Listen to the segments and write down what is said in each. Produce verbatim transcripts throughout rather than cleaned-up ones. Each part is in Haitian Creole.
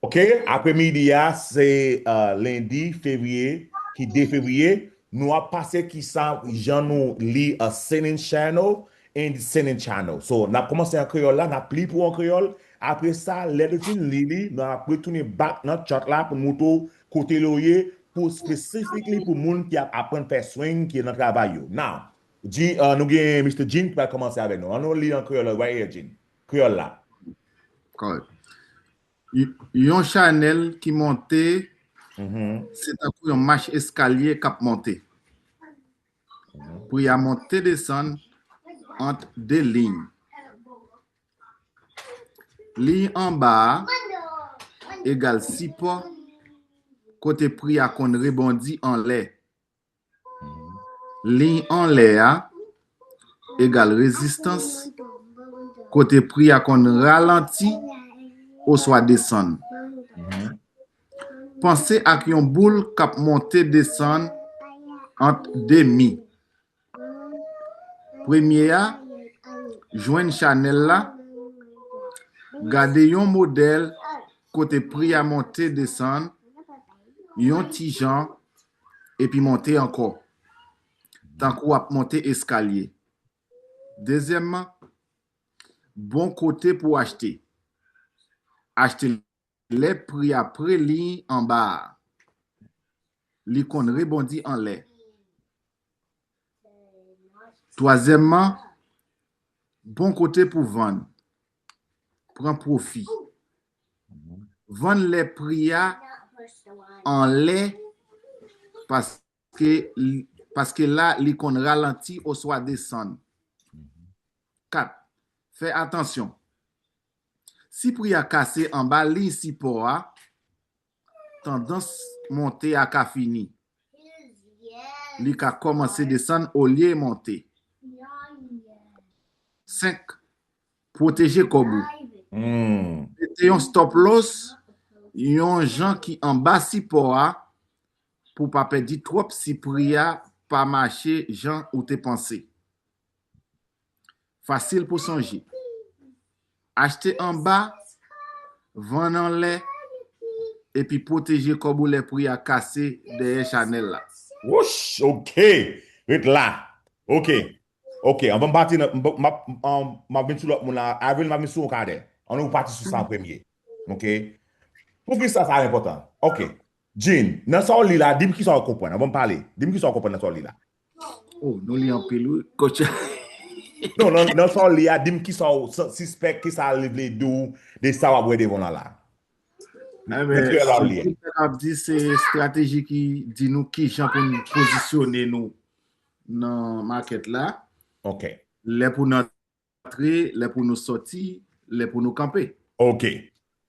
Ok, apremidi a, se uh, lendi, fevriye, ki de fevriye. Nou ap pase kisa, jan nou li Ascending Channel, Descending Channel. So, n ap kòmanse an kreyòl la, n ap li pou an kreyòl. Apre sa, lè nou fin li li, nou ap retounen back nan chat la pou nou montre w kote l ye, pou specifically pou moun ki ap aprann fè swing, ki nan travay yo. Now, Jean, uh, nou gen Mister Jean ki pral kòmanse avèk nou. An nou li an kreyòl, right here, Jean. Kreyòl la. Correct. Yon chanèl ki monte, se tankou yon mach eskalye k ap monte. Pri a monte desann ant de liy. Liy anba a egal sipò, kote pri a konn rebondi anlè. Liy anlè a egal rezistans, kote pri a konn ralanti oswa desann. Panse ak yon boul k ap monte desann ant de mi. Premye a, jwenn chanèl la, gade yon modèl kote pri a monte desann yon ti jan epi monte ankò, tankou w ap monte eskalye. Dezyèmman, bon kote pou achte. Achte lè pri a pre liy anba a. Li konn rebondi anlè. Twazyèmman, bon kote pou vann. Pran pwofi. Vann lè pri a anlè paske, paske la li konn ralanti oswa desann. Kat, fè atansyon. Si pri a kase anba liy sipò a, tandans monte a ka fini. Li ka kòmanse desann olye monte. Senk, pwoteje kòb ou. Mete yon stop loss, yon jan ki anba sipò a, pou w pa pèdi twòp si pri a pa mache jan ou te panse. Fasil pou sonje. Achte anba, vann anlè, epi pwoteje kòb ou lè pri a kase dèyè chanèl la. Wouch, ok. Ret la. Ok. Ok, anvan m pati nan, m, m, m, m ap vin sou lòt moun la. Avril, m ap vin sou yon kadè. Ann nou pati sou sa an premye. Ok. Poukisa sa enpòtan? Ok. Jean, nan sa w li la, di m kisa w konprann. Anvan m pale, di m kisa w konprann nan sa w li la. Oh, nou li anpil, wi, coach. Non, nan, nan sa w li a, di m kisa w sa- sispèk, kisa l vle di w de sa w ap wè devan w lan la. Ebyen, ap di se estrateji ki di nou kijan pou n pozisyone nou nan makèt la. Ok. Lè pou n antre, lè pou nou sòti, lè pou nou kanpe. Ok.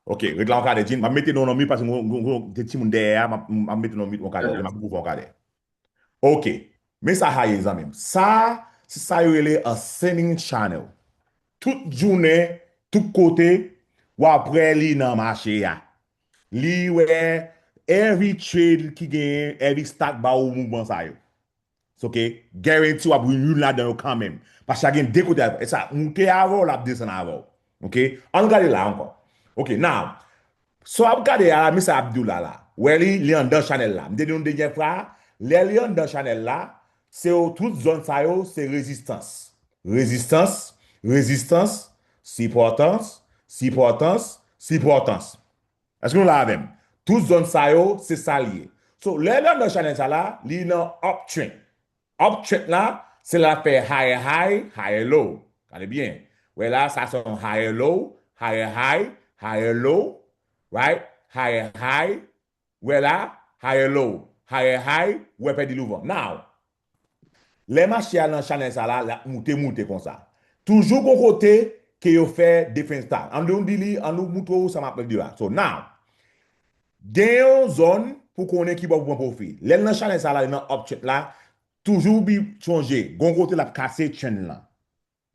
Ok. Ret la yon kadè, Jean. M ap mete nou nan mit paske gen timoun dèyè a, m ap mete nou nan mit yon kadè. Ok, m ap koupe yon kadè. Ok. Men sa a ye, zanmi m. Sa, se sa yo rele ascending channel. Tout jounen, tout kote, w ap wè li nan mache a. Li wè every trade ki genyen, every stock ba ou mouvman sa yo. Ok, guarantee w ap win youn ladan yo kanmenm. Paske sa gen de kote. E sa, moute avè w, l ap desann avè w. Ok, ann gade la ankò. Ok, now, sa w ap gade a la, men sa ap di w la la. Wè li, li anndan chanèl la. M te di nou dènyè fwa, lè li anndan chanèl la, se yo, tout zòn sa yo, se rezistans. Rezistans, rezistans, sipòtans, sipòtans, sipòtans. Èske nou la avè m? Tout zòn sa yo, se sa l ye. So, lè l anndan chanèl sa la, li nan uptrend. Uptrend la, se la fè higher high, higher low. Gade byen. Wè la, sa se yon higher low, higher high, higher low, right? Higher high, wè la, higher low, higher high, wè pèdi louvan. Now, lè mache a nan chanèl sa la, l ap moute, moute konsa. Toujou gon kote ke yo fè defense style. Ann nou di li, ann nou moutre w sa m ap di la. So, now, gen yon zòn pou konnen ki bò pou pran pwofi. Lè l nan chanèl sa la, li nan uptrend la, toujou bi sonje, gon kote l ap kase trend lan.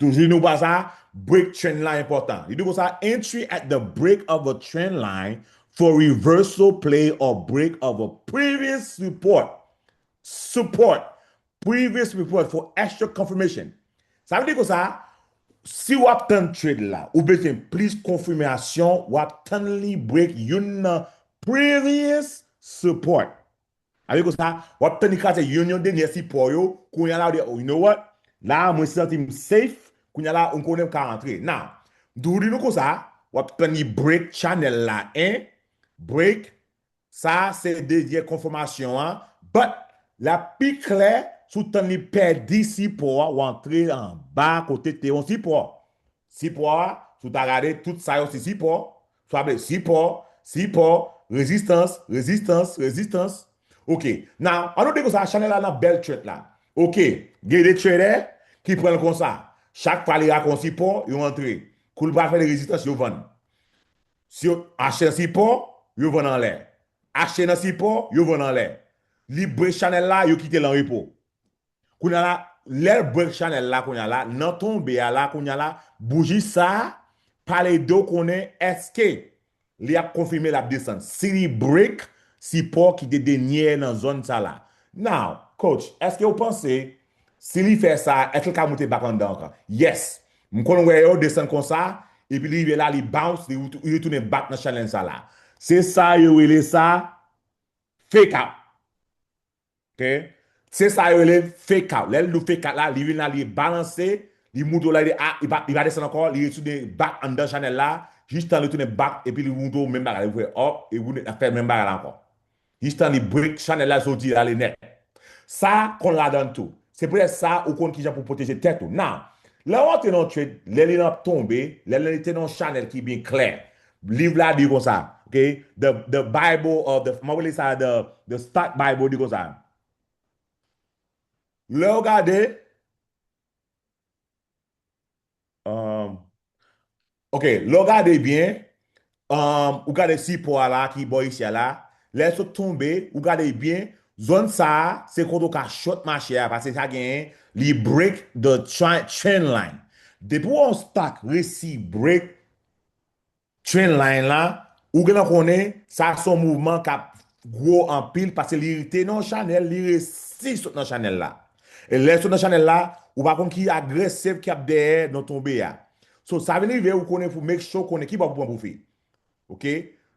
Toujou nou pa sa, break trend la enpòtan. Li di konsa, entry at the break of a trend line for reversal play or break of a previous support. Support. Previous support for extra confirmation. Sa vle di konsa, Si w ap tann trade la, ou bezwen plis konfimasyon, w ap tann li break youn nan previous support. Sa vle di konsa, w ap tann li kraze youn, youn dènye sipò yo, kounye a la, ou di, "Oh, you know what? La, mwen santi m safe, kounye a la, ou konnen m ka antre." Now, m toujou di nou konsa, w ap tann li break channel la, en, break, sa se dènye konfèmasyon an, but l ap pi klè si w tann li pèdi sipò a, w antre anba kote te yon sipò. Sipò a, si w ta gade, tout sa yo se sipò. Sa vle sipò, sipò, rezistans, rezistans, rezistans. Ok, now, an nou di konsa, chanèl la nan bèl trend la. Ok, gen de trader ki pran l konsa. Chak fwa li rate yon sipò, yo antre. Kou l pral fè de rezistans, yo vann. Si yo achte nan sipò, yo vann anlè. Achte nan sipò, yo vann anlè. Li break chanèl la, yo kite l an repo. Kounye a la, lè l break chanèl la, kounye a la, nan tonbe a la, kounye a la, bouji sa a, pale de w konnen èske li ap konfime l ap desann. Si li break sipò ki te dènye nan zòn sa la. Now, coach, èske w panse si li fè sa, èske l ka moute back anndan ankò? Yes. M konn wè yo desann konsa, epi li rive la, li bounce, li ret-, li retounen back nan chanèl sa la. Se sa yo rele sa fake out. Ok? Se sa yo rele fake out. Lè l di w fake out la, li vin la, li balanse, li moute w la, li, ah, li pa, li pa desann ankò, li retounen back anndan chanèl la, jistan li retounen back, epi li moute w menm bagay, li fè up, e ou fè menm bagay la ankò. Jistan li break chanèl la, soti la, li nèt. Sa konn ladan tou. Se poutèt sa ou konn kijan pou pwoteje tèt ou. Now, lè w antre nan trade, lè li ap tonbe, lè li te nan yon chanèl ki byen klè, liv la di konsa, ok? The, the Bible of the, mwen rele sa the, the Stock Bible di konsa. Lè w gade, um, ok, lè w gade byen, um, ou gade sipò a la ki bò isi a la, lè l sot tonbe, ou gade byen, zòn sa a, se kote w ka short mache a, paske sa genyen, li break the tri-, trend line. Depi w yon stock resi break trend line la, ou gentan konnen sa se yon mouvman k ap gwo anpil paske li te nan yon chanèl, li resi sot nan chanèl la. E lè l sot nan chanèl la, ou pa konn ki agresif k ap dèyè nan tonbe a. So, sa vin rive, ou konnen pou make sure konnen ki bò pou pran pwofi. Ok?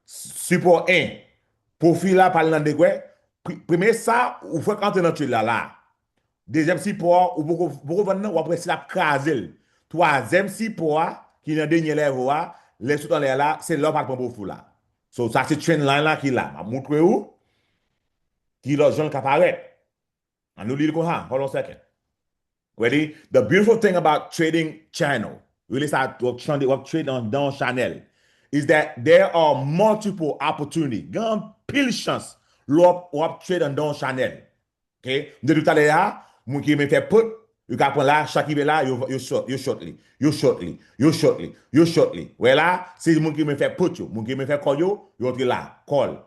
Sipò en. Pwofi la pral nan degwè. Pri-, premye sa, ou fèk antre nan trade la, la. Dezyèm sipò a, ou poko, poko vann nan, w ap wè si l ap kraze l. Twazyèm sipò a, ki nan dènye level a, lè l sot anlè a la, se la w pral pran pwofi w la. So, sa se trend line la ki la. M ap montre ou ki lòt jan l ka parèt. An nou li l konsa, hold on a second. Ready? The beautiful thing about trading channel, really sa, w ap trade, w ap trade anndan yon chanèl, is that there are multiple opportunity. Gen anpil chans lè w ap, w ap trade anndan yon chanèl. Ok? M te di w talè a, moun ki renmen fè put, yo ka pran la, chak rive la, yo, yo short, yo short li, yo short li, yo short li, yo short li. Wè la, se moun ki renmen fè put yo, moun ki renmen fè call yo, yo antre la, call.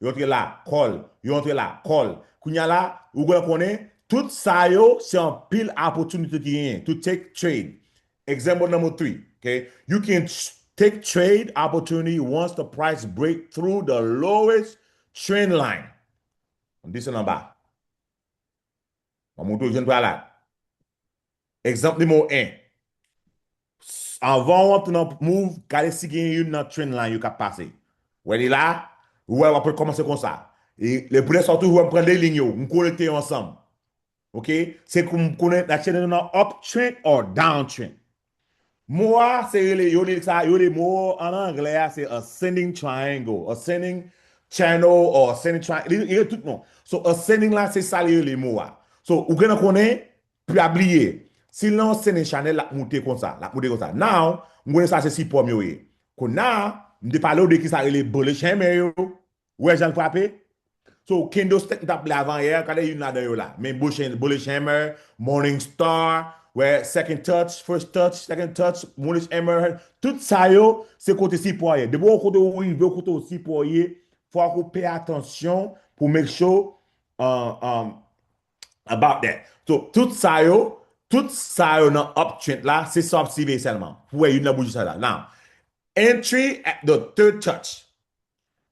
Yo antre la, call. Yo antre la, call. Kounye a la, ou gen konnen, tout sa yo, se anpil opportunity ki genyen to take trade. Example number three, ok? You can tr-, take trade opportunity once the price break through the lowest trend line. Desann anba. Mwen montre w jan pral la. Egzanp nimewo en. Anvan w antre nan move, gade si gen youn nan trend line yo k ap pase. Wè li la, ou wè w ap kòmanse konsa. E le premye sa w toujou wè m pran de liy yo, m konekte yo ansanm. Ok? Se kou m konnen n ap chèche nan uptrend or downtrend. Mo a, se rele, yo rele sa, yo rele mo an anglè a, se ascending triangle, ascending channel or ascending triangle. Li, li gen tout non. So, ascending la, se sa li rele mo a. So, ou gen nan konnen, pa bliye. Si l nan ascending channel, l ap moute konsa, l ap moute konsa. Now, m konnen sa se sipò m yo ye. Kounye a, m te pale w de ki sa rele bullish hammer yo. Ou wè jan l frape? So, candlestick m t ap pale avan yè, gade youn ladan yo la. Men bullish, bullish hammer, morning star, wè, second touch, first touch, second touch, bullish hammer, tout sa yo, se kote sipò a ye. Depi w kote w rive, w kote w sipò ye, fòk ou pay atansyon pou make sure, um, um, about that. So, tout sa yo, tout sa yo nan uptrend la, se sa w ap siveye sèlman. Pou wè youn nan bouji sa la. Now, entry at the third touch.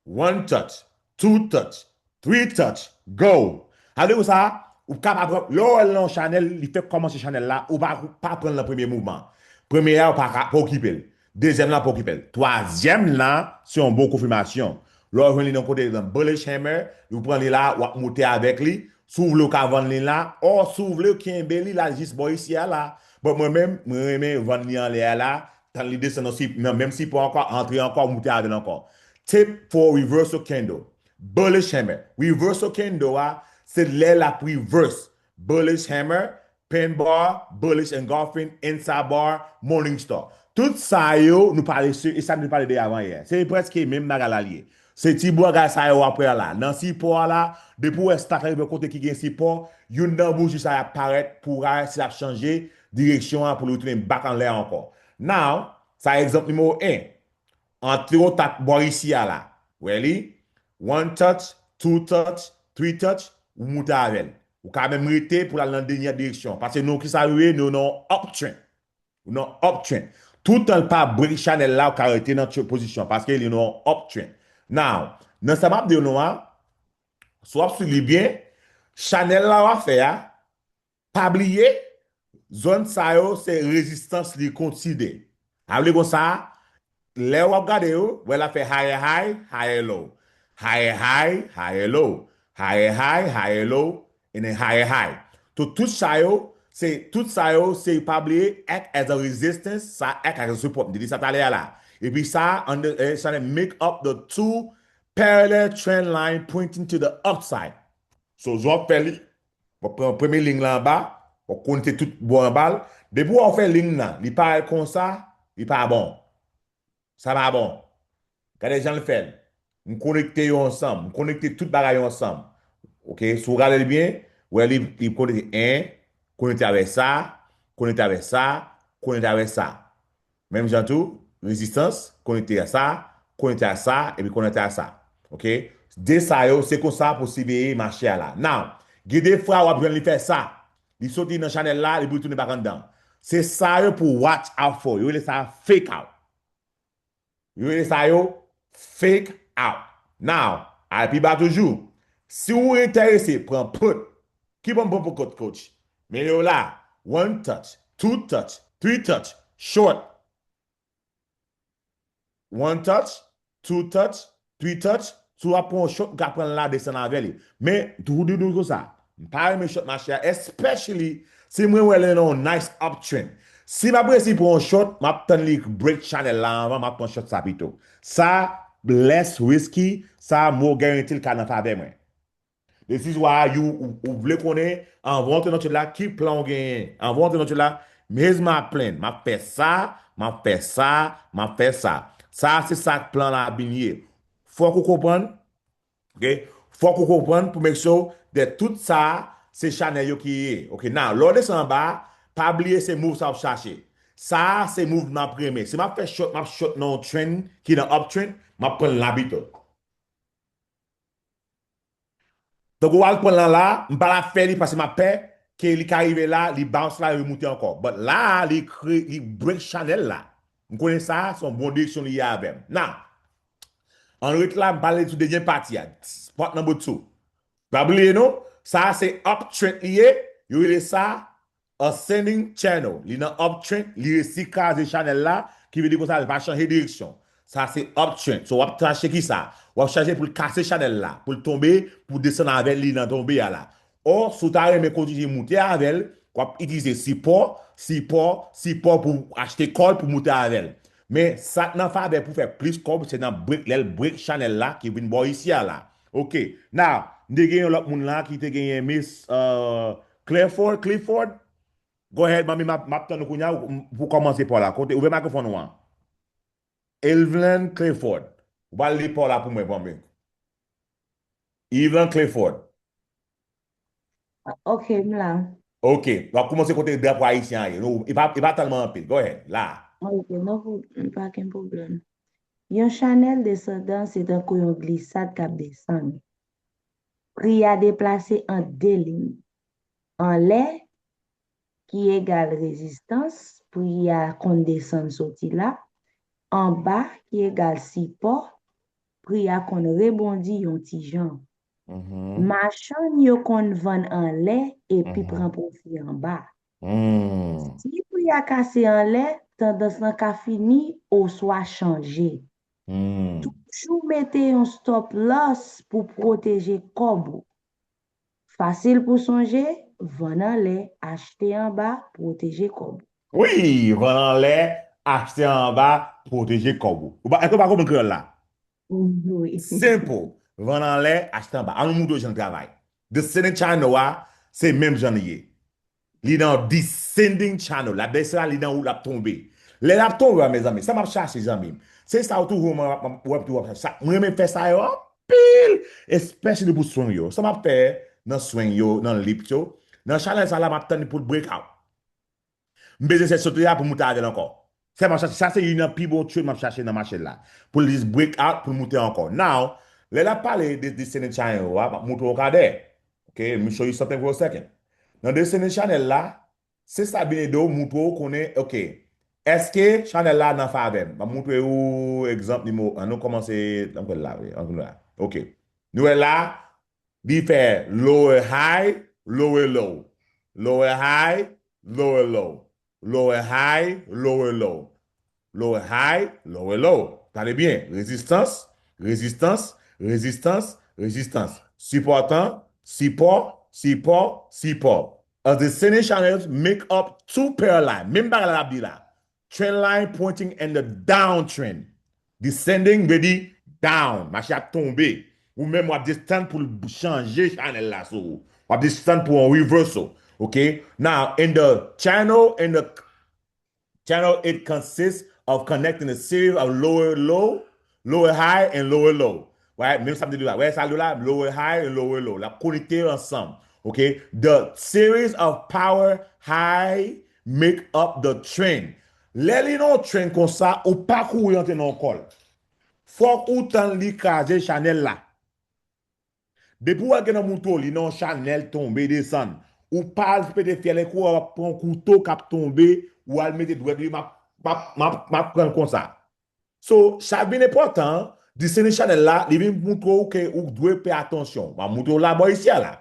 One touch, two touch, three touch, go. Sa vle di konsa, ou kapab pran, lè w wè l nan yon chanèl, li fèk kòmanse chanèl la, ou pa, pa pran l nan premye mouvman. Premye a, ou pa ka pa okipe l. Dezyèm lan, pa okipe l. Twazyèm lan, se yon bon konfimasyon. Lè w jwenn li nan kote nan bullish hammer, ou pran li la, w ap moute avèk li. Si w vle, ou ka vann li la. Or, si w vle, kenbe li la, jis bò isi a la. But mwen menm, mwen renmen vann li anlè a la, tann li desann nan, si, nan menm sipò ankò, antre ankò, moute avè l ankò. Tip for reversal candle. Bullish hammer. Reversal candle a, se lè l ap reverse. Bullish hammer, pin bar, bullish engulfing, inside bar, morning star. Tout sa yo, nou pale se, e sa nou pale de avan yè. Se prèske menm bagay la l ye. Se ti bagay sa yo w ap wè la. Nan sipò a la, depi w wè stock la rive kote ki gen sipò, youn nan bouji sa y ap parèt pou w wè si l ap chanje direksyon an pou l retounen back anlè ankò. Now, sa egzanp nimewo en. Antre w tap bò isi a la. Wè li? One touch, two touch, three touch, ou moute avè l. Ou ka menm rete pou l al nan dènyè direksyon. Paske nou, kisa yo ye? Nou nan uptrend. Ou nan uptrend. Toutan l pa break chanèl la, ou ka rete nan tr-, pozisyon. Paske li nan uptrend. Now, nan sa m ap di w nou a, si w ap swiv li byen, chanèl la w ap fè a, pa bliye, zòn sa yo se rezistans li konside. Sa vle konsa, lè w ap gade yo, wè l ap fè higher high, higher low. Higher high, higher low. Higher high, higher low, and then higher high. So, tout sa yo, se, tout sa yo, se pa bliye, act as a resistance, sa act as a support. M te di sa talè a la. Epi sa, under, eh, sa make up the two parallel trend line pointing to the upside. So, zò fè li, w ap pran premye liy la anba, w ap konekte tout bò anba l. Depi w fè liy nan, li parèt konsa, li pa bon. Sa pa bon. Gade jan l fè l. M konekte yo ansanm. M konekte tout bagay yo ansanm. Oke, si w gade l byen, wè li, li konekte en, konekte avèk sa, konekte avèk sa, konekte avèk sa. Menm jan tou, rezistans, konekte a sa, konekte a sa, epi konekte a sa. Oke? De sa yo, se konsa pou siveye mache a la. Now, gen de fwa w ap jwenn li fè sa. Li soti nan chanèl la, li pou tounen bak anndan. Se sa yo pou watch out for. Yo rele sa fake out. Yo rele sa yo fake out. Now, al pi ba toujou. Si w enterese, pran put. Ki bon, bon pou kot, coach? Men yo la, one touch, two touch, three touch, short. One touch, two touch, three touch. Si w ap pran yon short, ou ka pran l la, desann avè li. Men, toujou di nou konsa, m pa renmen short mache a, especially si mwen wè l nan yon nice uptrend. Si m ap resi pran yon short, m ap tann li break chanèl la anvan, m ap pran short sa pito. Sa, less risky, sa, more guarantee l ka nan favè mwen. This is why you, ou, ou vle konnen, anvan w antre nan trade la, ki plan w genyen. Anvan w antre nan trade la, here's my plan. M ap fè sa, m ap fè sa, m ap fè sa. Sa, se sa k plan la byen ye. Fòk ou konprann, oke? Fòk ou konprann pou make sure that tout sa, se chanèl yo ki ye. Oke, now, lè w desann anba, pa bliye se move sa w ap chache. Sa, se move m ap renmen. Si m ap fè short, m ap short nan yon trend ki nan uptrend, m ap pran l la pito. Donk, ou al pran l la, m pa la fè li paske m ap pè ke li ka rive la, li bounce la, li remoute ankò. But la, li kre-, li break chanèl la. M konnen sa, se yon bon direksyon li ye avè m. Now, ann ret la, m pale sou dènye pati a. Spot number two. Pa bliye non, sa a se uptrend li ye, yo rele sa ascending channel. Li nan uptrend, li resi kraze chanèl la, ki vle di konsa, li pa chanje direksyon. Sa se uptrend. So, w ap chache ki sa? W ap chache pou l kase chanèl la, pou l tonbe, pou desann avè l, li nan tonbe a la. Or, si w ta renmen kontinye moute avè l, w ap itilize sipò, sipò, sipò pou achte call pou moute avè l. Men, sa k nan favè pou fè plis kòb, se nan break, lè l break chanèl la, ki vin bò isi a la. Oke. Now, m te gen yon lòt moun la ki te genyen Miss, uh, Clifford, Clifford. Go ahead, manmi, m ap, m ap tann ou kounye a, ou, pou kòmanse pa w la. Kote, ouvè mikrofòn ou an. Evelyn Clifford. Ou pral li pa w la pou mwen, manmi. Evelyn Clifford. Ok, m la. Ok, w ap kòmanse kote drapo ayisyen an ye. Nou, e pa, e pa tèlman anpil. Go ahead, la. Ok, non, pou, pa gen pwoblèm. Yon chanèl desandan se tankou yon glisad k ap desann. Pri a deplase ant de liy. Anlè, ki egal rezistans, pri a konn desann soti la. Anba, ki egal sipò, pri a konn rebondi yon ti jan. Mhm. Machann yo konn vann anlè epi Mhm. pran pwofi anba. Hmm. Si pri a kase anlè, tandans lan ka fini oswa chanje. Toujou mete yon stop loss pou pwoteje kòb ou. Fasil pou sonje, vann anlè, achte anba, pwoteje kòb ou. Wi, vann anlè, achte anba, pwoteje kòb ou. Ou pa, èske ou pa konprann kreyòl la? Wi. Simple. Vann anlè, achte anba. An nou moutre w jan l travay. Descending channel a, se menm jan li ye. Li nan descending channel. L ap desann la, li nan wout, l ap tonbe. Lè l ap tonbe a, mezanmi, sa m ap chache, zanmi m. Se sa ou toujou wè m ap, ap, ap, ap chache. Sa, mwen renmen fè sa yo anpil, especially pou swing yo. Sa m ap fè nan swing yo, nan lip yo. Nan channel sa la, m ap tann li pou l break out. M bezwen fè sote a pou m moute avè l ankò. Sa m ap chache, sa se youn nan pi bon trend m ap chache nan mache la. Pou l just break out, pou l moute ankò. Now, lè l ap pale de descending channel yo a, m ap moutre w kadè. Ok, let me show you something for a second. Nan descending channel la, se sa vin ede w moutre w konnen, ok, èske channel la nan favè m? M ap moutre w egzanp nimewo, an nou kòmanse, ann pran l la, wi, ann pran l la. Ok. Nou wè la, li fè lower high, lower low. Lower high, lower low. Lower high, lower low. Lower high, lower low. Gade byen. Rezistans, rezistans, rezistans, rezistans. Sipòtan, sipò, sipò, sipò. As the descending channels make up two parallel line. Menm bagay la l ap di la. Trend line pointing in the downtrend. Descending vle di down. Mache ap tonbe. Ou menm w ap desann pou l chanje channel la sou ou. W ap desann pou yon reversal. Ok? Now, in the channel, in the channel, it consists of connecting a series of lower low, lower high, and lower low. Right? Menm sa m te di la. Wè sa l di la? Lower high and lower low. L ap konekte yo ansanm. Ok? The series of power high make up the trend. Lè li nan yon trend konsa, ou pa kouri antre nan yon kòl. Fòk ou tann li kraze chanèl la. Depi w wè l gen nan mouto, li nan yon chanèl tonbe desann. Ou pa al pete fyèl e kouri, w ap pran kouto k ap tonbe, ou al mete dwèt li, m ap, m ap, m ap, m ap pran l konsa. So, sa vin enpòtan, descending channel la, li vin moutre w ke ou dwe peye atansyon. M ap moutre w la bò isi a la.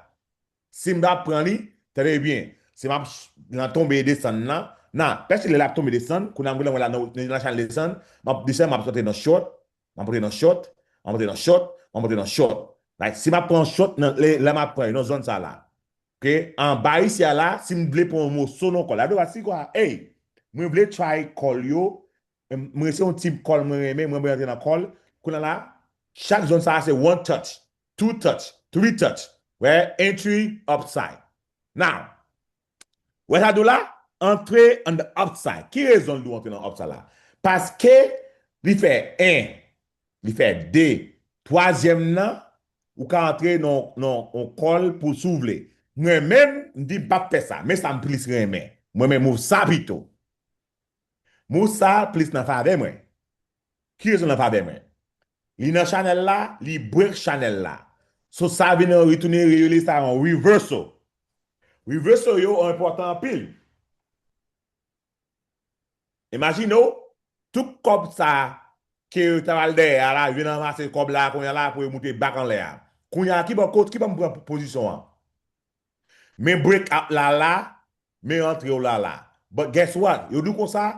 Si m ta pran li, tande byen, si m ap ch-, nan tonbe e desann nan, nan, pèske lè l ap tonbe desann, kounye a m genlè wè la nan, nan channel desann, m ap desann, m ap antre nan short, m ap antre nan short, m ap antre nan short, m ap antre nan short. Like, si m ap pran short, nan, lè, lè m ap pran yo, nan zòn sa la. Ok? Anba isi a la, si m vle pran yon moso nan kòl, la, si kwa, hey, mwen vle try kòl yo, m-, mwen se yon tip kòl mwen renmen, mwen renmen antre nan kòl. Kounye a la, chak zòn sa a se one touch, two touch, three touch. Wè, entry upside. Now, wè sa di w la? Antre on the upside. Ki rezon l di w antre nan upside la? Paske li fè en, li fè de, twazyèm nan, ou ka antre nan, nan yon kòl pou si w vle. Mwen menm, m di m p ap fè sa, men sa m plis renmen. Mwen menm, move sa pito. Move sa plis nan favè mwen. Ki rezon nan favè mwen? Li nan chanèl la, li break chanèl la. So sa vin retounen rele sa yon reversal. Reversal yo enpòtan anpil. Imajine w, tout kòb sa ke yo ta pral dèyè a la, yo vin ranmase kòb la kounye a la pou yo moute back anlè a. Kounye a, ki bò, kot, ki bò m pran pozisyon an? Men break out la la, men antre w la la. But guess what? Yo di w konsa,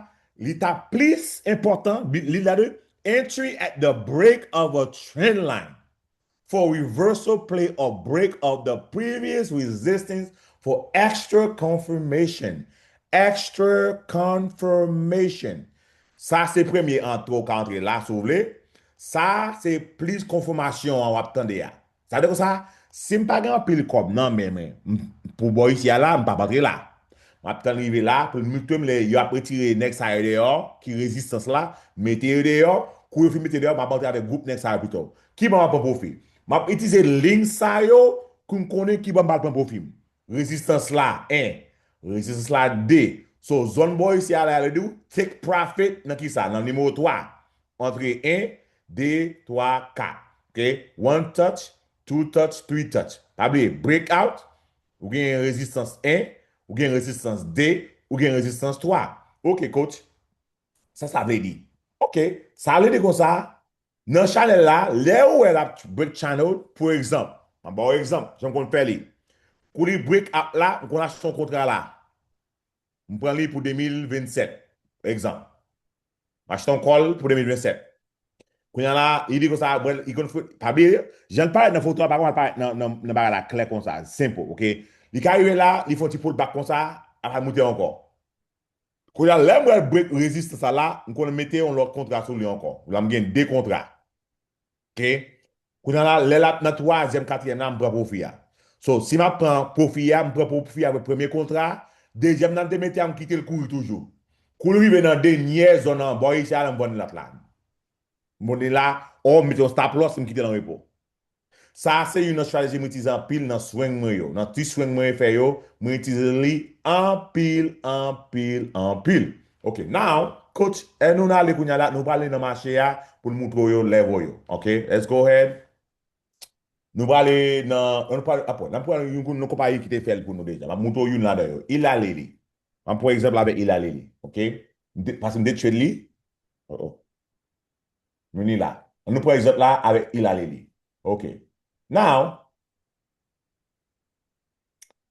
li ta plis enpòtan, bi-, li la de entry at the break of a trend line. For reversal play or break of the previous resistance for extra confirmation. Extra confirmation. Sa se premye antre w ka antre la, si w vle. Sa se plis konfimasyon an w ap tande a. Sa vle di konsa, si m pa gen anpil kòb nan men mwen, m, pou bò isi a la, m p ap antre la. M ap tann rive la, pou l moutre m lè y ap retire nèg sa yo deyò, ki rezistans la, mete yo deyò, kou yo fin mete deyò, m ap antre avèk gwoup nèg sa yo pito. Ki bò m ap pran pwofi? M ap itilize liy sa yo, pou m konnen ki bò m pral pran pwofi m. Rezistans la, en. Rezistans la, de. So, zòn bò isi a la, yo di w, take profit nan ki sa? Nan nimewo twa. Antre en, de, twa, kat. Ok? One touch, two touch, three touch. Pa bliye, break out, ou gen rezistans en, ou gen rezistans de, ou gen rezistans twa. Ok, coach. Sa sa vle di? Ok. Sa vle di konsa, nan chanèl la, lè ou wè l ap break channel, pou egzanp, m ap ba w egzanp, jan m konn fè li. Kou li break out la, m konn achte yon kontra la. M pran li pou de mil vennsèt, egzanp. M achte yon kòl pou de mil vennsèt. Kounye a la, li di konsa, mwen, li konn fre-, pa bliye, jan l parèt nan foto a, pa kòman l parèt nan, nan, nan bagay la klè konsa, senp, oke? Li ka rive la, li fè yon ti pullback konsa, apre l moute ankò. Kounye a, lè m wè l break rezistans sa la, m konn mete yon lòt kontra sou li ankò. La, m gen de kontra. Oke? Kounye a la, lè l ap nan twazyèm, katriyèm la, m pran pwofi a. So, si m ap pran pwofi a, m pran pwofi a avèk premye kontra, dezyèm nan m te mete a, m kite l kouri toujou. Kou l rive nan dènyè zòn nan bò isit la, m vann lòt la. M vann li la, o m mete yon stop loss, m kite l an repo. Sa a se youn nan estrateji mwen itilize anpil nan swing mwen yo. Nan ti swing mwen fè yo, mwen itilize li anpil, anpil, anpil. Ok, now, coach, e nou n ale kounye a la, nou prale nan mache a pou n moutre w yo level yo. Ok, let's go ahead. Nou prale nan, nou prale, apre, n ap pran youn, youn konpayi ki te fè l pou nou deja. M ap moutre w youn ladan yo. Eli Lilly. M ap pran egzanp avèk Eli Lilly. Ok? M te, paske m te trade li. Oh, oh. Nou ni la. An nou pran egzanp la avèk Eli Lilly. Ok. Now,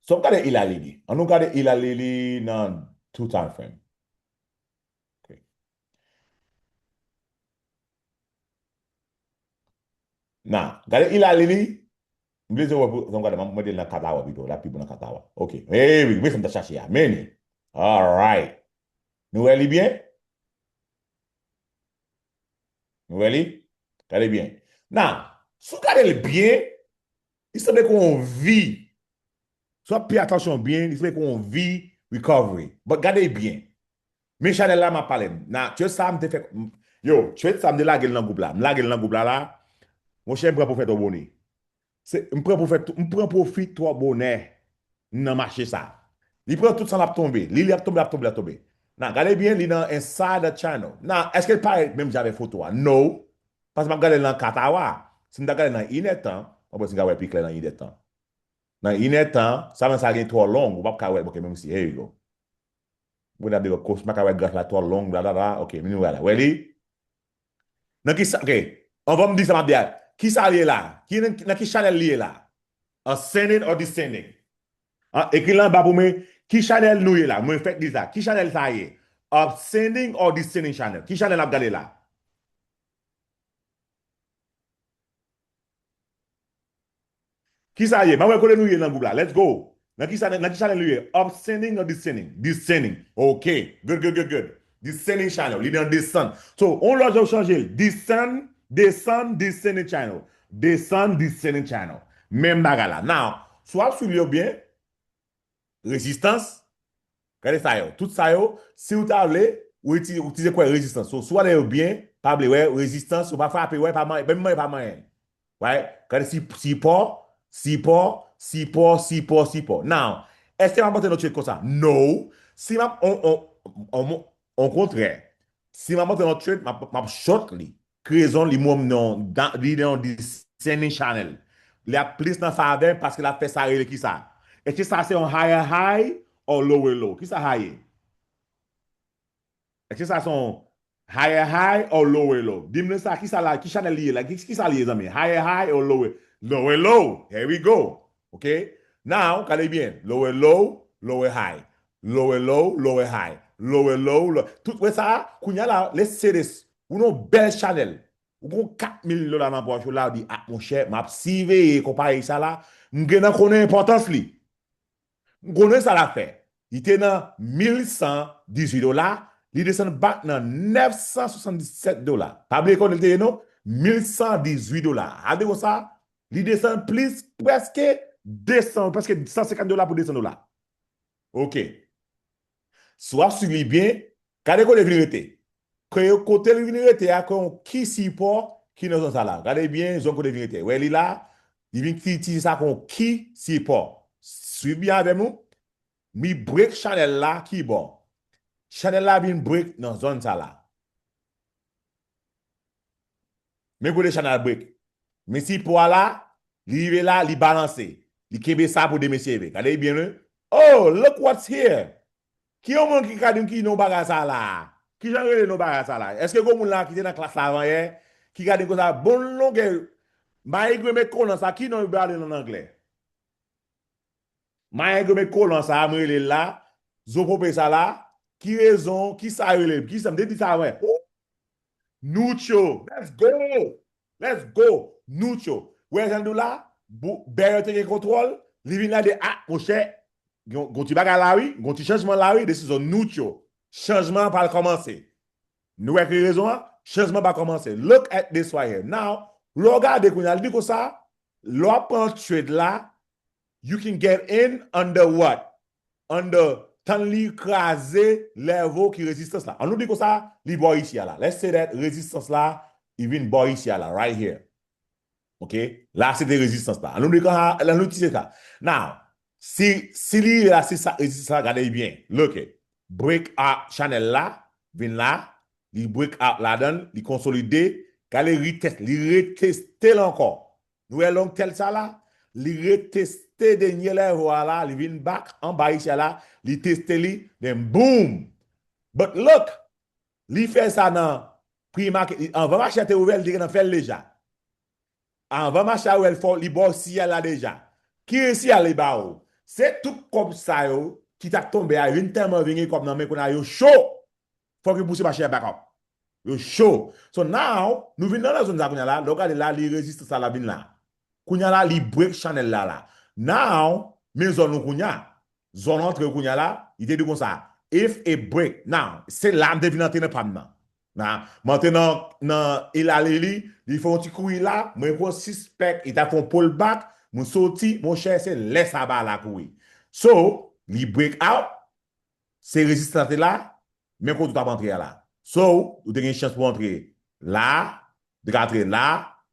so m gade Eli Lilly. An nou gade Eli Lilly nan two time frame. Ok. Now, gade Eli Lilly. M vle di w pou, m gade, m mete l nan kat awa pito, l ap pi bon nan kat awa. Ok. Hey, wi, wi, sa m ta chache a. Meni. Alright. Nou wè li byen? Nou wè li? Gade byen. Now, si w gade l byen, li sanble kon yon vi. Si w ap peye atansyon byen, li sanble kon yon vi recovery. But gade l byen. Men chanèl la m ap pale. Nan trade sa m te fè, yo, trade sa m te lage l nan gwoup la. M lage l nan gwoup la la. Monchè, m pran pwofè twò bonè. Se, m pran pwofè, m pran pwofi twò bonè nan mache sa. Li pran tout sa l ap tonbe. Li, li ap tonbe, l ap tonbe, l ap tonbe. Nan, gade byen, li nan inside the channel. Nan, èske l parèt menm jan avèk foto a? No. Paske m ap gade l nan kat awa. Si m ta gade nan inèdtan, mwen panse m ka wè pi klè nan inèdtan. Nan inèdtan, sa nan sa gen twò long, ou p ap ka wè l, ok, menm si, here you go. Mwen ap di, kòs, m pa ka wè graf la twò long, bla, bla, bla, ok, men nou wè la. Wè li? Nan ki sa, ok, anvan m di sa m ap di a, ki sa li ye la? Ki, nan, nan ki chanèl li ye la? Ascending or descending? An, ekri l anba pou mwen, ki chanèl nou ye la? Mwen fèk di sa. Ki chanèl sa ye? Ascending or descending channel? Ki chanèl n ap gade la? Ki sa ye? M a wè kote nou ye nan gwoup la. Let's go. Nan ki chanèl, nan ki chanèl nou ye? Upsending or descending? Descending. Ok. Good, good, good, good. Descending channel. Li nan desann. So, on lòt jan w chanje l. Desann, desann, descending channel. Desann, descending channel. Menm bagay la. Now, si w ap swiv yo byen, rezistans. Gade sa yo. Tout sa yo, si w ta vle, ou itilize, ou itilize kwè rezistans. So, si w gade yo byen, pa bliye, wè, rezistans, ou pa frape, wè, pa manyen, menm manyen pa manyen. Right? Gade si, sipò, sipò, sipò, sipò, sipò. Now, èske m ap antre nan trade konsa? No. Si m ap, on, on, on, on kontrè, si m ap antre nan trade, m ap, m ap short li. Ki rezon li mwen nan, li nan descending channel. Li ap plis nan favè paske l ap fè sa rele ki sa? Èske sa se yon higher high or lower low? Ki sa high ye? Èske sa se yon higher high or lower low? Di m nan sa, ki sa la, ki chanèl li ye la? Ki, ki sa li ye, zanmi? Higher high or lower, lower low? Here we go. Ok? Now, gade byen. Lower low, lower high. Lower low, lower high. Lower low, low. Tout wè sa, kounye a la, let's say this. Ou nan bèl chanèl. Ou gon kat mil dola nan pòch ou la, ou di, ah, monchè, m ap siveye konpayi sa la, m gen nan konnen enpòtans li. M konnen sa l ap fè. Li te nan mil san dizuit dola, li desann back nan nèf san swasanndisèt dola. Pa bliye kote l te ye non, mil san dizuit dola. Al de konsa, li desann plis, prèske de san, prèske san senkant dola pou de san dola. Ok. Si w ap swiv li byen, gade kote l vin rete. Ke kote l vin rete a, ke yon ki sipò ki nan zòn sa la. Gade byen zòn kote l vin rete. Wè li la, li vin itilize sa kon ki sipò. Swiv byen avè m. Mi break chanèl la ki bò. Chanèl la vin break nan zòn sa la. Men kote chanèl break. Men sipò a la, li rive la, li balanse. Li kenbe sa pou demen seve. Gade byen, wi. Oh, look what's here. Ki yon moun ki ka di m ki non bagay sa la? Ki jan rele non bagay sa la? Èske gon moun la ki te nan klas la avan yè, ki ka di m konsa, bon longè, maigre met kolan sa, ki non yo ba li nan anglè? Maigre met kolan sa, mwen rele l la, zo pope sa la, ki rezon, ki sa yo rele l, ki sa, m te di sa avan yè. Ou, Neutral. Let's go. Let's go. Neutral. Wè jan nou la, bèl te gen kontwòl, li vin la de a, monchè, gon ti bagay la wi, gon ti chanjman la wi, this is a neutral. Chanjman an pral kòmanse. Nou wè ki rezon an? Chanjman pa kòmanse. Look at this right here. Now, lè w gade kounye a, li di konsa, lè w ap pran trade la, you can get in under what? Under tan li kraze level ki rezistans la. An nou di konsa, li bò isi a la. Let's say that rezistans la, li vin bò isi a la, right here. Ok? La se te rezistans la. An nou di konsa, an nou di se sa. Now, si, si li la, se sa, rezistans la, gade byen. Look it. Break out channel la, vin la, li break out ladan, li konsolide, gade retest, li reteste l ankò. Nou wè long tail sa la, li reteste dènye level a la, li vin back anba isi a la, li teste li, then boom! But look, li fè sa nan pre-market, anvan mache a te ouvè, li te gentan fè l deja. Anvan mache a ouvè, li fè w, li ba w siyal la deja. Ki siyal li ba w? Se tout kòb sa yo ki t ap tonbe a, yo vin tèlman vin gen kòb nan men kounye a yo cho. Fòk yo pouse mache a back up. Yo cho. So now, nou vin nan zòn sa kounye a la, lè w gade la, li rezistans la, la vin la. Kounye a la, li break channel la la. Now, men zòn nou kounye a. Zòn antre kounye a la, li te di konsa, if it break. Now, se la m te vin antre nan pa m nan. Now, m antre nan, nan Hilaleli, li fè yon ti kouri la, mwen pran sispèk, li ta fè yon pullback, mwen soti, monchè, se lè sa ba la kouri. So, li break out, se rezistans te la, men kote w t ap antre a la. So, ou te gen chans pou antre la, ou te ka antre la,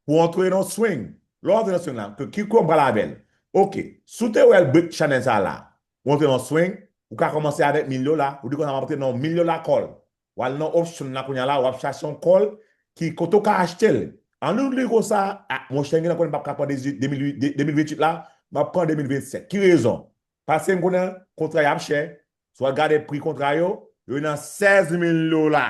pou antre nan swing. Lè w antre nan swing la, ki kòb pral avè l? Ok, si w te wè l break channel sa la, ou antre nan swing, ou ka kòmanse avèk mil dola, ou di konsa m ap antre nan mil dola call. W al nan option la kounye a la, w ap chache yon call ki kote w ka achte l. An nou di konsa, a, monchè, gen nan konnen m p ap ka pran de mil, de mil ventuit la, m ap pran de mil vennsèt. Ki rezon? Paske m konnen kontra y ap chè. Si w al gade pri kontra yo, yo nan sèz mil dola.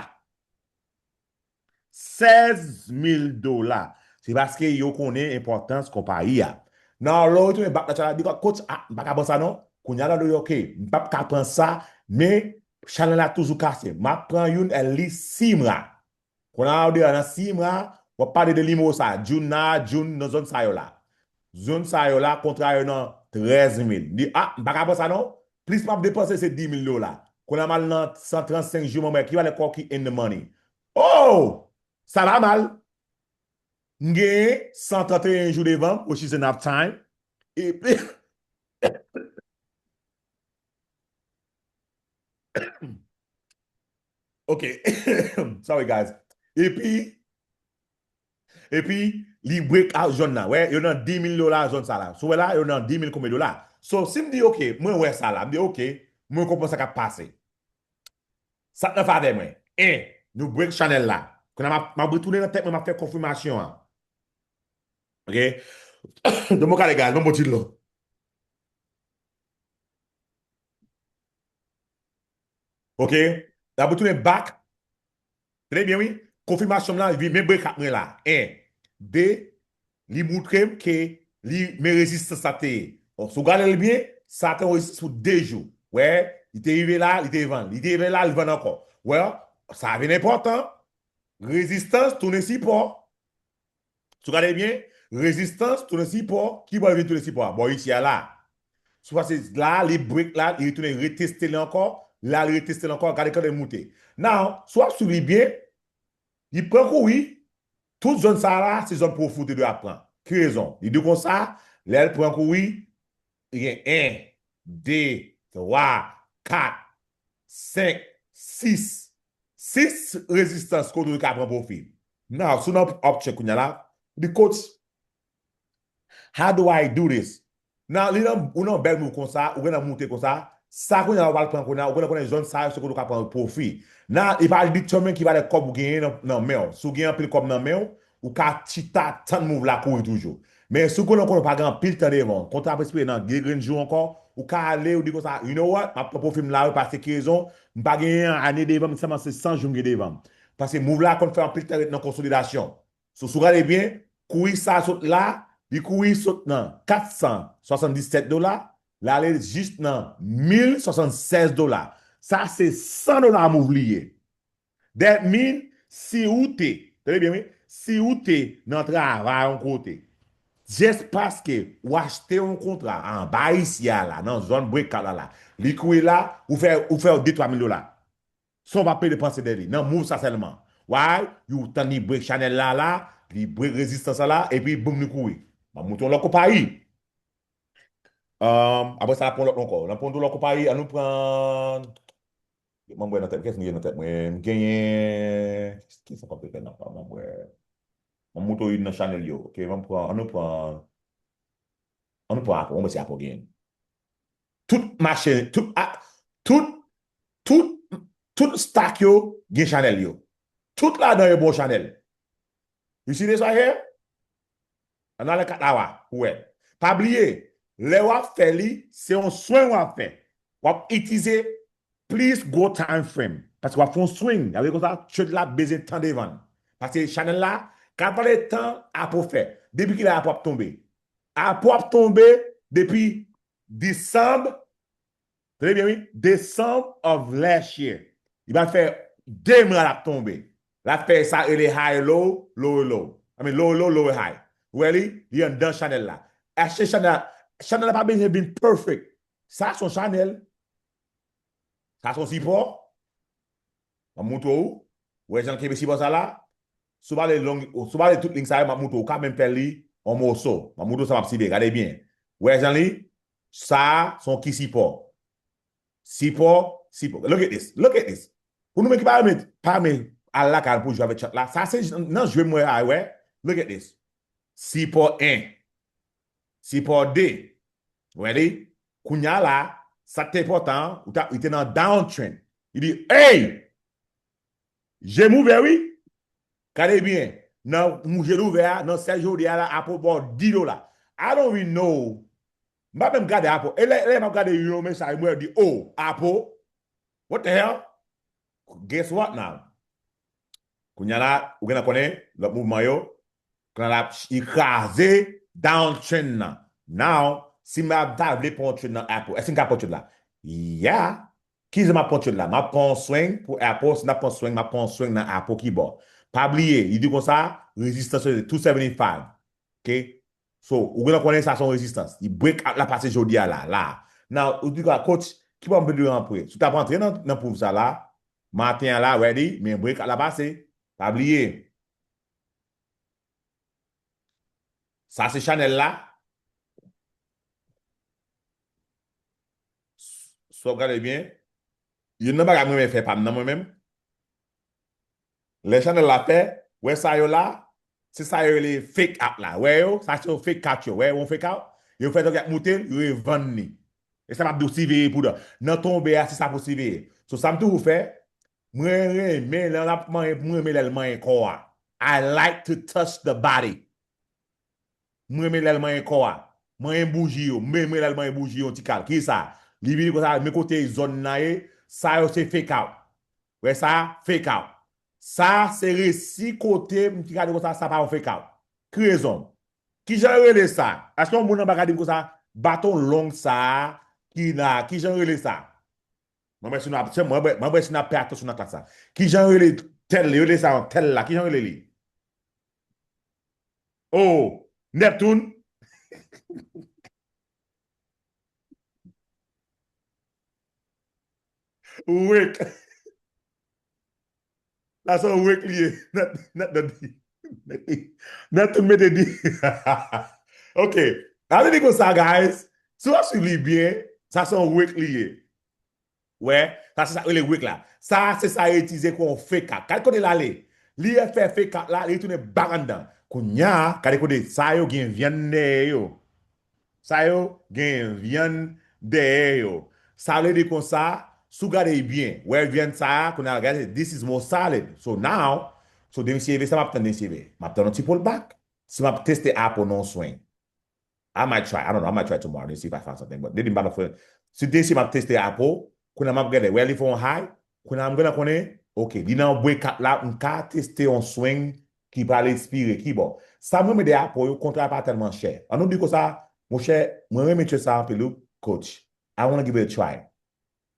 Sèz mil dola. Se paske yo konnen enpòtans konpayi a. Nan lè w retounen back nan channel la, di coach, ah, m pa ka pran sa non. Kounye a la, di ok, m p ap ka pran sa, men channel la toujou kase. M ap pran youn at least six mwa. Kounye a la, w deja nan six mwa, w ap pale de nimewo sa, June nan, June nan zòn sa yo la. Zòn sa yo la, kontra yo nan trèz mil. Di, ah, m pa ka pran sa non. Plis m ap depanse se dis mil dola. Kounye a m al nan san trannsenk jou, mwen wè ki valè kò ki in the money. Oh! Sa pa mal. M gen san trannteyen jou devan m, which is enough time. Epi, ok. Sorry, guys. Epi, epi, li break out zòn nan. Wè, yo nan dis mil dola zòn sa la. So, wè la, yo nan dis mil konbyen dola. So, si m di, ok, mwen wè sa la, m di, ok, mwen konprann sa k ap pase. Sa k nan favè mwen. En, nou break channel la. Kounye a m ap, m ap retounen nan tèt mwen, m ap fè konfimasyon an. Ok? Donk, mwen kale gaz, mwen bon ti dlo. Ok? L ap retounen back. Tande byen, wi. Konfimasyon m lan, li men break ak mwen la. En. De, li moutre m ke li men rezistans sa te ye. Bon, si w gade l byen, sa te yon rezistans pou de jou. Wè, li te rive la, li te vann. Li te rive la, li vann ankò. Wè, sa vin enpòtan. Rezistans tounen sipò. Si w gade byen, rezistans tounen sipò. Ki bò l vin tounen sipò a? Bò isi a la. Si w pase la, li break la, li retounen reteste li ankò. La, li reteste li ankò. Gade kòman l moute. Now, si w ap swiv li byen, li pran kouri. Tout zòn sa la, se zòn pwofi w te dwe ap pran. Ki rezon? Li di konsa, lè l pran kouri, li gen en, de, twa, kat, senk, sis. Sis rezistans kote w ka pran pwofi. Now, si w nan uptrend kounye a la, di coach, how do I do this? Nan, li nan, ou nan bèl move konsa, ou gen nan moute konsa, sa kounye a w al pran kounye a, ou konnen konnen zòn sa yo se kote w ka pran pwofi. Nan, li pa determine ki valè kòb ou genyen nan, nan men w. Si w gen anpil kòb nan men w, ou ka chita tann move la kouri toujou. Men si w konnen konnen w pa gen anpil tan devan w, kontra ap espere nan de grenn jou ankò, ou ka ale, ou di konsa, you know what, m ap pran pwofi m la wi, paske ki rezon, m pa genyen ane devan m, sèlman se san jou m gen devan m. Paske move la konn fè anpil tan ret nan konsolidasyon. So, si w gade byen, kouri sa sot la, li kouri sot nan kat san swasanndisèt dola, l ale jis nan mil swasannsèz dola. Sa se san dola move li ye. That mean, Si ou te, tande byen wi, si ou te nan travay yon kote, just paske ou achte yon kontra anba isi a la, nan zòn breakout la la, li kouri la, ou fè, ou fè de twa mil dola. San w pa pede panse de li, nan move sa sèlman. Why? Ou tann li break chanèl la la, li break rezistans la la, epi boum, li kouri. M ap montre yon lòt konpayi. Um, apre sa, n ap pran lòt ankò. N ap pran yon lòt konpayi, an nou pran. M ap wè nan tèt, kiyès m gen nan tèt mwen? M genyen. Kiyès ankò m te fè nan pa? M ap wè. M ap montre w youn nan chanèl yo. Ok, m ap pran, an nou pran. An nou pran Apple, m wè si Apple genyen. Tout mache, tout, a, tout, tout, tout stock yo gen chanèl yo. Tout ladan yo bon chanèl. You see this right here? Ann ale kat la wa, ou wè. Pa bliye, lè w ap fè li, se yon swing w ap fè. W ap itilize plis gwo time frame. Paske w ap fè yon swing. Sa vle di konsa, trade la bezwen tan devann. Paske chanèl la, gad konbyen tan Apple fè. Depi kilè Apple ap tonbe? Apple ap tonbe depi Desanm, tande byen wi, Desanm of last year. Li pral fè de mwa l ap tonbe. L ap fè sa rele high low, low low. I mean, low low, low high. Ou wè li? Li anndan chanèl la. Achte chanèl la. Chanèl la pa bezwen vin perfect. Sa se yon chanèl. Sa se yon sipò. M ap montre w. Ou wè jan l kenbe sipò sa la? Si w pa vle long, si w pa vle tout liy sa yo, m ap montre w. Ou ka menm fè li yon moso. M ap montre w sa m ap sive. Gade byen. Ou wè jan li? Sa a, se yon ki sipò. Sipò, sipò. Look at this. Look at this. Pou nou menm ki pa renmen, pa renmen al lakay pou jwe avèk chat la. Sa se nan jwe m wè a, wè. Look at this. Sipò en. Sipò de. Ou wè li? Kounya la, sa k te enpòtan an, ou ta, li te nan downtrend. Li di, hey! Je m ouvè wi. Gade byen. Nan m je l ouvè a, nan sèl jodi a la, Apple ba w dis dola. I don't even know. M pa menm gade Apple. E lè, lè m ap gade yon mesaj, mwen di, oh, Apple. What the hell? Guess what now? Kounya la, ou gentan konnen, lòt mouvman yo, kounya la, li kraze downtrend nan. Now, si m ap ta vle pran yon trade nan Apple, èske m ka pran trade la? Yeah. Kijan m ap pran trade la? M ap pran yon swing pou Apple. Si n ap pran swing, m ap pran yon swing nan Apple ki bò. Pa bliye, li di konsa, rezistans yo se two seventy-five. Ok? So, ou gentan konnen sa se yon rezistans. Li break out la pase jodi a la, la. Now, ou di kwa, coach, ki bò m dwe rantre? Si w t ap rantre nan, nan move sa la, maten an la, wè li, men break out la pase. Pa bliye. Sa se chanèl la. Si w ap gade byen, youn nan bagay mwen renmen fè pa m nan mwen menm. Lè chanèl la fè, wè sa yo la, se sa yo rele fake out la. Wè yo, sa se yon fake out yo. Wè yon fake out, yo fè tankou y ap moute l, yo revann li. E sa m ap di w siveye pwoudan. Nan tonbe a, se sa pou siveye. So, sa m toujou fè, mwen renmen lè l ap manyen, mwen renmen lè l manyen kò a. I like to touch the body. Mwen renmen lè l manyen kò a. Manyen bouji yo. Mwen renmen lè l manyen bouji yo yon ti kal. Kisa? Li vini konsa, men kote zòn nan ye, sa yo se fake out. Wè sa? Fake out. Sa se resi kote m ki gade konsa, sa pa yon fake out. Ki rezon? Kijan yo rele sa? Èske yon moun anba ka di m konsa, baton long sa a ki la, kijan yo rele sa? Mwen wè si nou ap, mwen wè, mwen wè si n ap pè atansyon nan klas la. Kijan yo rele tèl, yo rele sa yon tèl la, kijan yo rele li? Oh, Neptune. Wake. Sa se yon wake li ye. Nèt, nèt, nèt, nèt tout mete di. Ok. Sa vle di konsa, guys. Si w ap swiv li byen, sa se yon wake li ye. Wè, sa se sa rele wake la. Sa se sa yo itilize kon fake out. Gade kote l ale. Li fè fake out la, li tounen bak anndan. Kounya, gade kote sa yo gen vyann dèyè yo. Sa yo gen vyann dèyè yo. Sa vle di konsa, si w gade byen, wè vyann sa a, kounye a gade, this is more solid. So now, so demen si eve sa m ap tann, demen si eve. M ap tann yon ti pullback. Si m ap teste Apple nan yon swing. I might try, I don't know, I might try tomorrow, demen si pa fè something. But depi m pa nan fè, si demen si m ap teste Apple, kounye a m ap gade, wè li fè yon high, kounye a m gentan konnen, ok, li nan yon breakout la, m ka teste yon swing ki pral ekspire, ki bò. Sa m renmen de Apple yo, kontra pa tèlman chè. An nou di konsa, monchè, mwen renmen trade sa anpil wi, coach. I wanna give it a try.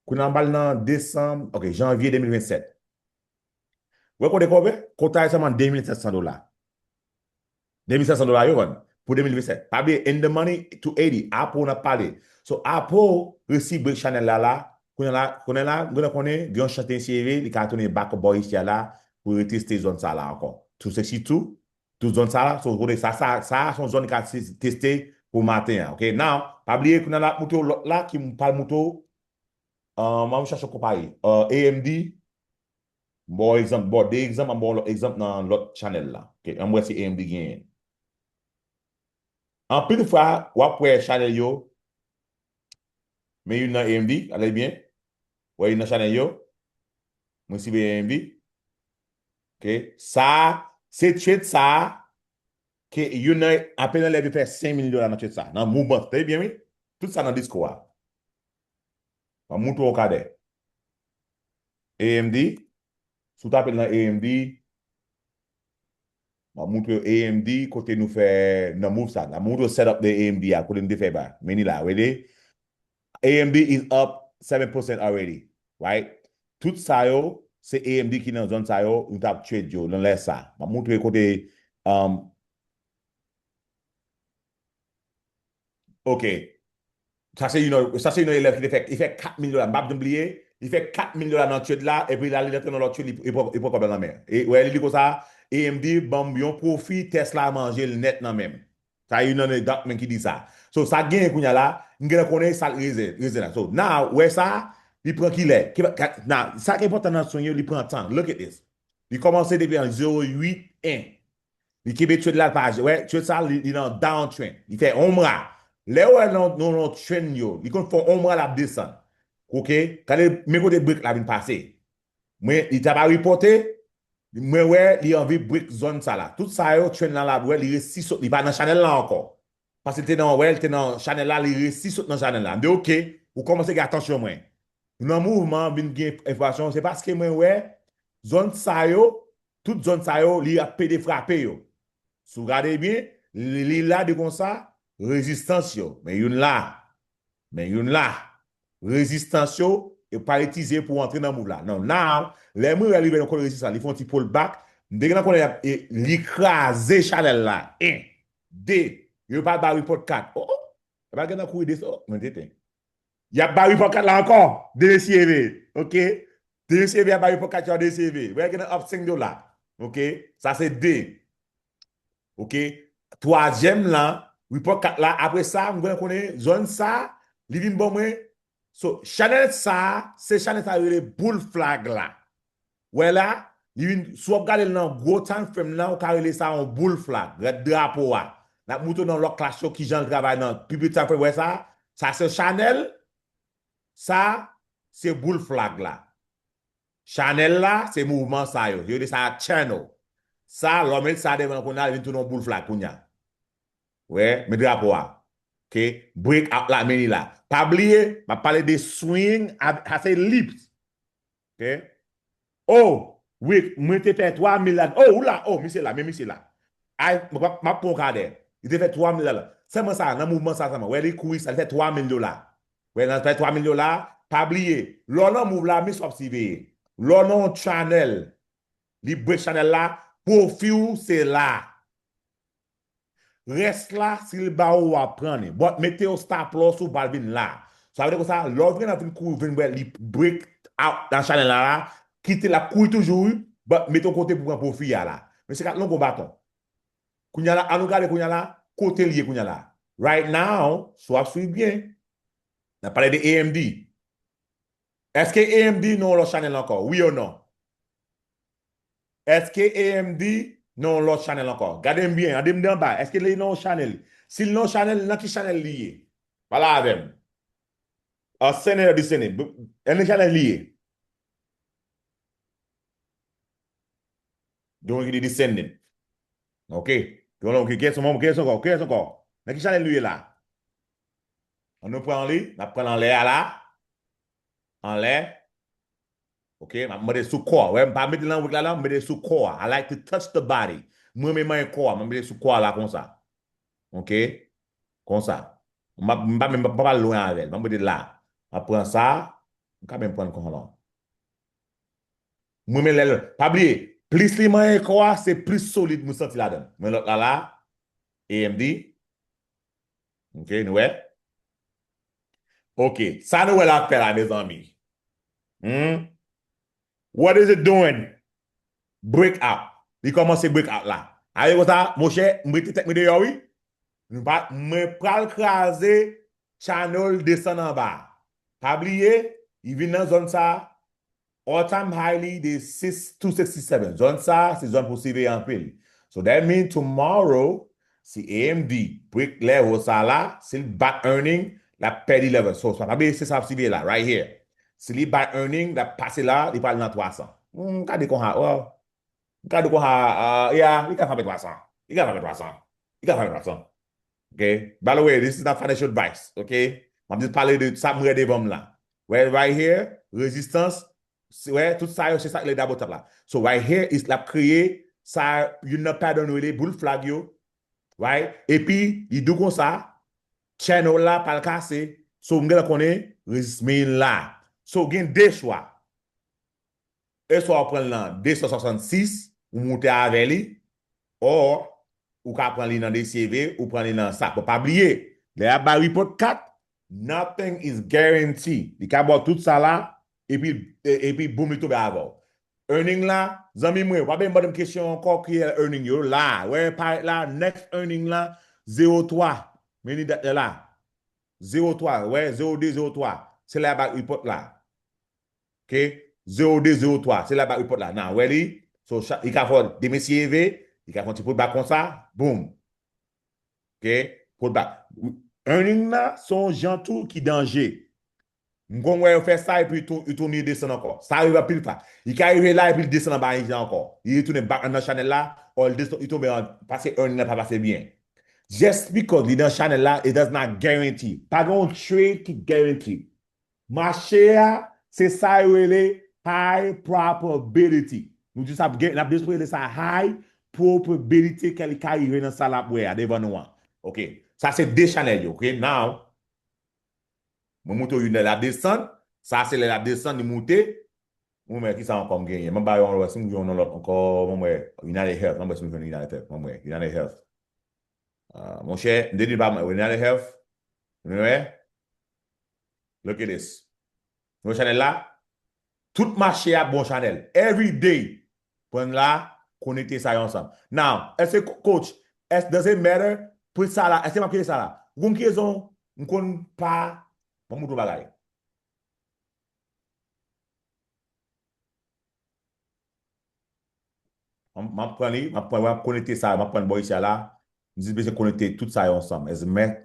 Kounye a m pral nan desanm, ok, janvye de mil vennsèt. Ou wè kote konbyen? Kota a sèlman de mil sèt san dola. De mil sèt san dola yo vann pou de mil vennsèt. Pa bliye, in the money to eighty. Apple n ap pale. So, Apple resi break channel la la. Kounye a la, kounye a la, m gentan konnen, gen yon chans te eseye, li ka tounen back up bò isi a la pou reteste zòn sa la ankò. Two sixty-two, tout zòn sa la, so, kote sa, sa, sa, se yon zòn li ka teste pou maten an, ok? Now, pa bliye, kounye a la, moutre w lòt la, ki m pral moutre w, uh, m ap chache konpayi. Uh, A M D, m ba w egzanp, m ba w de egzanp, m ba w lòt egzanp nan lòt channel la. Ok, ann wè si A M D genyen. Anpil fwa, w ap wè channel yo, men youn nan A M D, gade byen. Wè youn nan channel yo. Mwen sible A M D. Ok, sa, se trade sa, ke youn nan, apèn nan lè vin fè senk mil dola nan trade sa. Nan mouvman, tande byen, wi. Tout sa nan diskou a. M ap moutre w kadè. A M D, si w tape l nan A M D, m ap moutre w A M D kote nou fè nan move sa. M ap moutre w setup de A M D a, kote nou te fè ba. Men li la, wede? A M D is up seven percent already, right? Tout sa yo, se A M D ki nan zòn sa yo, nou t ap trade yo, nan lè sa. M ap moutre w kote, um, Ok. Sa se youn, sa se youn nan elèv ki te fè, li fè kat mil dola. M p ap janm bliye, li fè kat mil dola nan trade la, epi la, li rantre nan lòt trade, li, li pran, li pran kòb la nan men. E, wè, li di konsa, A M D ban m yon pwofi, Tesla manje l nèt nan men m. Sa youn nan Darkman ki di sa. So, sa genyen kounye a la, m gentan konnen sa l reze, reze la. So, now, wè sa, li pran kilè. Ki, ka, now, sa ki enpòtan nan swing yo, li pran tan. Look at this. Li kòmanse depi an zewo uit en. Li kenbe trade la, l pa, wè, trade sa, li, li nan downtrend. Li fè omra. Lè w wè nan, nan, nan trend yo, li konn fè omra, l ap desann. Ok? Gade, men kote break la vin pase. Mwen, li ta pa reporte, mwen wè, li anvi break zòn sa la. Tout sa yo, trend la, l ap wè, li resi sot, li pa nan channel la ankò. Paske l te nan, wè, l te nan channel la, li resi sot nan channel la. M di, ok, ou kòmanse gen atansyon mwen. Nan mouvman, vin gen enfòmasyon, se paske mwen wè, zòn sa yo, tout zòn sa yo, li ap pede frape yo. Si w gade byen, li, li la de konsa, rezistans yo. Men youn la. Men youn la. Rezistans yo, e pa itilize pou antre nan move la. Non, now, lè mwen wè li vin yon kote rezistans la, li fè yon ti pull back, m te gentan konnen, e, li kraze channel la. En. De. Yo pa ba report kat. Oh, oh. E pa gentan kouri desann. Oh, mwen te ten. Y ap ba report kat la ankò. De seve. Ok? De seve, y ap ba report kat yo de seve. Wè, gentan up senk dola. Ok? Sa se de. Ok? Twazyèm lan, report kat la. Apre sa, m gentan konnen zòn sa, li vin ban mwen. So, channel sa, se channel sa yo rele bull flag la. Wè la, li vin, si w ap gade l nan gwo time frame nan, ou ka rele sa yon bull flag, rèd drapo a. N ap moutre w nan lòt klas yo kijan l travay nan pi piti time frame. Wè sa? Sa se channel, sa se bull flag la. Channel la, se mouvman sa yo. Yo rele sa channel. Sa, lè w met sa devan kounye a, li vin tounen yon bull flag kounye a. Wè, men drapo a. Ok? Breakout la, men li la. Pa bliye, m ap pale de swing, a, a se leaps. Ok? Oh, wi, mwen te fè twa mil la. Oh, ou la, oh, misye la, men misye la. Ay, m ap, m ap pran yon kadè. Li te fè twa mil la. Sèlman sa, nan mouvman sa sèlman. Wè, li kouri sa, li fè twa mil dola. Wè, nan fè twa mil dola, pa bliye. Lè w nan move la, men sa w ap siveye. Lè w nan yon channel, li break channel la, pwofi w se la. Rès la, si l ba ou, w ap pran li. But mete yon stop loss ou, ba l vin la. Sa vle di konsa, lè w vin ap vin kouri, vin wè li break out nan channel la, la, kite l ap kouri toujou, wi. But mete yon kote pou pran pwofi a la. Men se kat longo baton. Kounye a la, ann nou gade kounye a la, kote l ye kounye a la. Right now, si w ap swiv byen, n ap pale de A M D. Èske A M D nan yon lòt channel ankò? Wi o non? Èske A M D nan yon lòt channel ankò? Gade m byen, gade m de anba. Èske li nan yon channel? Si l nan yon channel, nan ki channel li ye? Pale avè m. Ascending or descending? Nan ki channel li ye? Gen yon ki di descending. Ok. Gen yon ki, ki ankò, ki ankò, ki ankò? Nan ki channel nou ye la? Ann nou pran li, n ap pran l anlè a la. Anlè. Ok, m ap mete sou kò a. Wè, m pa mete l nan wik la, la, m mete sou kò a. I like to touch the body. Mwen renmen manyen kò a, m ap mete sou kò a la konsa. Ok? Konsa. M pa, m pa menm, m pa, m pa lwen avè l. M ap mete l la. M ap pran sa. M ka menm pran l konsa non. Mwen men lè l, pa bliye, Plis li manyen kò a, se plis solid mwen santi ladan l. Men lòt la la, A M D. Ok, nou wè? Ok, sa nou wè l ap fè la, mezanmi. Hmm? What is it doing? Breakout. Li kòmanse breakout la. Ale konsa, monchè, m rete tèt mwen deyò, wi. Nou pa, mwen pral kraze channel desann anba. Pa bliye, li vin nan zòn sa, all time high li de six two sixty seven. Zòn sa, se zòn pou siveye anpil. So that mean tomorrow, si A M D break level sa la, si l bat earning, l ap pèdi level. So, sa pa bliye, se sa ap siveye la, right here. Si li bat earning, l ap pase la, li pral nan twa san. Hmm, gade konsa, oh. Gade konsa, ah, yeah, li ka frape twa san. Li ka frape twa san. Li ka frape twa san. Ok? By the way, this is not financial advice, ok? M ap just pale de sa m wè devan m la. Wè, right here, rezistans, si, wè, tout sa yo, se sa k le double top la. So, right here, is, l ap kreye sa, youn nan pattern rele bull flag yo, right? Epi, li di w konsa, channel la pral kase, so, m gentan konnen, resist main la. So, gen de chwa. E swa w pran l nan de san swasannsis, ou moute avè li, or, ou ka pran li nan D C V, ou pran li nan sa. Bon, pa bliye, lè y ap bay report kat, nothing is guaranteed. Li ka ba w tout sa la, epi, e- epi boum, li tonbe avè w. Earning la, zanmi mwen, w pa bezwen mande m kesyon ankò, ki earning yo la. Wè, parèt la, next earning la, zewo twa. Men li dat la. Zewo twa, wè, zewo de, zewo twa. Se la y ap bay report la. Ok? Zewo de, zewo twa. Se la y ap bay report la. Nan, wè li. So, cha- li ka fè demen si leve, li ka fè yon ti pullback konsa. Boom. Ok? Pullback. Earning la, se yon jan tou ki danje. M konn wè yo fè sa, epi tou- li tounen desann ankò. Sa rive anpil fwa. Li ka rive la, epi li desann anba ankò. Li retounen back nan channel la, or li desann, li tonbe an, paske earning la pa pase byen. Just because li nan channel la, it does not guarantee. Pa gen yon trade ki guarantee. Mache a, se sa yo rele high probability. Nou di sa, gen- n ap just rele sa high probability ke li ka rive nan sa l ap wè a devan nou an. Ok. Sa se de channel yo, ok? Now, mwen montre w youn lè l ap desann. Sa se lè l ap desann, li moute. Mwen, men, ki sa ankò m genyen? Mwen ba yo yon lòt, si m gen yon lòt ankò, mwen, mwen, United Health, mwen, si m jwenn United Health, mwen, mwen, United Health. Ah, monchè, m te di pa mwen, United Health, nou wè? Look at this. Nou wè chanèl la? Tout mache ap bon chanèl. Every day. Pran la, konekte sa yo ansanm. Now, èske co- coach, èske does it matter? Pou sa la, èske m ap kite sa la? Ou konn ki rezon m konn pa, ban m montre w bagay. M, m ap pran li, m ap pran, m ap konekte sa, m ap pran bò isi a la. M di bezwen konekte tout sa yo ansanm. As a ma-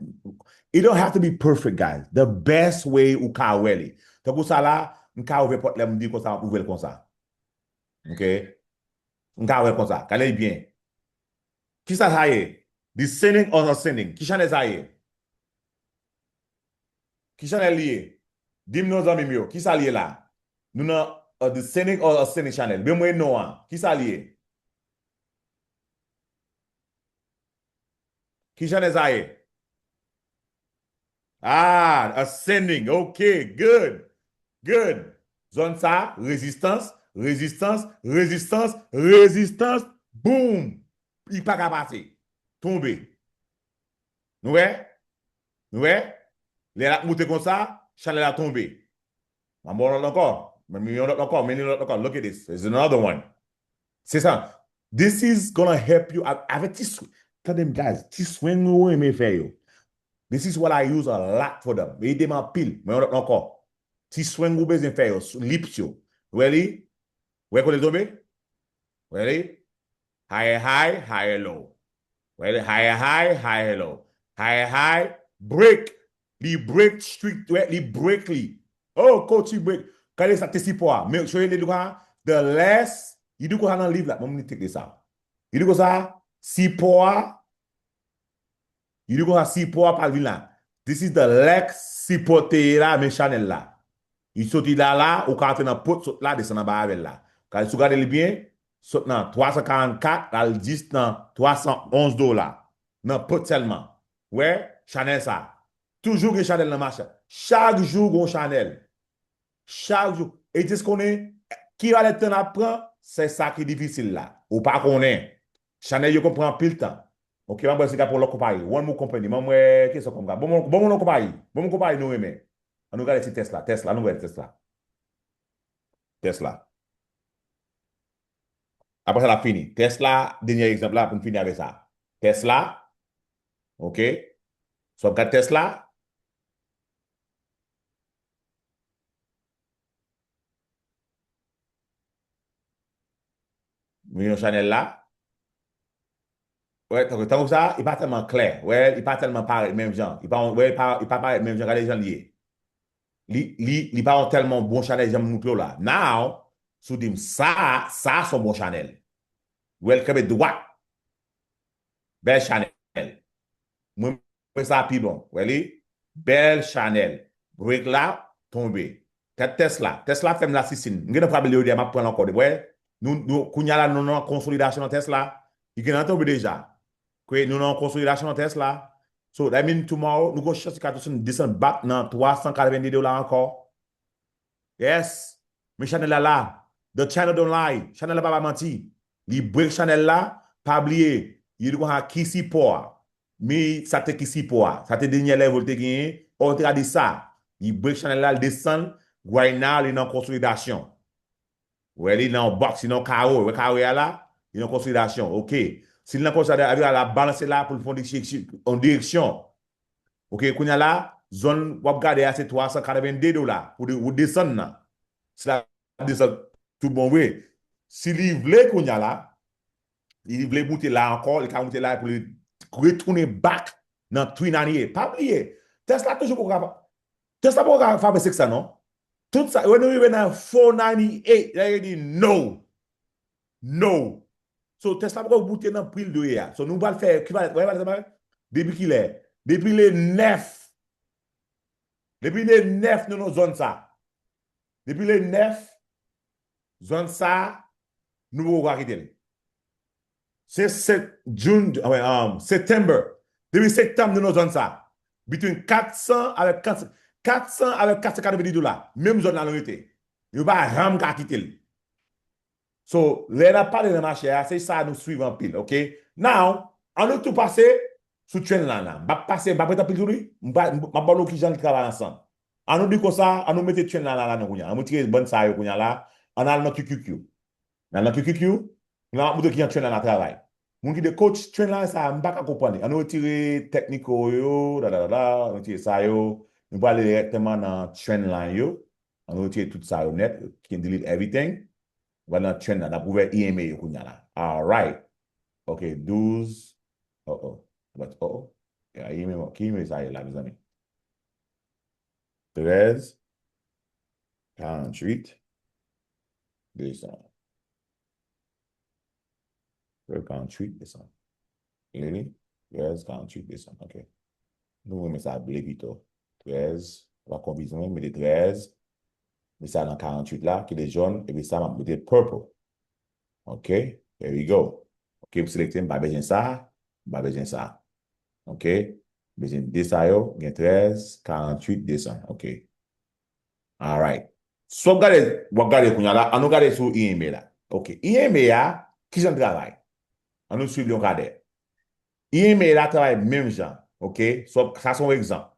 It don't have to be perfect, guys. The best way ou ka wè li. Tankou sa la, m ka ouvè pòt lè m di konsa, m ap ouvè l konsa. Ok? M ka wè konsa. Gade li byen. Kisa sa ye? Descending or ascending? Ki chanèl sa ye? Ki chanèl li ye? Di m non, zanmi m yo. Kisa li ye la? Nou nan a descending or ascending channel. Ban mwen non an. Kisa li ye? Ki chanèl sa ye? Ah, ascending. Ok, good. Good. Zòn sa, rezistans, rezistans, rezistans, rezistans. Boom! Li pa ka pase. Tonbe. Nou wè? Nou wè? Lè l ap moute konsa, chanèl la tonbe. M ap ba w lòt ankò. Men yon lòt ankò. Men yon lòt ankò. Look at this. There's another one. Se sa. This is gonna help you. Avèk ti sw-, tande m, guys. Ti swing nou renmen fè yo. This is what I use a lot for them. Li ede m anpil. Men yon lòt ankò. Ti swing ou bezwen fè yo. Lips yo. Wè li? Wè kote l tonbe? Wè li? Higher high, higher low. Wè li? Higher high, higher low. Higher high, break. Li break strict, wè, li break li. Oh, coach, li break. Gade sa, te sipò a. Men, so, li di konsa, the less, li di konsa nan liv la. Mwen, mwen tek de sa. Li di konsa, sipò a, li di konsa, sipò a pral vin la. This is the last sipò te ye la, men chanèl la. Li soti la la, ou ka antre nan pòt, sot la, desann anba avè l la. Gade, si w gade li byen, sot nan twa san karannkat, l al jis nan twa san onz dola. Nan pòt sèlman. Wè, chanèl sa. Toujou gen chanèl nan mache. Chak jou gon chanèl. Chak jou. E jis konnen ki valè tan ap pran, Se sa ki difisil la. Ou pa konnen. Chanèl yo konn pran anpil tan. Ok, m ap wè si ka pran lòt konpayi. One more company. M ap wè ki sa konn ka. Bon, bon, bon, yon konpayi. Bon, yon konpayi nou renmen. An nou gade ti Tesla. Tesla, nou gade Tesla. Tesla. Apre sa, l ap fini. Tesla, dènye egzanp la, pou n fini avèk sa. Tesla, ok. So, w ap gade Tesla. Milyon chanèl la. Wè, tankou, tankou sa, li pa tèlman klè. Wè, li pa tèlman parèt menm jan. Li pa, wè, li pa, li pa parèt menm jan. Gade jan li ye. Li, li, li pa yon tèlman bon chanèl jan m montre w la. Now, si w di m sa, sa se yon bon chanèl. Wè, l kanpe dwat. Bèl chanèl. Mwen, mwen sa pi bon. Wè li? Bèl chanèl. Break la, tonbe. Tèt Tesla. Tesla fè m lasisin. M gentan frape l yè, m ap pran l ankò. Wè? Nou, nou, kounye a la, nou nan konsolidasyon nan Tesla. Li gentan tonbe deja. Ke nou nan konsolidasyon nan Tesla. So, that mean tomorrow, nou gon chans li ka desann, desann back nan twa san katrevenndi dola ankò. Yes. Men chanèl la la. The channel don't lie. Chanèl la pa bay manti. Li break chanèl la. Pa bliye. Li konn ki sipò a. Men sa te ki sipò a. Sa te dènye level te genyen. Ou te ka di sa. Li break chanèl la, li desann. Right now, li nan konsolidasyon. Wè, li nan yon box, li nan yon kare. Wè kare a la? Li nan konsolidasyon. Ok. Si li nan konsolidasyon, l ap balanse la pou l fè yon direksyon, yon direksyon. Ok, kounye a la, zòn w ap gade a se twa san katrevenndi dola pou de, ou desann nan. Si l ap desann tout bon vre. Si li vle kounye a la, li vle moute la ankò, li ka moute la pou li retounen back nan three ninety-eight. Pa bliye, Tesla toujou poko ka, Tesla poko ka frape six cents non. Tout sa, wè nou rive nan four ninety-eight, la yo di no. No. So, Tesla poko moute nan pri l dwe a. So, nou pral fè, ki va, wè, wè, wè, depi kilè? Depi le nèf. Depi le nèf, nou nan zòn sa. Depi le nèf, zòn sa, nou poko ka kite l. Se, se June, ah, wè, um, September. Depi septanm, nou nan zòn sa. Between kat san avèk kat, kat san avèk kat san katrevenndi dola. Menm zòn la nou rete. Yo pa janm ka kite l. So, lè n ap pale nan mache a, se sa nou swiv anpil, ok? Now, an nou tou pase sou trend line la. M p ap pase, m p ap ret anpil sou li. M pa, m ap ba nou kijan li travay ansanm. An nou di konsa, an nou mete trend line la, la nan kounye a. An nou tire bann sa yo kounye a la. An al nan Q Q Q. N al nan Q Q Q, la m ap montre kijan trend line la travay. Moun ki di coach, trend line sa, m pa ka konprann li. An nou retire technical yo, da, da, da, da, an nou retire sa yo. Nou prale dirèkteman nan trend line yo. An nou retire tout sa yo nèt. Can delete everything. N al nan trend la, n ap ouvè E M A yo kounye a la. Alright. Ok, douz. Oh, oh. But, oh, oh. Ya, E M A, ki E M A sa ye la, mezanmi? Trèz, karanntuit, desan. Trèz, karanntuit, desan. Li, li, trèz, karanntuit, desan. Ok. Nou renmen sa ble pito. Trèz, pa konfize mwen, mete trèz. Mete sa nan karanntuit la, ki de jòn, epi sa, m ap mete purple. Ok, there we go. Ok, m selekte, m pa bezwen sa, m pa bezwen sa. Ok, bezwen de sa yo, gen trèz, karanntuit, desan. Ok. Alright. So, w ap gade, w ap gade kounye a la, an nou gade sou E M A la. Ok, E M A a, kijan l travay? An nou swiv li yon kadè. E M A la travay menm jan. Ok, so, sa se yon egzanp.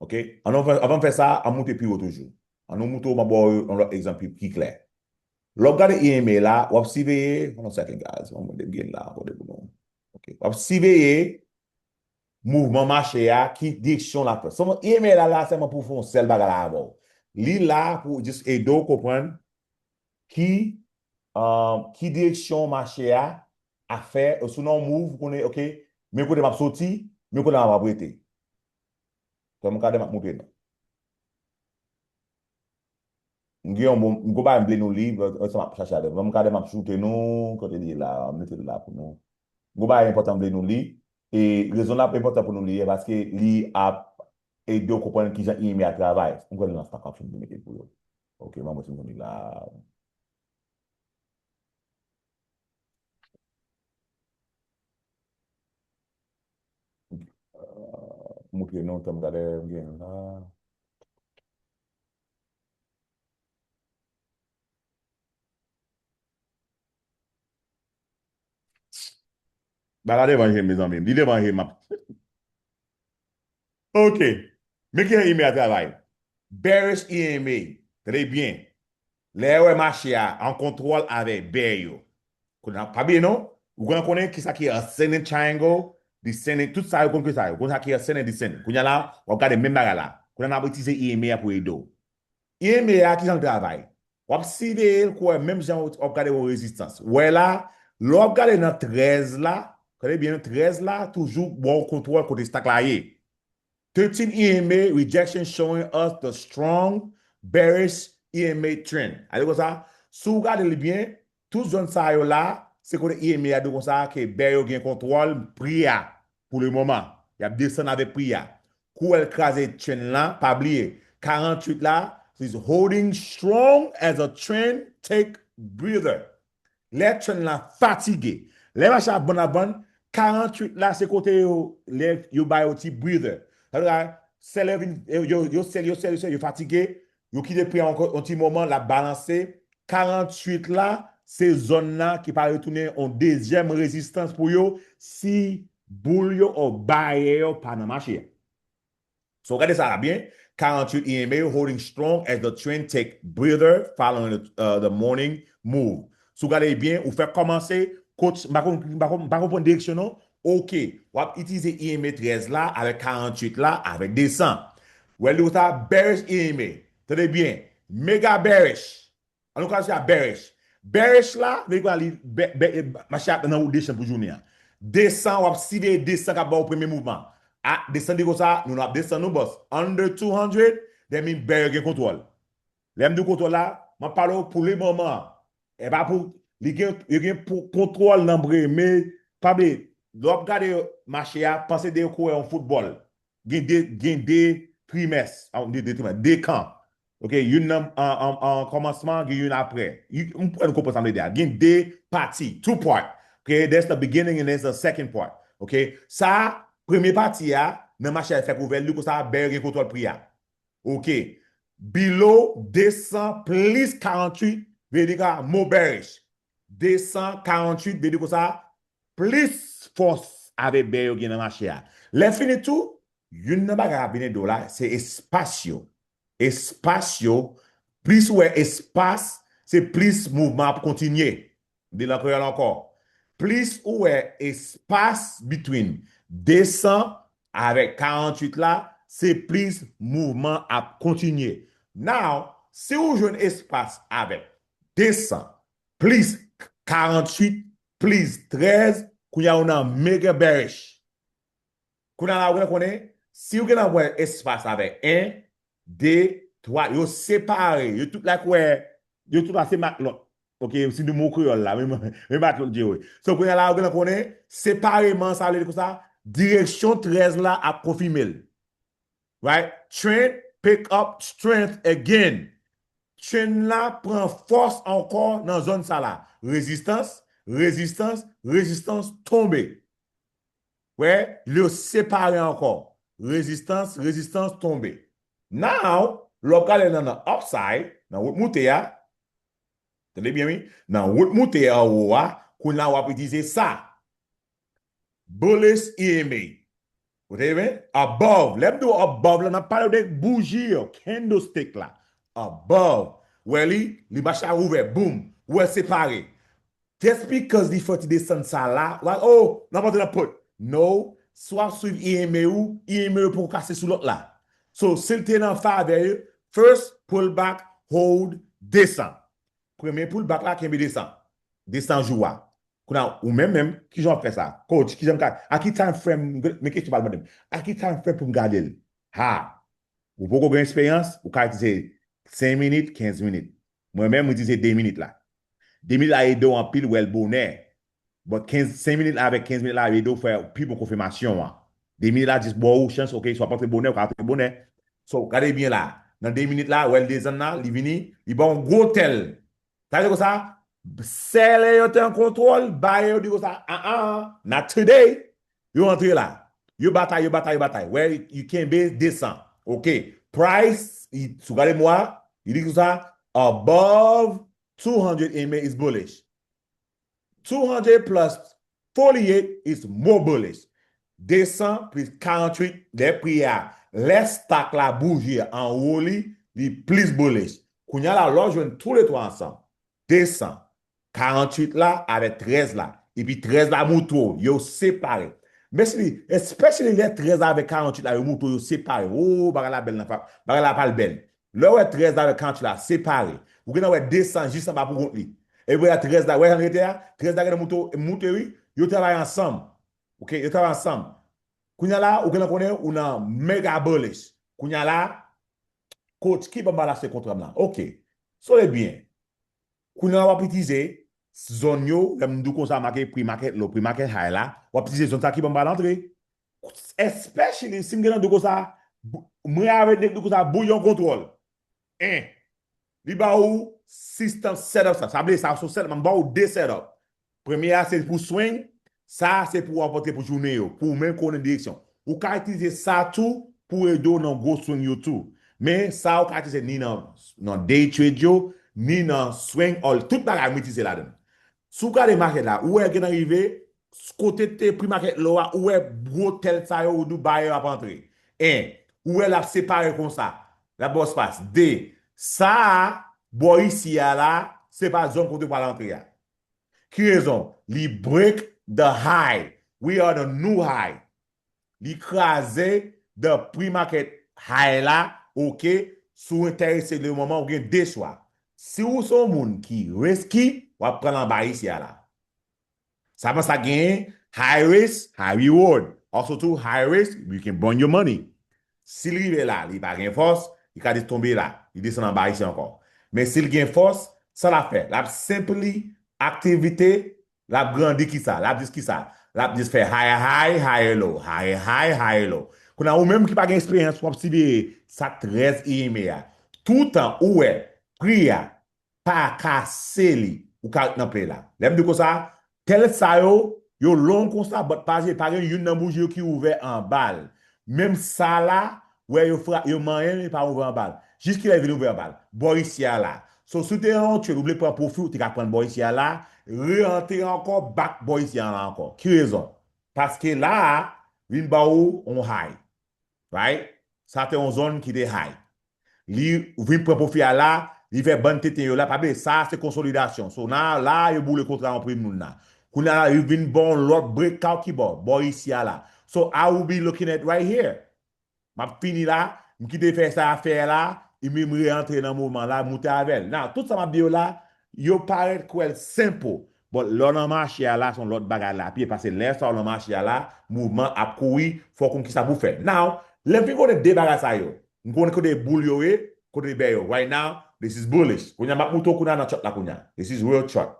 Ok, an nou fè, anvan m fè sa, an monte pi wo toujou. An nou monte, m ap ba w yon lòt egzanp ki, ki klè. Lè w ap gade E M A la, w ap siveye, hold on a second, guys, mwen mande m gen la, kote pou nou. Ok, w ap siveye mouvman mache a, ki direksyon l ap fè. Sèlman E M A la, la, sèlman pou fè yon sèl bagay la avè w. Li la pou just ede w konprann ki, um, ki direksyon mache a ap fè, ou si w nan yon move, ou konnen, ok, men kote m ap soti, men kote m ap rete. Fè m gade, m ap montre nou. M gen yon bon, m gon bagay m vle nou li, ansanm ap chache avè m. Ban m gade, m ap choute nou, kote li ye la, m mete l la pou nou. M gon bagay enpòtan m vle nou li, e rezon l ap enpòtan pou nou li, e paske li ap ede w konprann kijan E M A a travay. M kwè nou nan stock option pou mete l pou yo. Ok, m ap wè si m konn li la. Montre nou, tanm gade m gen la. Bagay devan je m, mezanmi. Li devan je m. Ok. Men kijan E M A a travay. Bearish E M A. Tande byen. Lè yo wè mache a an kontwòl avèk bè yo. Kounye a, pa bliye non, ou konn konnen kisa ki ascending triangle, descending, tout sa yo konn ki sa yo. Konn sa ki ascending, descending. Kounye a la, w ap gade menm bagay la. Kounye a n ap itilize E M A a pou ede w. E M A a, kijan l travay? W ap siveye l kou menm jan w ap gade yon rezistans. Wè la, lè w ap gade nan trèz la, tande byen, trèz la, toujou ba w kontwòl kote stock la ye. Thirteen E M A rejection showing us the strong bearish E M A trend. Ale konsa, si w gade li byen, tout zòn sa yo la, se kote E M A a di konsa ke bè yo gen kontwòl pri a pou le moman. Y ap desann avèk pri a. Kou w wè l kraze trend la, pa bliye, karanntuit la is holding strong as a trend take breather. Lè trend la fatige, lè mache ap vann, ap vann, karanntuit la se kote yo, lè yo ba yo ti breather. Sa vle di, sèlè vin, yo, yo sèl, yo sèl, yo sèl, yo fatige, yo kite pri a yon ti moman, l ap balanse. Karanntuit la, se zòn nan ki pa retounen yon dezyèm rezistans pou yo si boul yo ou bayè yo pa nan mache a. So, gade sa la byen. Karanntuit E M A holding strong as the trend take breather following the, uh, the morning move. Si w gade byen, ou fèk kòmanse, coach, m pa konn, m pa konn, m pa konprann direksyon non. Ok, w ap itilize E M A trèz la avèk karanntuit la avèk desan. Wè l di konsa, bearish E M A. Tande byen, mega bearish. An nou ka di sa bearish. Bearish la, vle di kwa li, bè, bè, mache ap nan wout desann pou jounen an. Desann, w ap siveye desann k ap ba w premye mouvman. A, desann di konsa, nou, nou ap desann nou, boss. Under two hundred, that mean bè yo gen kontwòl. Lè m di w kontwòl la, m ap pale w pou le moman. E pa pou, li gen, yo gen pou kontwòl nan bre, men, pa bliye, lè w ap gade mache a, panse de yo koure yon foutbòl. Gen de, gen de trimès, ah, de, de trimès, de kan. Ok, youn nan an, an, an kòmansman, gen youn apre. You, m kwè nou konprann sa m vle di a. Gen de pati, two part. Ok, there's the beginning and there's the second part. Ok, sa, premye pati a, nan mache a fèk ouvè, li konsa, bè gen kontwòl pri a. Ok, below desan plis karanntuit, vle di ka more bearish. Desan karanntuit, vle di konsa, plis fòs avèk bè yo gen nan mache a. Lè fini tou, youn nan bagay k ap vin ede w la, se espas yo. Espas yo, plis ou wè espas, se plis mouvman ap kontinye. M di l an kreyòl ankò. Plis ou wè espas between desan avèk karanntuit la, se plis mouvman ap kontinye. Now, si ou jwenn espas avèk desan plis karanntuit plis trèz, kounye a ou nan mega bearish. Kounye a la, ou gentan konnen, si ou gentan wè espas avèk en, de, twa, yo separe, yo tout la kwè, yo tout la se matlòt. Ok, si nou mo kreyòl la, men, men matlòt je wi. So, kounye a la, ou gentan konnen, separeman, sa vle di konsa, direksyon trèz la ap konfime l. Right? Trend pick up strength again. Trend la pran fòs ankò nan zòn sa la. Rezistans, rezistans, rezistans, tonbe. Wè, yo separe ankò. Rezistans, rezistans, tonbe. Now, lè w ap gade nan, nan upside, nan wout moute a, tande byen wi, nan wout moute anwo a, kounye a w ap itilize sa. Bullish E M A. Ou te men? Above. Lè m di w above la, n ap pale de bouji yo, candlestick la. Above. Wè li, li mache a ouvè, boom. Wè separe. Just because li fè ti desann sa la, wa, oh, n ap antre nan put. No, si w ap swiv E M A ou, E M A ou poko kase sou lòt la. So, si l te nan favè yo, first pullback, hold, desann. Premye pullback la, kenbe desann. Desann jou a. Kounye a, ou menm menm, kijan w ap fè sa? Coach, kijan m ka, a ki time frame, men kesyon pa l mande m. A ki time frame pou m gade l? Ha! Ou poko gen eksperyans, ou ka itilize senk minit, kenz minit. Mwen menm, mwen itilize de minit la. De minit la ede w anpil, wè l bonè. But kenz, senk minit la avèk kenz minit la ede w fè pi bon konfimasyon an. De minit la jis ba w chans, ok, si w ap antre bonè, ou ka antre bonè. So, gade byen la. Nan de minit la, wè l desann la, li vini, li ba w yon gwo tèl. Sa vle di konsa, sèlè yo te an kontwòl, bayè yo di konsa, ah, ah, not today. Yo antre la. Yo batay, yo batay, yo batay. Wè, yo kenbe desann. Ok. Price, si w gade mo a, li di konsa, above two hundred E M A is bullish. Two hundred plus forty-eight is more bullish. Desan plis karanntuit, lè pri a, lè stock la bouje anwo li, li plis bullish. Kounye a la, lè w jwenn tou le twa ansanm, desan, karanntuit la avèk trèz la, epi trèz la moutre w, yo separe. Especially, especially lè trèz la avèk karanntuit la, yo moutre w, yo separe. Oh, bagay la bèl nan fa-, bagay la pral bèl. Lè w wè trèz la avèk karanntuit la separe, ou gentan wè desan jis anba pou kont li. Epi wè trèz la, wè jan l rete a, trèz la gentan moutre, moutre wi, yo travay ansanm. Ok, yo travay ansanm. Kounye a la, ou gentan konnen ou nan mega bullish. Kounye a la, coach, ki ban m al achte kontra m lan? Ok. So, ebyen, kounye a w ap itilize zòn yo, lè m di w konsa, make pre-market low, pre-market high la, w ap itilize zòn sa ki ban m al antre. Especially si m gentan di w konsa, mwen avèk nèg di w konsa, bouyon kontwòl. En, li ba ou sistèm setup sa. Sa vle sa, se yon setup, m ba ou de setup. Premye a se pou swing, sa se pou w ap antre pou jounen yo, pou w menm konnen direksyon. Ou ka itilize sa tou pou ede w nan gwo swing yo tou. Men sa ou ka itilize ni nan, nan day trade yo, ni nan swing, all, tout bagay m itilize ladan. Si w gade maket la, ou wè gentan rive, kote te pre-market low a, ou wè gwo tèl sa yo, ou di w bayè ap antre. En, ou wè l ap separe konsa. L ap ba w espas. De, sa a, bò isi a la, se pa zòn kote w pral antre a. Ki rezon? Li break the high. We are the new high. Li kraze the pre-market high la, ok? Si w enterese le moman, ou gen de chwa. Si w se yon moun ki risky, w ap pran l anba isi a la. Sa pran sa genyen, high risk, high reward. Also too, high risk, you can burn your money. Si l rive la, li pa gen fòs, li ka jis tonbe la, li desann anba isi ankò. Men si l gen fòs, sa l ap fè? L ap simply aktivite, l ap grandi kisa? L ap jis kisa? L ap jis fè higher high, higher low, higher high, higher low. Kounye a, ou menm ki pa gen eksperyans, w ap siveye sa trèz E M A a. Toutan ou wè pri a pa kase li, ou ka ret nan play la. Lè m di konsa, tèl sa yo, yo long konsa, but pa gen, pa gen youn nan bouji yo ki ouvè anba l. Menm sa la, wè yo fra-, yo manyen l, li pa ouvè anba l. Jis kilè l vin ouvè anba l? Bò isi a la. So, si w te nan yon trade, ou vle pran pwofi, ou te ka pran bò isi a la, re-antre ankò, back bò isi a la ankò. Ki rezon? Paske la a, vin ba ou on high. Right? Sa te yon zòn ki te high. Li vin pran pwofi a la, li fè bann tenten yo la, pa bliye, sa se konsolidasyon. So, la, la, yo boule kontra yon premye moun la. Kounye a la, li vin ba w lòt breakout ki bò, bò isi a la. So, I will be looking at right here. M ap fini la, m kite fè sa a fè la, epi m re-antre nan mouvman la, moute avè l. Now, tout sa m ap di yo la, yo parèt kwè l simple. But lè w nan mache a la, se yon lòt bagay la, piye, paske lè sa w nan mache a la, mouvman ap kouri, fò w konn kisa pou w fè. Now, lè m fin konnen de bagay sa yo, m konnen kote boul yo ye, kote bè yo. Right now, this is bullish. Kounye a, m ap montre w kounye a nan chart la kounye a. This is real chart.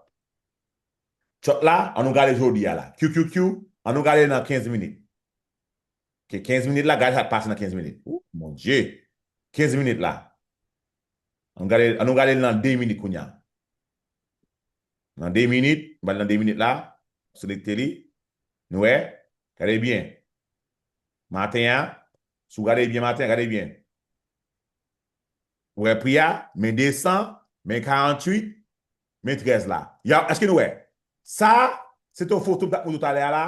Chart la, an nou gade jodi a la. Q Q Q, an nou gade nan kenz minit. Ok, kenz minit la, gade sa k pase nan kenz minit. Oh, mon Dieu. Kenz minit la. An nou gade, an nou gade l nan de minit kounye a. Nan de minit, m pral nan de minit la. Selekte li. Nou wè? Gade byen. Maten an, si w gade byen maten an, gade byen. Ou wè pri a, men desan, men karanntuit, men trèz la. Ya, èske nou wè? Sa, se te yon foto m t ap montre w talè a la.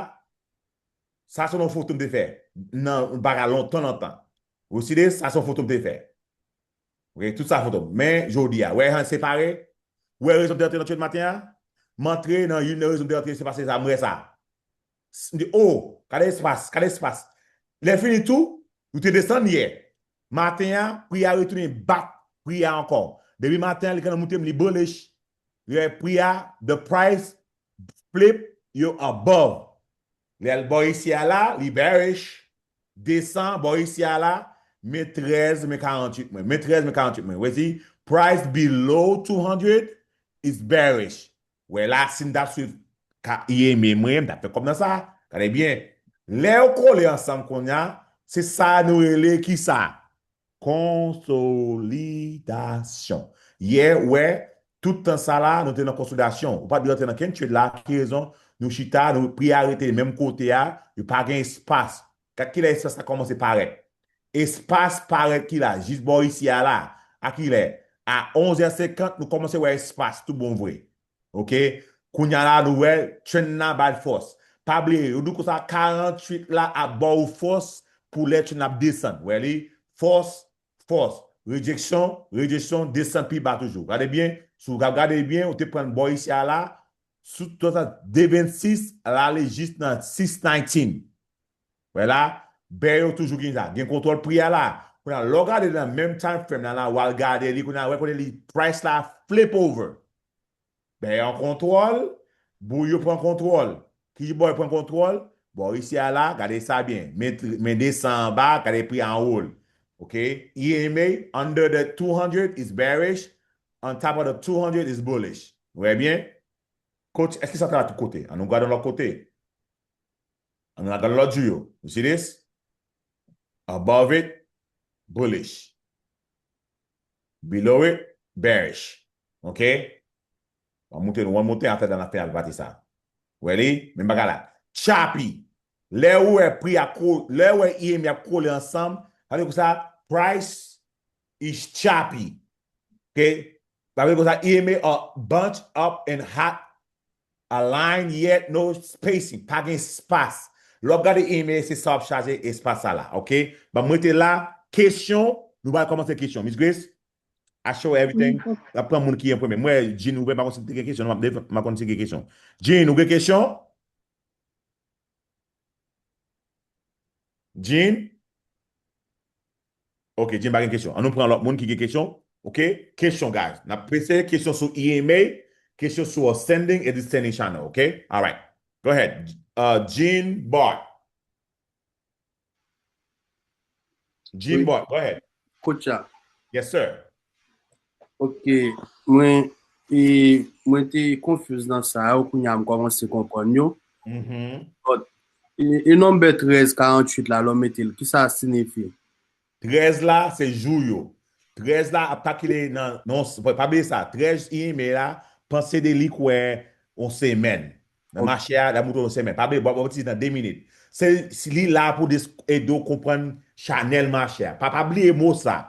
Sa se yon foto m te fè nan bagay lontan, lontan. Ou si de, sa se yon foto m te fè. Ok, tout sa foto m. Men, jodi a, wè jan l separe? Ou wè rezon m te rantre nan trade maten an? M antre nan youn nan rezon m te rantre, se paske sa, m wè sa. S-, m di, oh, gade espas, gade espas. Lè fini tou, nou te desann yè. Maten an, pri a retounen bat pri a ankò. Depi maten an, li konn moute m, li bullish. Lè pri a, the price flip, yo above. Lè l bò isi a la, li bearish. Desann, bò isi a la, men trèz, men karanntuit mwen. Men trèz, men karanntuit mwen. Wè si, price below two hundred is bearish. Wè la, si m t ap swiv ka E M A mwen, m t ap fè kòb nan sa. Gade byen. Lè yo kole ansanm kounye a, se sa nou rele kisa? Konsolidasyon. Yè, wè, tout tan sa la, nou te nan konsolidasyon. Ou pa t dwe rantre nan kenn trade la. Ki rezon? Nou chita, nou pri a rete menm kote a, yo pa gen espas. Gad kilè espas la kòmanse parèt. Espas parèt ki la, jis bò isi a la. A kilè? A onz è senkant, nou kòmanse wè espas tout bon vre. Ok? Kounye a la, nou wè trend la bay fòs. Pa bliye, yo di konsa karanntuit la ap ba w fòs pou lè trend ap desann. Wè li, fòs, fòs, rejection, rejection, desann pi ba toujou. Gade byen, si w ap gade byen, ou te pran bò isi a la, sou de vennsis, l ale jis nan six nineteen. Wè la, bè yo toujou gen sa, gen kontwòl pri a la. Kounye a, lè w gade nan menm time frame nan la, w al gade li, kounye a, wè kote li, price la flip over. Bè an kontwòl, bouy yo pran kontwòl. Ki bò yo pran kontwòl? Bò isi a la, gade sa byen. Men, men desann anba, gade pri an wo l. Ok? E M A under the two hundred is bearish, on top of the two hundred is bullish. Ou wè byen? Coach, èske sa travay tout kote? An nou gade lòt kote. An nou gade lòt jou yo. You see this? Above it, bullish. Below it, bearish. Ok? W ap moute, w ap moute, atè dan la fè al pati sa. Wè li, menm bagay la. Choppy. Lè ou wè pri a ko, lè ou wè E M A ap kole ansanm, sa vle di konsa, price is choppy. Ok? Sa vle di konsa, E M A are bunch up and hot, align yet, no spacing. Pa gen espas. Lè w ap gade E M A, se sa w ap chache espas sa la. Ok? Ban m rete la. Kesyon, nou pral kòmanse kesyon. Miss Grace, I show everything. N ap pran moun ki an premye. Mwen, Jean, ou pa konn si te gen kesyon. Non, m ap, m pa konn si gen kesyon. Jean, ou gen kesyon? Jean? Ok, Jean pa gen kesyon. An nou pran lòt moun ki gen kesyon. Ok? Kesyon, guys. N ap prese kesyon sou E M A, kesyon sou ascending e descending channel. Ok? Alright. Go ahead. Uh, Jean Bart. Jean Bart, go ahead. Coach a. Yes, sir. Ok, mwen, e, mwen te confuse nan sa yo, kounye a m kòmanse konprann yo. Mhm. But, e, e nonbè trèz karanntuit la, lè w mete l, ki sa siyifi? Trèz la, se jou yo. Trèz la ap kalkile nan, nan, pa bliye sa, trèz E M A la, panse de li kwè yon semèn. Nan mache a, l ap montre yon semèn. Pa bliye, bon, bon, ti nan de minit. Se, se li la pou des-, ede w konprann chanèl mache a. Pa, pa bliye mo sa.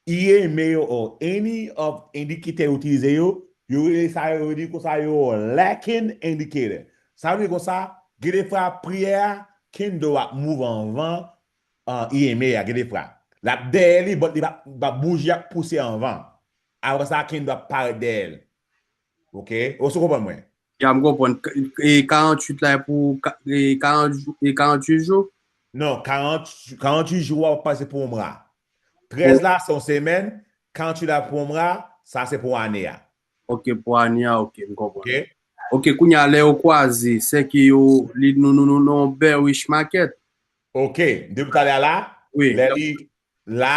E M A yo, or any of indicator yo itilize yo, yo rele sa yo, yo di konsa yo lagging indicator. Sa vle di konsa, gen de fwa priyè a, candle ap move anvan, an, E M A a, gen de fwa. L ap dèyè li, but li pa, pa bouji ap pouse anvan. Apre sa, candle ap parèt dèyè l. Ok? Ou se konprann mwen? Ya, m konprann. K-, e karanntuit la e pou ka-, e karant jou, e karanntuit jou? Non, karant, karanntuit jou a w ap pase pou yon mwa. Trèz la, se yon semèn. Karanntuit la pou yon mwa, sa se pou ane a. Ok, pou ane a, ok, m konprann. Ok? Ok, kounye a, lè yo kwaze, se ke yo, li, nou, nou, nou, nou, bearish market. Ok, depi talè a la, wi, lè li la,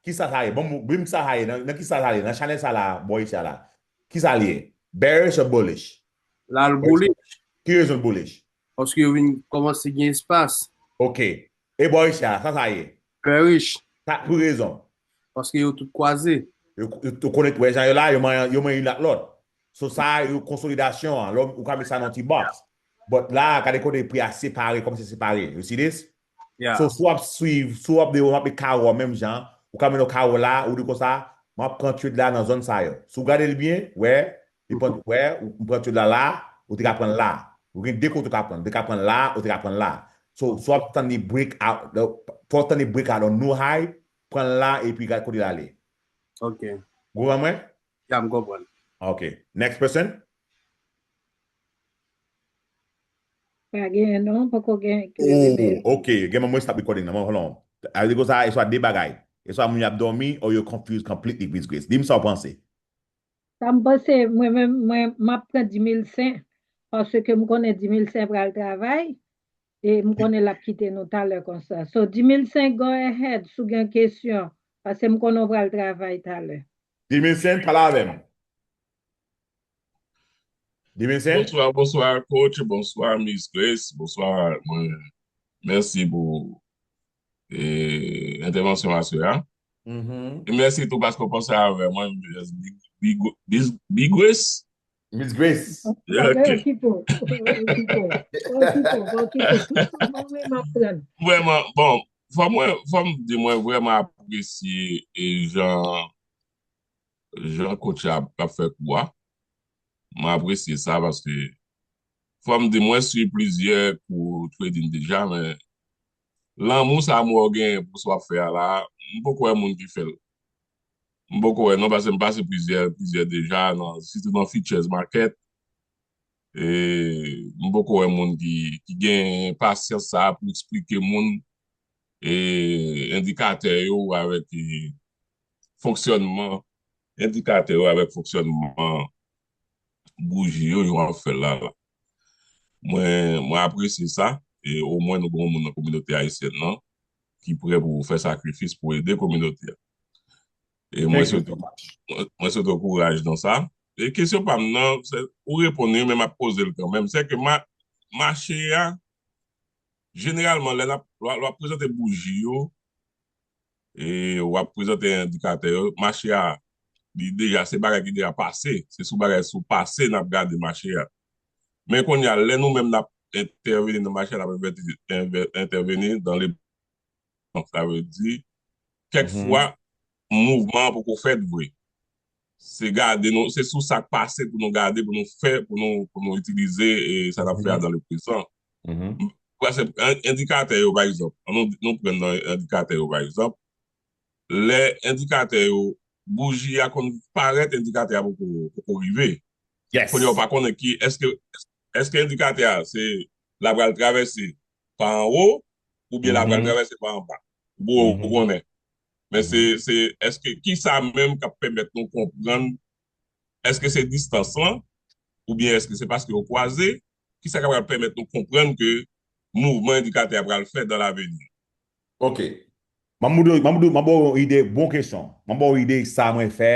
kisa sa ye? Bon, di m sa sa ye, nan, nan kisa sa ye? Nan chanèl sa la, bò isi a la. Kisa li ye? Bearish or bullish? La, l bullish. Ki rezon l bullish? Paske yo vin kòmanse gen espas. Ok. E bò isi a, sa sa ye? Bearish. Sa, pou rezon? Paske yo tout kwaze. Yo, yo, yo konnen, wè jan yo la, yo manyen, yo manyen youn ak lòt. So sa, yo konsolidasyon an, lè w, ou ka met sa nan ti box. But la, gade kote pri a separe, kòm se separe. You see this? Yeah. So, si w ap swiv, si w ap de, w ap met kawo menm jan, ou ka met yon kawo la, ou di konsa, m ap pran trade la nan zòn sa yo. Si w gade l byen, wè, li pran, wè, ou pran trade la la, ou te ka pran l la. Ou gen de kote ou ka pran, ou te ka pran l la, ou te ka pran l la. So, si w ap tann li break out, fò w tann li break out yon new high, pran l la, epi gade kote l ale. Ok. Ou konprann mwen? Ya, m konprann. Ok. Next person? Pa genyen non, poko gen ki rele. Oh, ok. Gen moun mwen stop recording nan, hold on. A di konsa, e swa de bagay. E swa moun y ap dòmi, or yo confused completely, Miss Grace. Di m sa w panse. Sa m panse, mwen menm, mwen, m ap pran di mil senk, paske m konnen di mil senk pral travay, e m konnen l ap kite nou talè konsa. So, di mil senk, go ahead, si w gen kesyon, paske m konnen w pral travay talè. Di mil senk, pale avè m. Di mil senk? Bonswa, bonswa, coach. Bonswa, Miss Grace. Bonswa, mwen. Mèsi pou, e, entèvansyon aswè a. Mhm. E mèsi tou paske w panse avè mwen, Miss Big, Big, Big, Big Grace. Miss Grace. Ok. Okipe w, okipe w, okipe w, okipe w. Tout sa mwen menm m ap pran. Vrèman, bon, fò mwen, fò m di mwen vrèman apresye e jan jan coach a ap fè kou a. Mwen apresye sa paske Fò m di, mwen swiv plizyè kou trading deja, men lanmou sa m wè w genyen pou sa w ap fè a la, m poko wè moun ki fè l. M poko wè non, paske m pase plizyè, plizyè deja, nan, sitou nan futures market. E m poko wè moun ki, ki gen pasyans sa a pou eksplike moun e endikatè yo avèk e fonksyònman endikatè yo avèk fonksyònman bouji yo, jan w ap fè l la, la. Mwen, mwen apresye sa, e omwen nou gen yon moun nan kominote ayisyèn nan ki prè pou fè sakrifis pou ede kominote a. E mwen swete, mwen swete w kouraj nan sa. E kesyon pa m nan, se, ou reponn li, men m ap poze l kanmenm. Se ke ma, mache a, jeneralman, lè l ap, lè w ap prezante bouji yo, e w ap prezante endikatè yo, mache a, li deja, se bagay ki deja pase. Se sou bagay sou pase n ap gade mache a. Men kounye a, lè nou menm n ap entèveni nan mache a, n ap entèveni dan le, sa vle di, kèk fwa, mouvman an poko fèt vre. Se gade nou, se sou sa k pase pou nou gade, pou nou fè, pou nou, pou nou itilize e sa n ap fè a dan le prezan. Paske endikatè yo, pa egzanp, nou, nou pran nan endikatè yo, pa egzanp, lè endikatè yo, bouji a konn parèt, endikatè a poko, poko rive. Kounye a, ou pa konnen ki, èske, èske endikatè a, se la pral travèse pa anwo, oubyen la pral travèse pa anba. Ou, ou konnen. Men se, se, èske ki sa menm k ap pèmèt nou konprann, èske se distans lan, oubyen èske se paske yo kwaze, ki sa k ap pèmèt nou konprann ke mouvman endikatè a pral fè dan laveni? Ok. M ap ba w, m ap ba w, m ap ba w yon ide, bon kesyon. M ap ba w ide sa mwen fè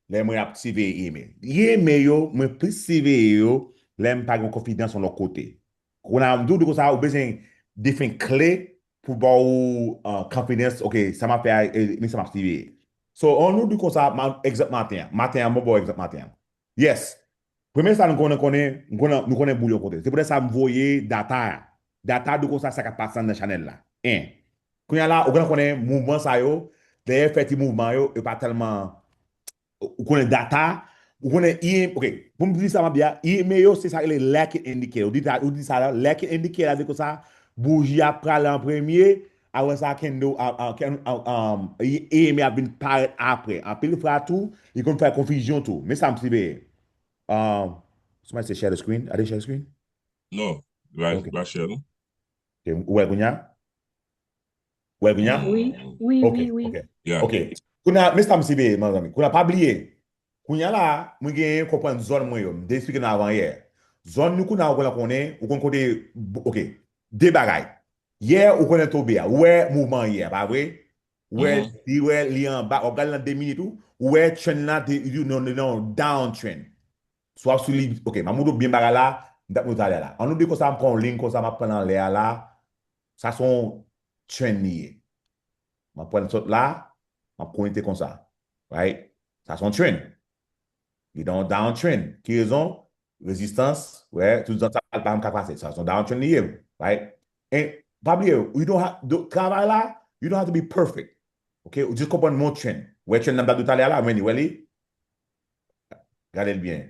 lè mwen ap siveye E M A. E M A yo, mwen plis siveye yo lè m pa gen konfidans yon lòt kote. Kounye a, m toujou di konsa, ou bezwen define kle pou ba w, uh, confidence, ok, sa m ap fè a, e, men sa m ap siveye. So, an nou di konsa, ma, egzanp maten an. Maten an, m ap ba w egzanp maten an. Yes. Premye sa nou konnen, konnen, nou konnen, nou konnen bouyon kote. Se poutèt sa m voye data a. Data a di konsa sa k ap pase anndan chanèl la. En. Kounye a la, ou konnen, konnen mouvman sa yo, dèyè fè ti mouvman yo, yo pa tèlman, ou konnen data, ou konnen E M A, ok, pou m di sa m ap di a, E M A yo, se sa ki rele lagging indicator. Ou di sa, ou di sa la, lagging indicator la, se konsa, bouji a prale an premye, apre sa, candle, a, a, can-, a, um, E M A ap vin parèt apre. Anpil fwa tou, li konn fè konfizyon tou. Men sa m siveye. Um, somebody say share the screen. I didn't share the screen? Non, li pa, ok, li pa share, non. Ok, ou wè kounye a? Ou wè kounye a? Wi, wi, ok, wi, wi. Ok, yeah, ok. Kounye a, men sa m siveye, mezanmi. Kounye a, pa bliye. Kounye a la, mwen genyen konprann zòn mwen yo. M te eksplike nou avan yè. Zòn nou kounye a, ou konnen, ou konn kote, ok, de bagay. Yè, ou konnen tonbe a. Ou wè mouvman yè, pa vre? Ou wè, li wè, li anba, w ap gade nan de minit ou, ou wè trend la, te, you know, non, down trend. So w ap swiv li, ok, m ap montre w byen bagay la, m t ap montre w talè la. An nou di konsa, m pran yon liy konsa, m ap pran l anlè a la. Sa se yon trend li ye. M ap pran l sot la, m ap konekte konsa. Right? Sa se yon trend. Li nan yon down trend. Ki rezon? Rezistans, wè, tout zòn sa pa janm ka pase. Sa se yon down trend li ye, right? And pa bliye, you don't have, do, travay la, you don't have to be perfect. Ok? Ou just konprann mon trend. Wè trend nan m t ap di w talè a la, men li, wè li? Gade l byen.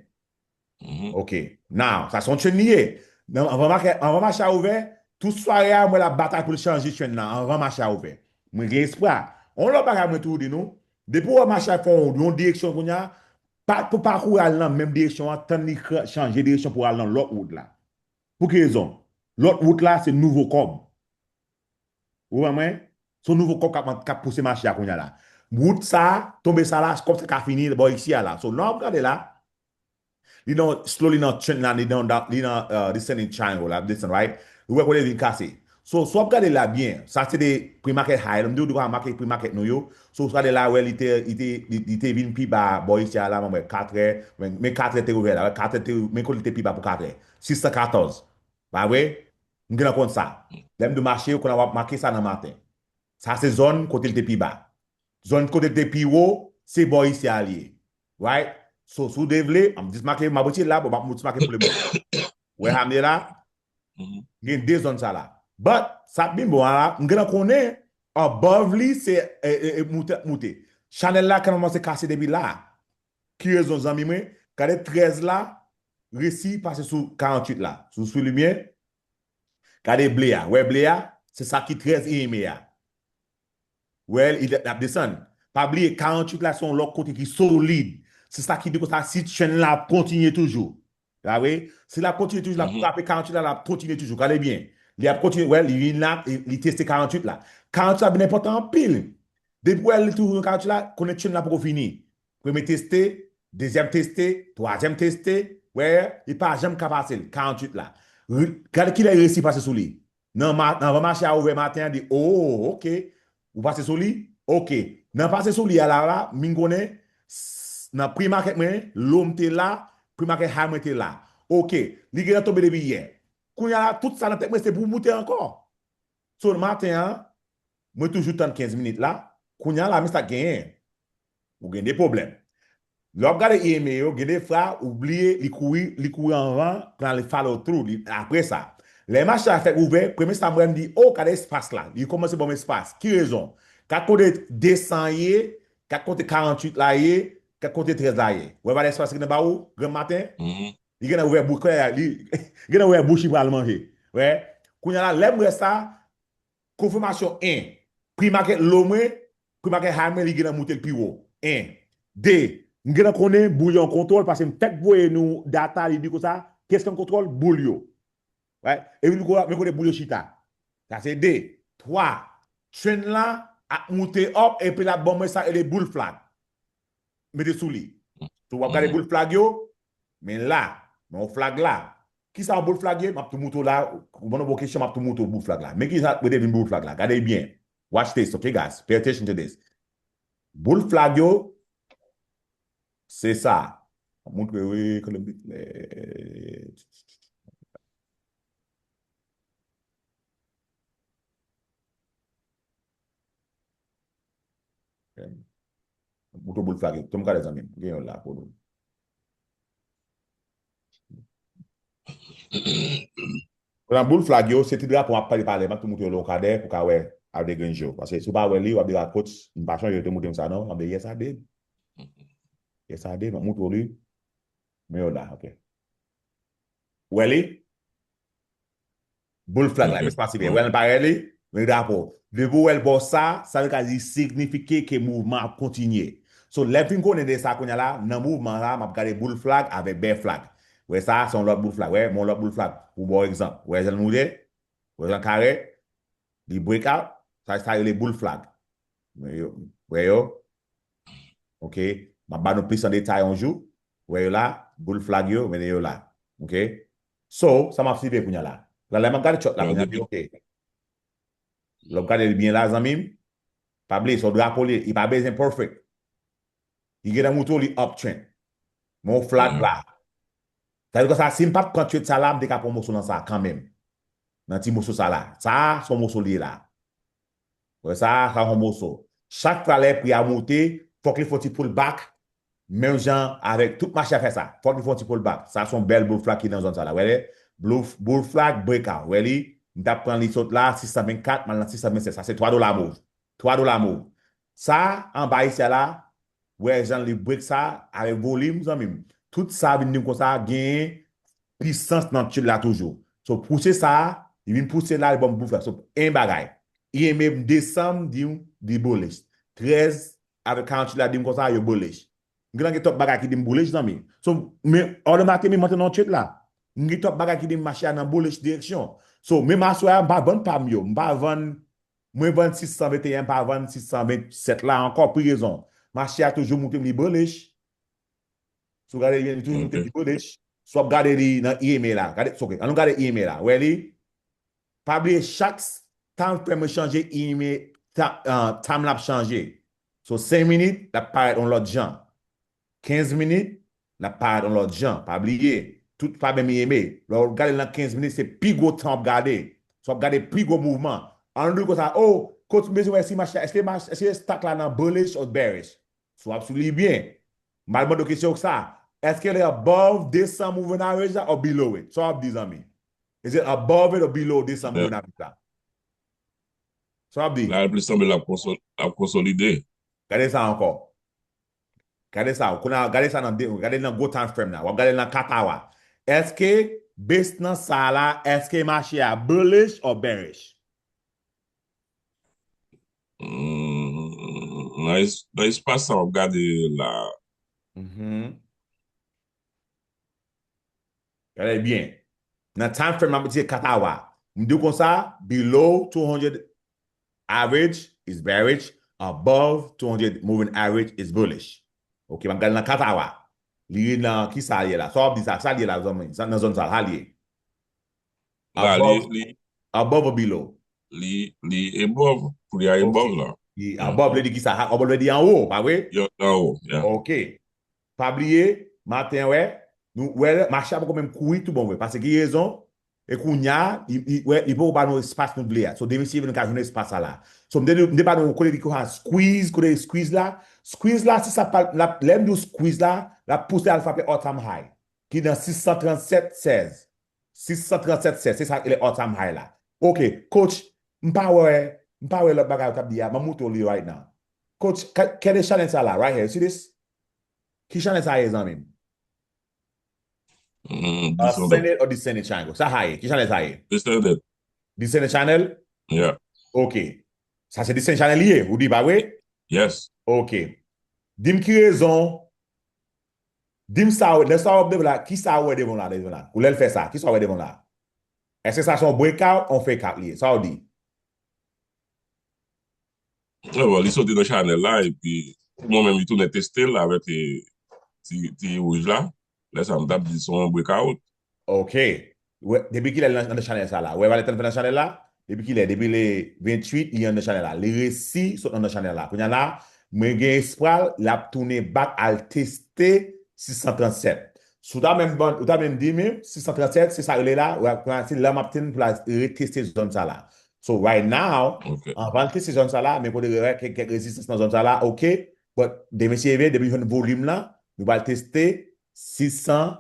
Ok. Now, sa se yon trend li ye. Nan, anvan mache, anvan mache a ouvè, tout sware a, mwen l ap batay pou l chanje trend nan, anvan mache a ouvè. Mwen gen espwa. Yon lòt bagay mwen toujou di nou, depi w wè mache a fè yon, yon direksyon kounye a, pa, pou pa kouri al nan menm direksyon an, tann li kra-, chanje direksyon pou al nan lòt wout la. Pou ki rezon? Lòt wout la, se nouvo kòb. Ou konprann mwen? Se yon nouvo kòb k ap, k ap pouse mache a kounye a la. Wout sa, tonbe sa la, kòb sa ka fini bò isi a la. So, lè w ap gade la, li nan, slow, li nan trend la, li nan, li nan, uh, descending triangle la, descend, right? Ou wè kote l vin kase. So, si w ap gade la byen, sa se de pre-market high, m di w, di w ka make pre-market nou yo. So, ou gade la, wè, li te, li te, li, li te vin pi ba, bò isi a la, mwen wè, katrè, men, men katrè te ouvè la, wè, katrè te, men kote li te pi ba pou katrè. Sis san katòz. Pa vre? M gentan konn sa. Lè m di w mache, ou konnen w ap make sa nan maten. Sa se zòn kote l te pi ba. Zòn kote l te pi wo, se bò isi a li ye. Right? So, si w te vle, m ap jis make, m ap retire l la, bon, m ap jis make pou le moman. Wè sa m ye la? Gen de zòn sa la. But, sa ap vin bon an la, m gentan konnen, above li, se, e, e, e, moute, moute. Chanèl la, kanmenm se kase depi la. Ki rezon, zanmi mwen? Gade trèz la, resi pase sou karanntuit la. Si w swiv li byen, gade ble a. Wè ble a? Se sa ki trèz E M A a. Wè, li, l ap desann. Pa bliye, karanntuit la se yon lòt kote ki solid. Se sa ki di konsa, si trend la ap kontinye toujou. Sa vre? Si l ap kontinye toujou, l ap frape karanntuit la, l ap kontinye toujou. Gade byen. Li ap kontinye, wè, li vin la, li, li teste karanntuit la. Karanntuit la vin enpòtan anpil. Depi w wè li toujou nan karanntuit la, konnen trend la poko fini. Premye teste, dezyèm teste, twazyèm teste, wè, li pa janm ka pase l, karanntuit la. Re-, gade kilè li resi pase sou li. Nan ma-, nan avan mache a ouvè maten an, di, oh, ok. Ou pase sou li? Ok. Nan pase sou li a la, la, m vin konnen, s-, nan pre-market mwen, low m te la, pre-market high mwen te la. Ok. Li gentan tonbe depi yè. Kounye a la, tout sa nan tèt mwen, se pou moute ankò. So, maten an, mwen toujou tann kenz minit la. Kounye a la, men sa k genyen. Ou gen de pwoblèm. Lè w ap gade E M A yo, gen de fwa, ou bliye, li kouri, li kouri anvan, kounye a li follow through, li, apre sa. Lè mache a fèk ouvè, premye sa m wè, m di, oh, gade espas la. Li kòmanse ban m espas. Ki rezon? Gad kote de san ye, gad kote karanntuit la ye, gad kote trèz la ye. Wè valè espas ki nan ba ou, granm maten? Li gentan ouvè bouch, li gentan ouvè bouch, li pral manje. Wè, kounye a la, lè m wè sa, konfimasyon en, pre-market low mwen, pre-market high mwen, li gentan moute l pi wo. En. De, m gentan konnen boul yo an kontwòl, paske m fèk voye nou data, li di konsa, kiyès ki an kontwòl? Boul yo. Wè, epi nou konnen men kote boul yo chita. Sa se de. Twa, trend la ap moute up, epi l ap ban mwen sa rele bull flag. Mete sou li. So, w ap gade bull flag yo, men la, men yon flag la. Kisa yon bull flag ye? M ap tou moutre w la, ou ban nou bon kesyon, m ap tou moutre w bull flag la. Men kisa mete vin bull flag la? Gade byen. Watch this, okay, guys? Pay attention to this. Bull flag yo, se sa. M ap moutre w, wi, Columbus. Moutre w bull flag yo. Tou m gade zanmi m. Gen yon la pou nou. Nan bull flag yo, se ti drapo m ap pale pale, m ap tou moutre w lè w kadè pou w ka wè how they grenn yo. Paske si w pa wè li, w ap di, "Ah, coach, m pa chonje yo te moutre m sa non." M ap di, "Yes, I did. Yes, I did." M ap moutre w li. Men yo la, ok. Ou wè li? Boul flag la, men se pa si byen. Wè l parèy li? Men drapo. Depi w wè l bò sa, sa vle ka di signifike ke mouvman ap kontinye. So, lè m fin konnen de sa kounye a la, nan mouvman la, m ap gade boul flag avèk bear flag. Wè sa, se yon lòt boul flag. Wè, men yon lòt boul flag. Pou ba w egzanp. Wè jan l moute? Wè jan l kare? Li break out. Sa, sa rele boul flag. Wè yo. Wè yo. Ok. M ap ba nou plis an detay yon jou. Wè yo la. Boul flag yo, mennen yo la. Ok. So, sa m ap swive kounye a la. La, lè m ap gade chart la, kounye a, ok. Lè w ap gade li byen la, zanmi m, pa bliye, se yon drapo li ye, li pa bezwen perfect. Li gentan moutre w li uptrend. Men yon flag la. Sa vle di konsa, si m pa t pran trade sa la, m te ka pran moso nan sa kanmenm. Nan ti moso sa la. Sa a, se yon moso li ye la. Wè sa, sa yon moso. Chak fwa lè pri a moute, fòk li fè yon ti pullback. Menm jan avèk tout mache a fè sa. Fòk li fè yon ti pullback. Sa se yon bèl bull flag ki nan zòn sa la. Wè li? Bull, bull flag breakout. Wè li? M t ap pran li sot la, sis san vennkat, m al nan sis san vennsèt. Sa se twa dola move. Twa dola move. Sa, anba isi a la, wè jan li break sa, avèk volim, zanmi m. Tout sa vin di m konsa, genyen pisans nan trend la toujou. So, pouse sa, li vin pouse la, li ban m bull flag. So, en bagay. I M A m desanm, di m, di bullish. Trèz avèk karanntuit la, di m konsa, yo bullish. M gentan gen twòp bagay ki di m bullish, zanmi. So, men, automatically, m antre nan trade la. M gen twòp bagay ki di m mache a nan bullish direksyon. So, menm aswè a, m pa vann pa m yo. M pa vann, mwen vann sis san venteyen, m pa vann sis san vennsèt la ankò. Pou ki rezon? Mache a toujou montre m li bullish. Si w gade byen, li toujou montre li bullish. Si w ap gade li nan I M A la, gade, ok, ann nou gade I M A la. Wè li? Pa bliye, chak time frame mwen chanje, I M A, ta-, ah, time la ap chanje. So, senk minit, l ap parèt yon lòt jan. Kenz minit, l ap parèt yon lòt jan. Pa bliye, tout pa menm I M A. Lè w gade l nan kenz minit, se pi gwo tan w ap gade. So, w ap gade pi gwo mouvman. Ann di konsa, oh, coach, m bezwen wè si mache, èske mach-, èske stock la nan bullish or bearish? Si w ap swiv li byen, m al mande w kesyon sa. Èske li above de san moving average la or below it? Sa w ap di, zanmi? Is it above it or below de san moving average la? Sa w ap di? La, l plis sanble l ap konsol-, l ap konsolide. Gade sa ankò. Gade sa. Kounye a, gade sa nan de, gade nan gwo time frame la. W ap gade nan kat awa. Èske based nan sa la, èske mache a bullish or bearish? Mm, nan es- nan espas sa w ap gade la. Mhm. Gade byen. Nan time frame, m ap itilize kat awa. M di w konsa, below two hundred average is bearish, above two hundred moving average is bullish. Ok, m ap gade nan kat awa. Li nan ki sa ye la? Sa w ap di sa, sa li ye la, zanmi? Sa nan zòn sa, sa li ye? La, li, Above, li, above or below? li, li above, pou li a above la. Li above, vle di ki sa? Above vle di anwo, pa vre? Yo, anwo, yeah. Ok. Pa bliye, maten, wè, nou, wè, mache a poko menm kouri tou bon vre. Paske ki rezon? E kounya, li, li, wè, li poko ba nou espas nou vle a. So, demen si nou ka jwenn espas sa la. So, m te, m te ba nou kote li konsa squeeze, kote squeeze la. Squeeze la, si sa pa, la, lè m di w squeeze la, l ap pouse al frape all time high. Ki nan sis san trannsèt sèz. Sis san trannsèt sèz, se sa ki le all time high la. Ok, coach, m pa wè, m pa wè lòt bagay ou t ap di a, m ap montre w li right now. Coach, ka- kèl e channel sa la, right here, you see this? Ki channel sa ye, zanmi m? Mm, Uh, descended. Ascended or descended triangle? Sa sa ye? Ki channel sa ye? Descended. Descended channel? Yeah. Ok. Sa se descended channel li ye, ou di pa vre? Yes. Ok. Di m ki rezon. Di m sa, lè sa w ap devan la, ki sa w wè devan la, devan la? Ou lè l fè sa, ki sa w wè devan la? Èske sa se yon breakout, yon fake out li ye? Sa w di? Bon, li soti nan channel la, epi pou mwen menm, li tounen teste l avèk ti, ti, ti wouj la. Lè sa, m t ap di se yon breakout. Ok. Wè, depi kilè l nan, nan channel sa la? Wè, valè tan fè nan channel la? Depi kilè? Depi le venntuit, li anndan channel la. Li resi sot anndan channel la. Kounye a la, mwen gen espwa l ap tounen back al teste sis san trannsèt. Si w ta menm ban, ou ta menm di menm, sis san trannsèt, se sa rele la, wè, kounye a se la m ap tann pou l al reteste zòn sa la. So, right now, Ok. anvan l teste zòn sa la, men kote revè kèk, kèk rezistans nan zòn sa la, ok, but demen si Dye vle, depi jwenn volim la, nou pral teste sis san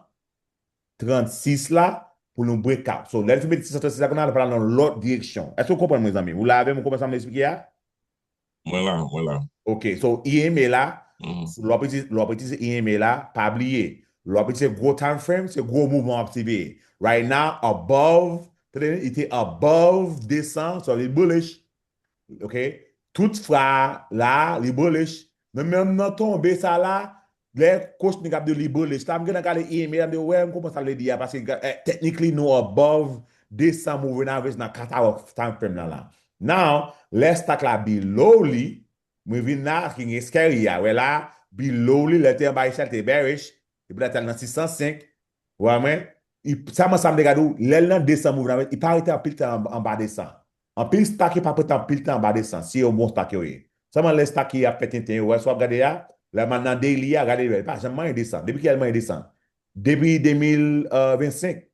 transis la pou nou break out. So, lè l fin mete sis san transis la, kounye a l pral nan lòt direksyon. Èske w konprann mwen, zanmi m? Ou la avè m, ou konprann sa m eksplike a? Mwen la, mwen la. Ok, so E M A la, Mhm. lè w ap itilize, lè w ap itilize E M A la, pa bliye, lè w ap itilize gwo time frame, se gwo mouvman w ap siveye. Right now, above, tande, li te above de san, so li bullish. Ok? Tout fra la, li bullish. Men menm nan tonbe sa la, lè coach Nick ap di li bullish la, m gentan gade E M A, m di, wè, m konprann sa l vle di a, paske, eh, technically, nou above de san moving average nan kat hour time frame nan la. Now, lè stock la below li, mwen vin la, ki gen scary a, wè la, below li, lè te anba echèl, te bearish, epi la te al nan sis san senk, ou wè mwen, i, sa mwen sa m te gade w, lè l nan de san moving average, i pa rete anpil tan anba, anba de san. Anpil stock yo pa rete anpil tan anba de san, si yo bon stock yo ye. Sèlman lè stock yo ap fè tenten yo, wè, si w ap gade a, lè m al nan daily a, gade, li pa janm manyen de san. Depi kilè l manyen de san? Depi de mil vennsenk,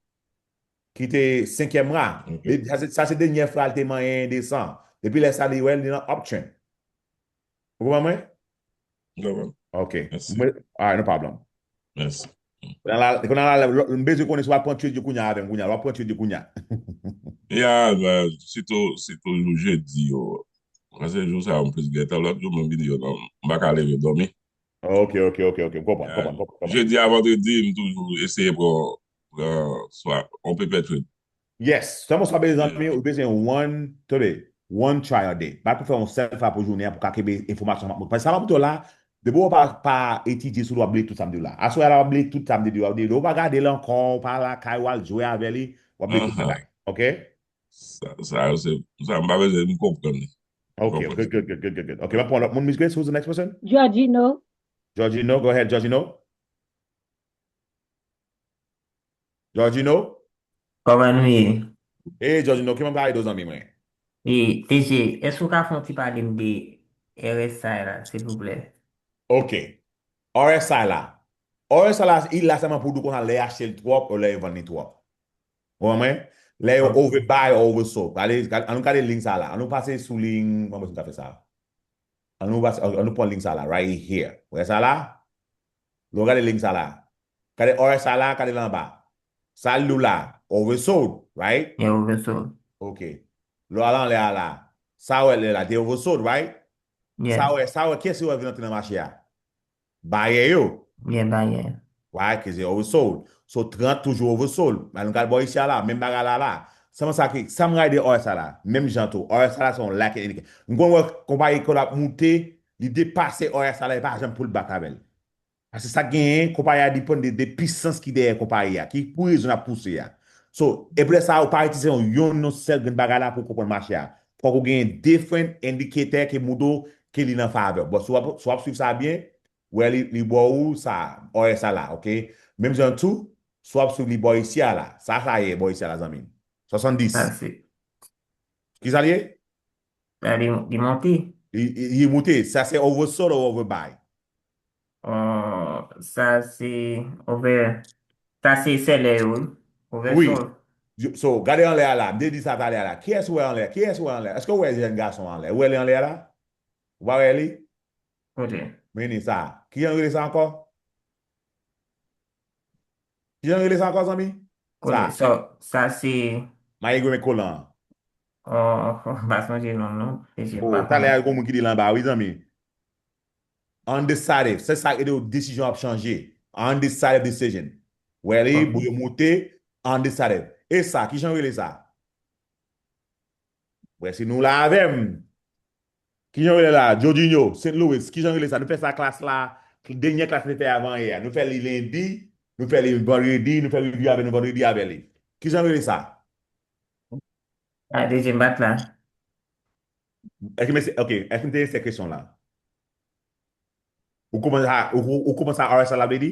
ki te senkyèm mwa. Ok. Li- Sa se, sa se dènyè fwa l te manyen de san. Depi lè sa, li wè, li nan uptrend. Ou konprann mwen? Mwen konprann. Ok. Mèsi. Mwen, all right, no problem. Mèsi. Kounye a la, kounye a la, lè, m bezwen konnen si w ap pran trade yo kounye a avè m, kounye a, w ap pran trade yo kounye a. Ya, ben, sitou, sitou jou jedi yo. Paske jou sa yo m plis gentan, lòt jou m vini yo nan, m pa ka leve dòmi. Ok, ok, ok, ok, m konprann, m konprann, m konprann, m konprann. Jedi a vandredi, m toujou eseye pran, pran swa on paper trade. Yes, sèlman sa w bezwen, zanmi, ou bezwen one, tande, one try a day. Bat pou fè yon sèl fwa pou jounen an pou ka kenbe enfòmasyon m ap montre. Paske sa m ap montre w la, depi w pa, pa etidye sou li, w ap bliye tout sa m di w la. Aswè a la, w ap bliye tout sa m te di w, w ap di, w pa gade l ankò, w pa lakay, w al jwe avè li, w ap bliye tout bagay. Ok? Sa, sa, se, sa, m pa bezwen, m konprann li. Ok, ok, good, good, good, good, good. Ok, m ap pran lòt moun, Miss Grace, who's the next person? Georgino. Georgino, go ahead, Georgino. Georgino? Kòman nou ye? Hey, Georgino, kòman w ye, zanmi mwen? E, T J, èske w ka fè yon ti pale m de R S I la, silvouplè? Ok. R S I la. R S I la, li la sèlman pou di w konsa lè y achte l twòp ou lè y vann li twòp. Ou konprann mwen? Lè yo overbuy or oversold. Gade, gade, ann nou gade link sa la. Ann nou pase sou link, mwen mwen ta fè sa. Ann nou pase, ann nou pran link sa la, right here. Ou wè sa la? Lè w gade link sa la. Gade R S I la, gade l anba. Sa l di w la, oversold, right? Yeah, oversold. Ok. Lè w al anlè a la, sa w wè lè la, te oversold, right? Yeah. Sa w wè, sa w wè, kiyès yo wè vin antre nan mache a? Bayè yo. Yeah, bayè. Right? Cause it oversold. So trant toujou oversold. Mwen al gad bò isi a la, menm bagay la la. Sèlman sa ki, sa m gade R S I la, menm jan tou. R S I la se yon lack indicator. M konn wè konpayi ke l ap moute, li depase R S I la, li pa janm pull back avè l. Paske sa k genyen, konpayi a depann de, de pisans ki dèyè konpayi a, ki pou rezon l ap pouse a. So, epi lè sa, ou pa itilize yon, yon, yon sèl grenn bagay la pou w konprann mache a. Fòk ou genyen different indicator ke moutre w ke li nan favè w. Bon, si w ap, si w ap swiv sa byen, wè li, li ba w sa, R S I la, ok? Menm jan tou, si w ap swiv li bò isi a la. Sa, sa ye, bò isi a la, zanmi m. Swasanndis. Sa se. Ki sa l ye? Sa li, li monte. Li, li, li monte. Sa se oversold ou overbuy? Oh, sa se over, sa se sèlè yo, wi. Wi. Oversold. Yo, so, gade anlè a la. M te di sa talè a la. Kiyès ou wè anlè? Kiyès ou wè anlè? Èske ou wè jèn gason anlè? Ou wè li anlè a la? Ou pa wè li? Kote? Meni sa. Kijan yo rele sa ankò? Kijan yo rele sa ankò, zanmi? Kote? Sa. Sa, sa se Mayi grenmen kolan an. Oh, m pa sonje non, non. Mesye, oh, pa talè a, gen moun ki di l anba, wi, zanmi. Undecided. Se sa k ede w desizyon ap chanje. Undecided decision. Wè li, ok, bouye moute, undecided. E sa, kijan yo rele sa? Wè, si nou la avè m. Kijan yo rele la? Jorginho, Saint Louis. Kijan yo rele sa? Nou fè sa klas la, dènye klas nou fè avan yè a. Nou fè li lendi, nou fè li vandredi, nou fè review avè nou vandredi avè li. Kijan yo rele sa? A, dezyèm bat la. Èske mesye, ok, èske m te ansè kesyon la? Ou konprann sa, ou, ou, ou konprann sa R S I la vle di?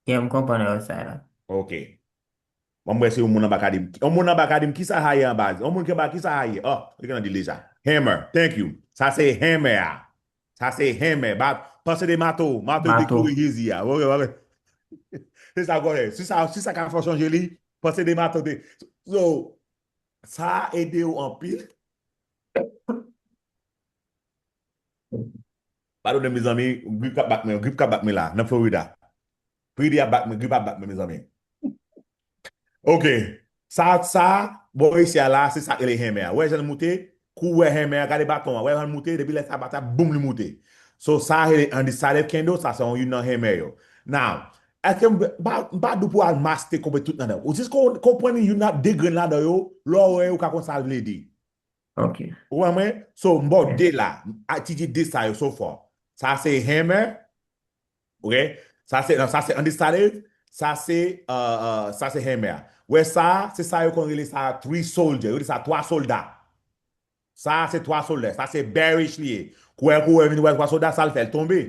Gen, m konprann R S I la. Ok. Ban m wè si yon moun anba ka di m. Yon moun anba ka di m, ki sa sa ye anba? Yon moun ki anba, ki sa sa ye? Oh, li gentan di l deja. Hammer. Thank you. Sa se hammer a. Sa se hammer. Ba, panse de mato. Mato de mato. Kouri zizi a. Ok, ok. Se sa w konnen. Si sa, si sa ka fè w chanje li, panse de mato de. So, sa ede w anpil. Padone, mezanmi, grip k ap bat mwen, grip k ap bat mwen la, nan Florida. Pridi ap bat mwen, grip ap bat mwen, mezanmi. Ok. Sa, sa, bò isi a la, se sa k rele hammer a. Wè jan l moute, kou wè hammer a, gade baton an, wè jan l moute, depi lè sa bat la, boum, li moute. So, sa rele undecided candle, sa se yon youn nan hammer yo. Now, èske m pa, m pa di w pou al master konprann tout ladan. Ou jis kon-, konprann youn nan de grenn ladan yo, lè w wè yo, ou ka konn sa l vle di. Ok. Ou wè mwen? So, m ba w de la. Atitid de sa yo so far. Sa se hammer. Ok? Sa se, non, sa se undecided. Sa se, uh, uh, sa se hammer. Wè sa, se sa yo konn rele sa three soldier. Yo rele sa twa solda. Sa se twa solda. Sa se bearish li ye. Kourè, kourè vin wè twa solda, sa l fè l tonbe.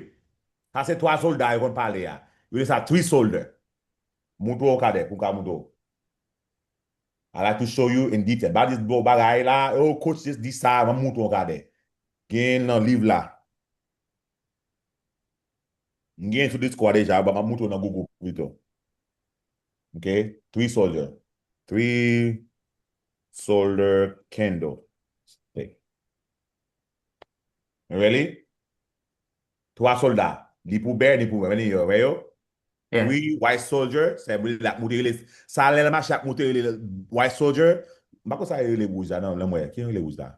Sa se twa solda yo konn pale a. Yo rele sa three soldier. Montre w kadè, pou ka montre w. I like to show you in detail. Ba dis bon bagay la, oh, coach dis di sa, m ap montre w kadè. Gen nan liv la. M gen sou Discord deja, but m ap montre w nan Google pito. Ok? Three soldier. Three soldier candle. Ready? Twa solda. Li pou bear, li pou, men yo, wè yo? Yeah. Three white soldier, se li ap moute rele, sa lè l mache ap moute rele white soldier. M pa konn sa yo rele wouj la, non, lè m wè. Ki yo rele wouj la?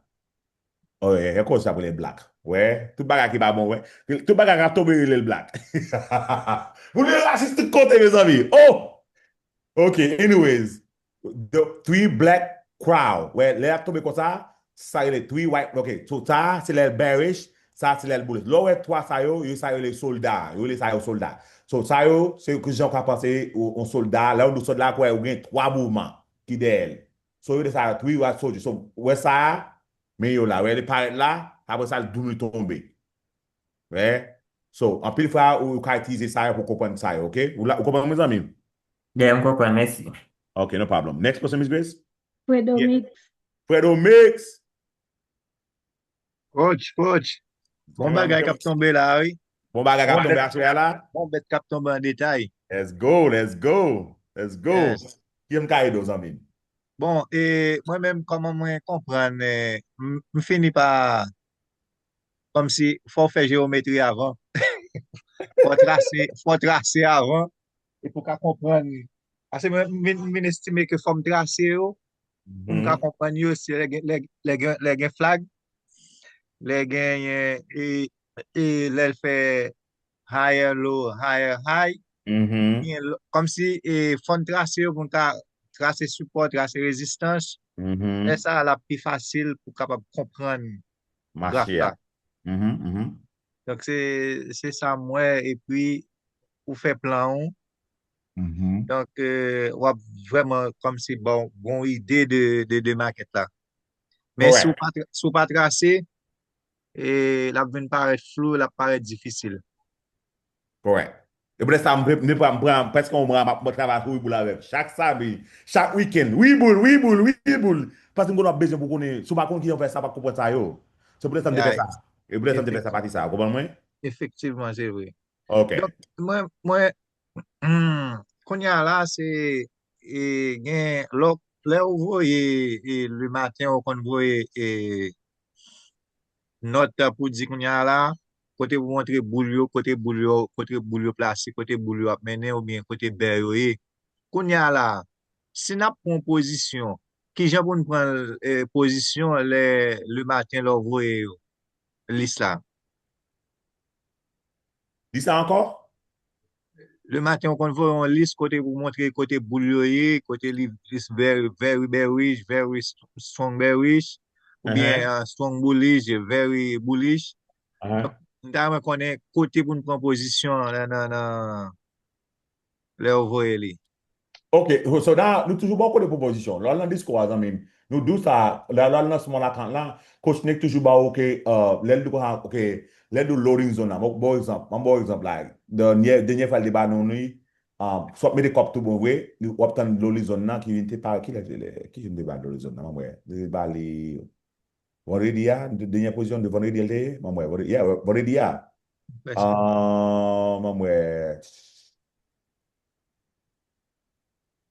Oh, yeah, yeah, koz sa pou rele black. Wè, tout bagay ki pa bon, wè. Tout bagay k ap tonbe rele l black. Moun yo rasis tout kote, mezanmi. Oh! Ok, anyways, the three black crow. Wè, lè y ap tonbe konsa, sa rele three white. Ok, so sa, se lè l bearish, sa, se lè l bullish. Lè w wè twa sa yo, yo sa yo rele solda. Yo rele sa yo solda. So, sa yo, se jan w ka panse yon, yon solda. Lè w di solda, kwè, ou gen twa mouvman ki dèyè l. So, yo rele sa yo three white soldier. So, wè sa, men yo la. Wè, li parèt la, apre sa, l doum, li tonbe. Right? So, anpil fwa, ou, ou ka itilize sa yo pou konprann sa yo, ok? Ou la, ou konprann, mezanmi? Yeah, m konprann, mèsi. Ok, no problem. Next person, Miss Grace? Fredo Mix. Fredo Mix. Coach, coach. Bon bagay k ap tonbe la, wi. Bon bagay k ap tonbe aswè a la. Bon bèt k ap tonbe an detay. Let's go, let's go, let's go. Yes. Ki m ka ede w, zanmi m? Bon, e mwen menm, kòman mwen konprann, e, m, m fini pa kòmsi fò w fè jewometri avan. Fò w trase, fò w trase avan, epi w ka konprann. Paske mwen, m vin, m vin estime ke fò m trase yo, pou m ka konprann yo, se lè gen, lè, lè gen, lè gen flag, lè genyen, e, e lè l fè higher low, higher high, Mhm. Gen lò- kòmsi e, fòn trase yo pou n ka trase sipò, trase rezistans. Mhm. Lè sa a, l ap pi fasil pou kapab konprann graf Mache a. La. Mhm, mhm. Donk, se, se sa m wè, epi ou fè plan ou. Mhm. Donk, euh, w ap vrèman kòmsi bon, bon ide de, de, de makèt la. Men si w Kòrèk. pa tra- si w pa trase, e, l ap vin parèt flou, l ap parèt difisil. Kòrèk. E poutèt sa, m pre- m pran, m pran prèske yon mwa, m ap mwen travay sou Webull avè m. Chak samdi, chak wikenn, Webull, Webull, Webull. Paske m konn w ap bezwen pou konnen, si w pa konn kijan w fè sa, w pa konprann sa yo. Se poutèt sa m te fè Right. sa. E poutèt sa m te fè sa Efektivman. pati sa, w konprann mwen? Efektivman, se vre. Ok. Donk, mwen, mwen, hmm, kounye a la, se, e, gen, lò, lè ou voye, e, le maten, ou konn voye, e, nòt pou di kounye a la, kote pou montre boul yo, kote boul yo, kote boul yo plase, kote boul yo ap mennen, oubyen kote bè yo ye. Kounye a la, si n ap pran pozisyon, kijan pou n pran, e, pozisyon lè le maten lè w voye yo, lis la? Di sa ankò? Le maten, ou konn voye yon lis kote pou montre kote boul yo ye, kote li, li very, very bearish, very st- strong bearish, oubyen Ahan. uh, strong bullish, very bullish. Ahan. Donk, m ta renmen konnen kote pou n pran pozisyon nan, nan, nan, lè yo voye li. Ok, so now, nou toujou ba w kote pwopozisyon. Lè w al nan Discord a, zanmi m, nou di w sa, lè, lè w al nan small account la, Coach Nick toujou ba w ke, uh, lè l di w konsa, ok, lè l di w loading zone la, bon, bon egzanp, ban m ba w egzanp la, dènyè, dènyè fwa l te ba nou li, um, si w ap mete kòb tou bon vre, w ap tann loading zone nan ki vin te pare, ki lè, ki lè, ki jou m te ba loading zone nan, ban m wè, m te ba li vandredi a, dènyè pozisyon de vandredi a l te ye, ban m wè, vandredi, yeah, vandredi a. Mèsi. Ah, ban m wè.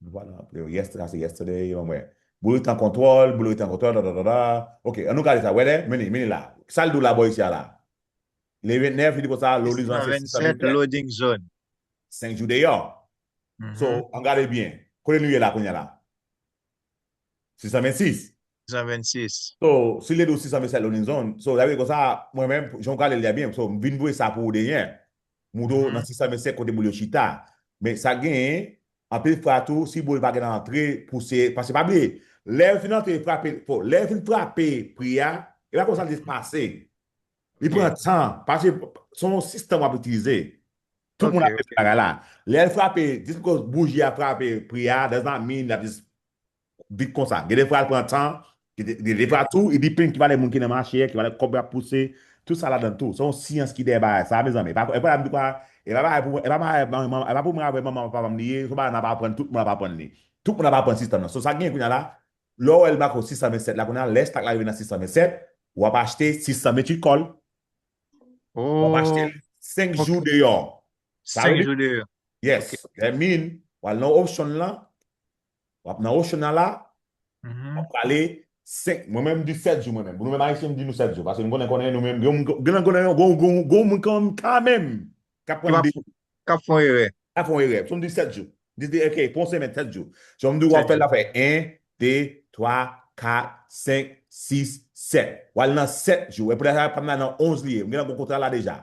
Voilà, yesterday, sa se yesterday, ban m wè. Boul yo te an kontwòl, boul yo te an kontwòl, da, da, da, da. Ok, ann nou gade sa, wè lè, men li, men li la. Sa l di w la bò isi a la? Le vennèf, li di konsa, loading zone se sis san vennsèt, loading zone. Senk jou deyò. So, ann gade byen. Kote nou ye la kounye a la? Sis san vennsis. Sis san vennsis. So, si l te di w sis san vennsèt loading zone, so, sa vle di konsa, mwen menm, jan w gade l la byen, so, m vin voye sa pou ou dèyè. M montre w nan sis san vennsèt kote boul yo chita. Men sa genyen, anpil fwa tou, si boul pa gen antre, pouse, paske pa bliye, lè l fin antre, frape, fò, lè l fin frape pri a, e pa konsa l te pase. Li pran tan, paske se yon sistèm w ap itilize. Tout moun ap fè bagay la. Lè l frape, just because bouji a frape pri a, does not mean l ap just vit konsa. Gen de fwa l pran tan, gen de, gen de fwa tou, it depend ki valè moun ki nan mache, ki valè kòb y ap pouse, tout sa ladan tou. Se yon syans ki dèyè bagay sa, mezanmi. E pa, e pa m di kwa, e pa bagay pou, e pa bagay, e pa pou mwen avè manman, papa m li ye, se yon bagay n ap aprann, tout moun ap aprann li. Tout moun ap aprann sistèm nan. So, sa k gen kounye a la, lè w wè l make w sis san vennsèt la, kounye a, lè stòk la rive nan sis san vennsèt, w ap achte sis san venntuit kòl, w ap achte l senk jou deyò. Sa vle di, senk jou deyò. Yes. That mean, w al nan option lan, w ap nan option lan la, w ap prale senk, mwen menm m di sèt jou mwen menm. Pou nou menm Ayisyen, m di nou sèt jou. Paske nou konnen, konnen nou menm, gen moun, gen moun konnen, gen, gen, gen moun kanmenm, kanmenm, k ap pran de jou. K ap fè yon erè. K ap fè yon erè. So m di sèt jou. M di, ok, pou yon semèn, sèt jou. So m di w ap fè l la fè en, de, twa, kat, senk, sis, sèt. W al nan sèt jou. E poutèt sa, pa m nan onz li ye. M gentan gon kontra la deja.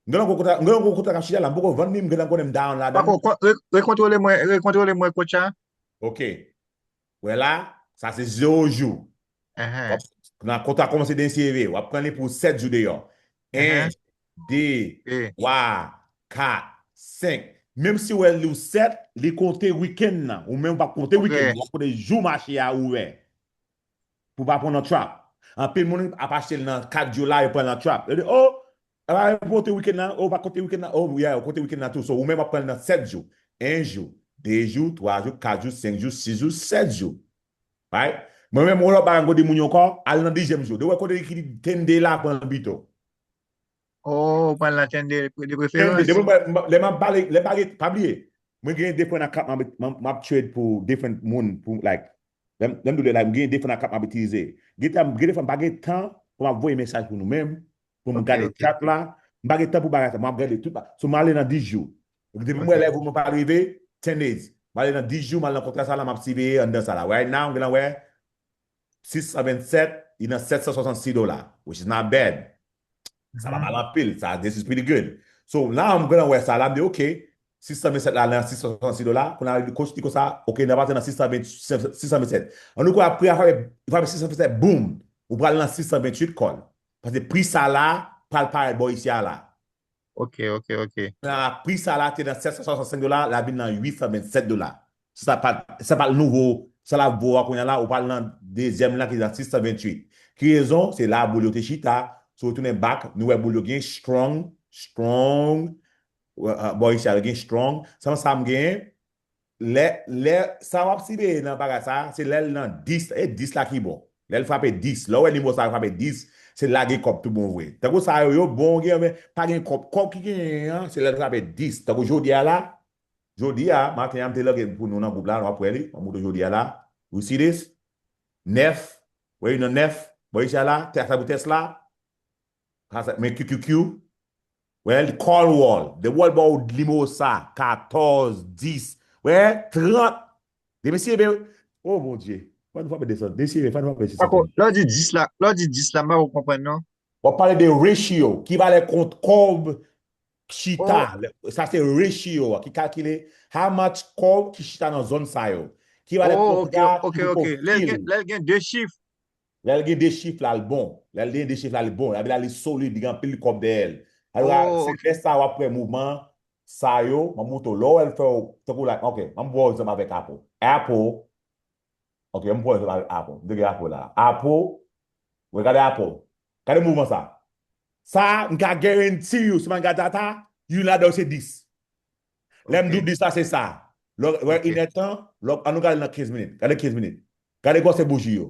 M gentan gon kontra, m gentan gon kontra k ap chita la. M poko vann li, m gentan konnen m down ladan. Pako, ko- re- rekontwole mwen, rekontwole mwen, coach a. Ok. Wè la, sa se zewo jou. Nan kontra kòmanse dènye seve, w ap pran li pou sèt jou deyò. En, de, twa, kat, senk. Menm si w wè li w sèt, li konte wikenn nan. Ou menm w p ap konte wikenn nan, w ap konte jou mache a ouvè. Pou w pa pran nan trap. Anpil moun ap achte l nan kat jou la, yo pran nan trap. Yo di, oh, ah, konte wikenn nan, oh, pa konte wikenn nan, oh, yeah, konte wikenn nan tou. So, ou menm w ap pran l nan sèt jou. En jou, de jou, twa jou, kat jou, senk jou, sis jou, sèt jou. Right? Mwen menm, yon lòt bagay m konn di moun yo ankò, al nan dizyèm jou. De wè kote ki ten day la pran pito. Oh, ou pran nan ten day de preferans. Ten day, depi mwen, lè m ap pale, lè m pa gen, pa bliye, mwen gen different account m ap, m ap, m ap trade pou different moun, pou, like, lè m, lè m di w, like, m gen different account m ap itilize. Gen tan, gen defwa m pa gen tan pou m ap voye mesaj pou nou menm, pou m gade chat la. M pa gen tan pou bagay sa, m ap gade tout ba-, so m ale nan dis jou. Depi m wè level mwen pa rive, ten days. M ale nan dis jou, m al nan kontra sa la, m ap siveye anndan sa la. Right now, m gentan wè sis san vennsèt, li nan sèt san swasannsis dola, which is not bad. Sa pa mal anpil, sa, this is pretty good. So, la, m gentan wè sa la, m di, ok, sis san vennsèt la nan sis san swasannsis dola, kounye a coach di konsa, ok, n ap pase nan sis san venn, sis san vennsèt. An nou kwè apre a frape, frape sis san vennsèt, boum, ou pral nan sis san venntuit kòl. Paske pri sa la pral parèt bò isi a la. Ok, ok, ok. Pri sa la te nan sèt san swasannsenk dola, l ap vin nan uit san vennsèt dola. Sa pa, sa pa nouvo, sa l ap vo a kounye a la, ou pral nan dezyèm la ki nan sis san venntuit. Ki rezon? Se la boul yo te chita, si w retounen back, nou wè boul yo gen strong, strong, bò isi a yo gen strong, sa m sa m genyen, lè, lè, sa w ap siveye nan bagay sa, se lè l nan dis, e dis la ki bon. Lè l frape dis, lè w wè nimewo sa frape dis, se lage kòb tout bon vre. Tankou sa yo, yo bon, gen, men pa gen kòb. Kòb ki genyen an, se lè l frape dis. Tankou jodi a la, jodi a, maten an, m te lage pou nou nan gwoup la, nou ap wè li, mwen montre jodi a la. You see this? Nèf, wè yon nèf, bò isi a la, tè sa pou tès la, men Q Q Q, Well, Cornwall, the World Bowl nimewo sa, katòz, dis, wè, trant. De mesye, ben, oh mon Dieu. Fò nou frape desann. Mesye, fò nou frape desann. Pako, lè w di dis la, lè w di dis la, m pa ko konprann non. W ap pale de ratio, ki valè kont kòb chita. Sa se ratio a, ki kalkile how much kòb ki chita nan zòn sa yo. Ki valè kont la, ok, ok. Lè l gen de chif, Lè l gen de chif la, l bon. Lè l gen de chif la, li bon. Lè l solid, li gen anpil kòb dèyè l. Alò, se lè sa w ap wè mouvman sa yo, m ap montre w. Lè w wè l fè w, tankou la, ok, m ap ba w egzanp avèk Apple. Apple, ok, m pran egzanp avèk Apple. M te gen Apple la. Apple, wè, gade Apple. Gade mouvman sa. Sa, m ka guarantee you, si m gade data, youn ladan yo se dis. Lè m di w dis la, se sa. Lè w wè inèdtan, lè w, ann nou gade nan kenz minit. Gade kenz minit. Gade gwosè bouji yo.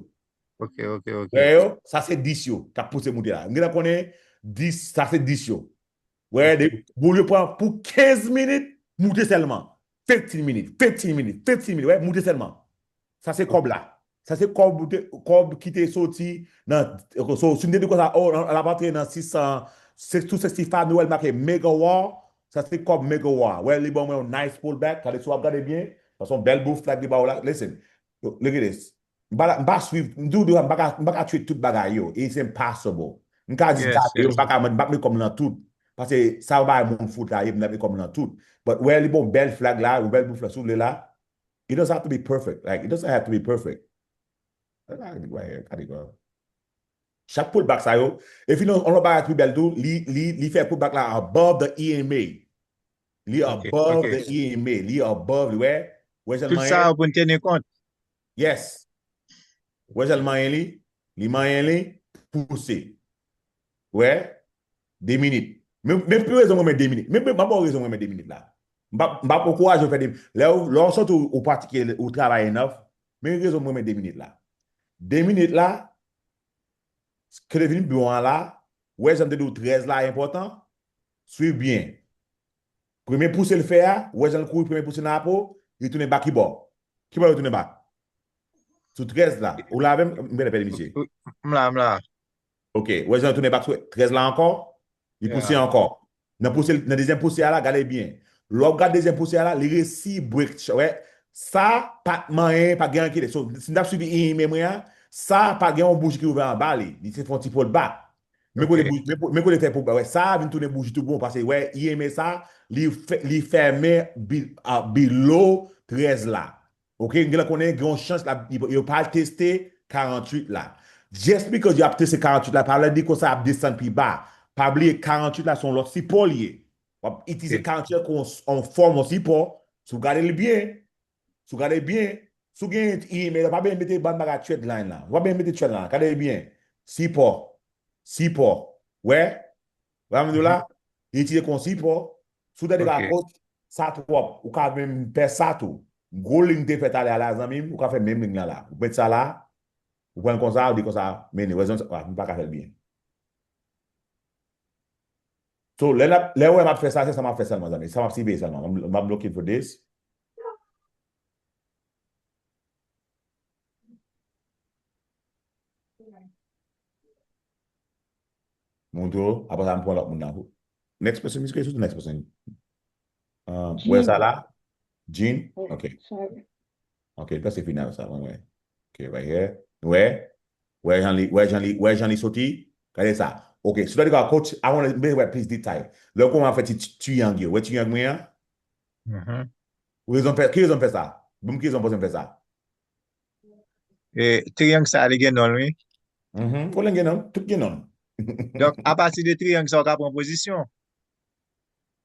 Ok, ok, ok. Wè yo, sa se dis yo k ap pouse moute la. M gentan konnen dis, sa se dis yo. Wè, de boul yo pran pou kenz minit, moute sèlman. Fifteen minit, fifteen minit, fifteen minit, wè, moute sèlman. Sa se kòb la. Sa se kòb, kòb ki te soti nan, so, si m te di konsa, oh, l ap antre nan six cents, six, two sixty-five, nou wè l make mega war, sa se kòb mega war. Wè, li ban mwen yon nice pullback, gade si w ap gade byen, paske yon bèl bull flag li ba w la. Listen, look at this. M pa, m pa swiv, m di w deja, m pa ka, m pa ka trade tout bagay yo. It's impossible. M ka di date yo, m pa ka, m pa met kòm nan tout. Paske sa yo bay moun fout la, ye, m met kòm nan tout. But wè, li bon bèl flag la, yon bèl bull flag, si w vle la. It doesn't have to be perfect. Like, it doesn't have to be perfect. Gade, gade, gade. Chak pullback sa yo, e fin yon lòt bagay ki bèl tou, li, li, li fè pullback la above the E M A. Li above the E M A. Li above, li wè. Wè jan l manyen. Tout sa pou n teni kont. Yes. Wè jan l manyen li. Li manyen li, pouse. Wè. De minit. Men, men pou rezon mwen men de minit. Men, men, m ap ba w rezon mwen men de minit la. M p ap, m p ap ankouraje w fè de, lè w, lè w santi w, ou pratike, ou travay enough, men rezon mwen men de minit la. De minit la, ke te vin bon an la, wè jan m te di w trèz la enpòtan, swiv byen. Premye pouse l fè a, wè jan l kouri premye pouse nan Apple, li tounen back ki bò. Ki bò li tounen back? Sou trèz la. Ou la avè m? M genlè pèdi misye. M la, m la. Ok. Wè jan l tounen back sou trèz la ankò? Li pouse ankò. Nan pouse, nan dezyèm pouse a la, gade byen. Lè w ap gade dezyèm pouse a la, li resi break. Wè, sa pa t manyen, pa t gen anyen ki rete. So, si m t ap swiv E M A mwen an, sa pa gen yon bouji ki ouvè anba li. Li se fè yon ti pullback. Men kote bouji, men kote fè pullback. Wè, sa vin tounen bouji tou bon. Paske, wè, E M A sa, li fè, li fèmen below trèz la. Ok, m genlè konnen gen yon chans la, yo pa al teste karanntuit la. Just because yo ap teste karanntuit la, pa vle di konsa ap desann pi ba. Pa bliye karanntuit la se yon lòt sipò li ye. W ap itilize karanntuit la kon yon fòm yon sipò. Si w gade l byen, si w gade l byen, si w gen E M A la, pa byen mete bann bagay trend line la. W pa byen mete trend line la. Gade l byen. Sipò. Sipò. Wè? Wè sa m di w la? Li itilize kon sipò. Si w tande ka kont, sa twòp. Ou ka menm pè sa tou. Gwo liy m te fè talè a la, zanmi m, ou ka fè menm liy la la. Ou met sa la, ou pran l konsa, ou di konsa, mennen. Wè, zanmi, m pa ka fè l byen. So, lè, lè w wè m ap fè sa, se sa m ap fè sèlman, zanmi. Sa m ap siveye sèlman. I'm, I'm looking for this. Montre w, apre sa, m pran lòt moun nan. Next person, miske sou next person. Uh, wè sa la? Jean? Ok. Ok, prèske fini avè sa, mwen wè. Ok, right here. Wè? Wè jan li, wè jan li, wè jan li soti? Gade sa. Ok, so that you got coach, I wanna, m bezwen wè plis detay. Lè w kòmanse fè ti, ti triangle yo. Wè triangle mwen an? Mhm. Ou rezon fè, ki rezon fè sa? Bon, ki rezon panse m fè sa? E, triyang sa, li gen non, wi. Mhm. Konnen gen non, tout gen non. Donk, apati de triyang sa, ou ka pran pozisyon.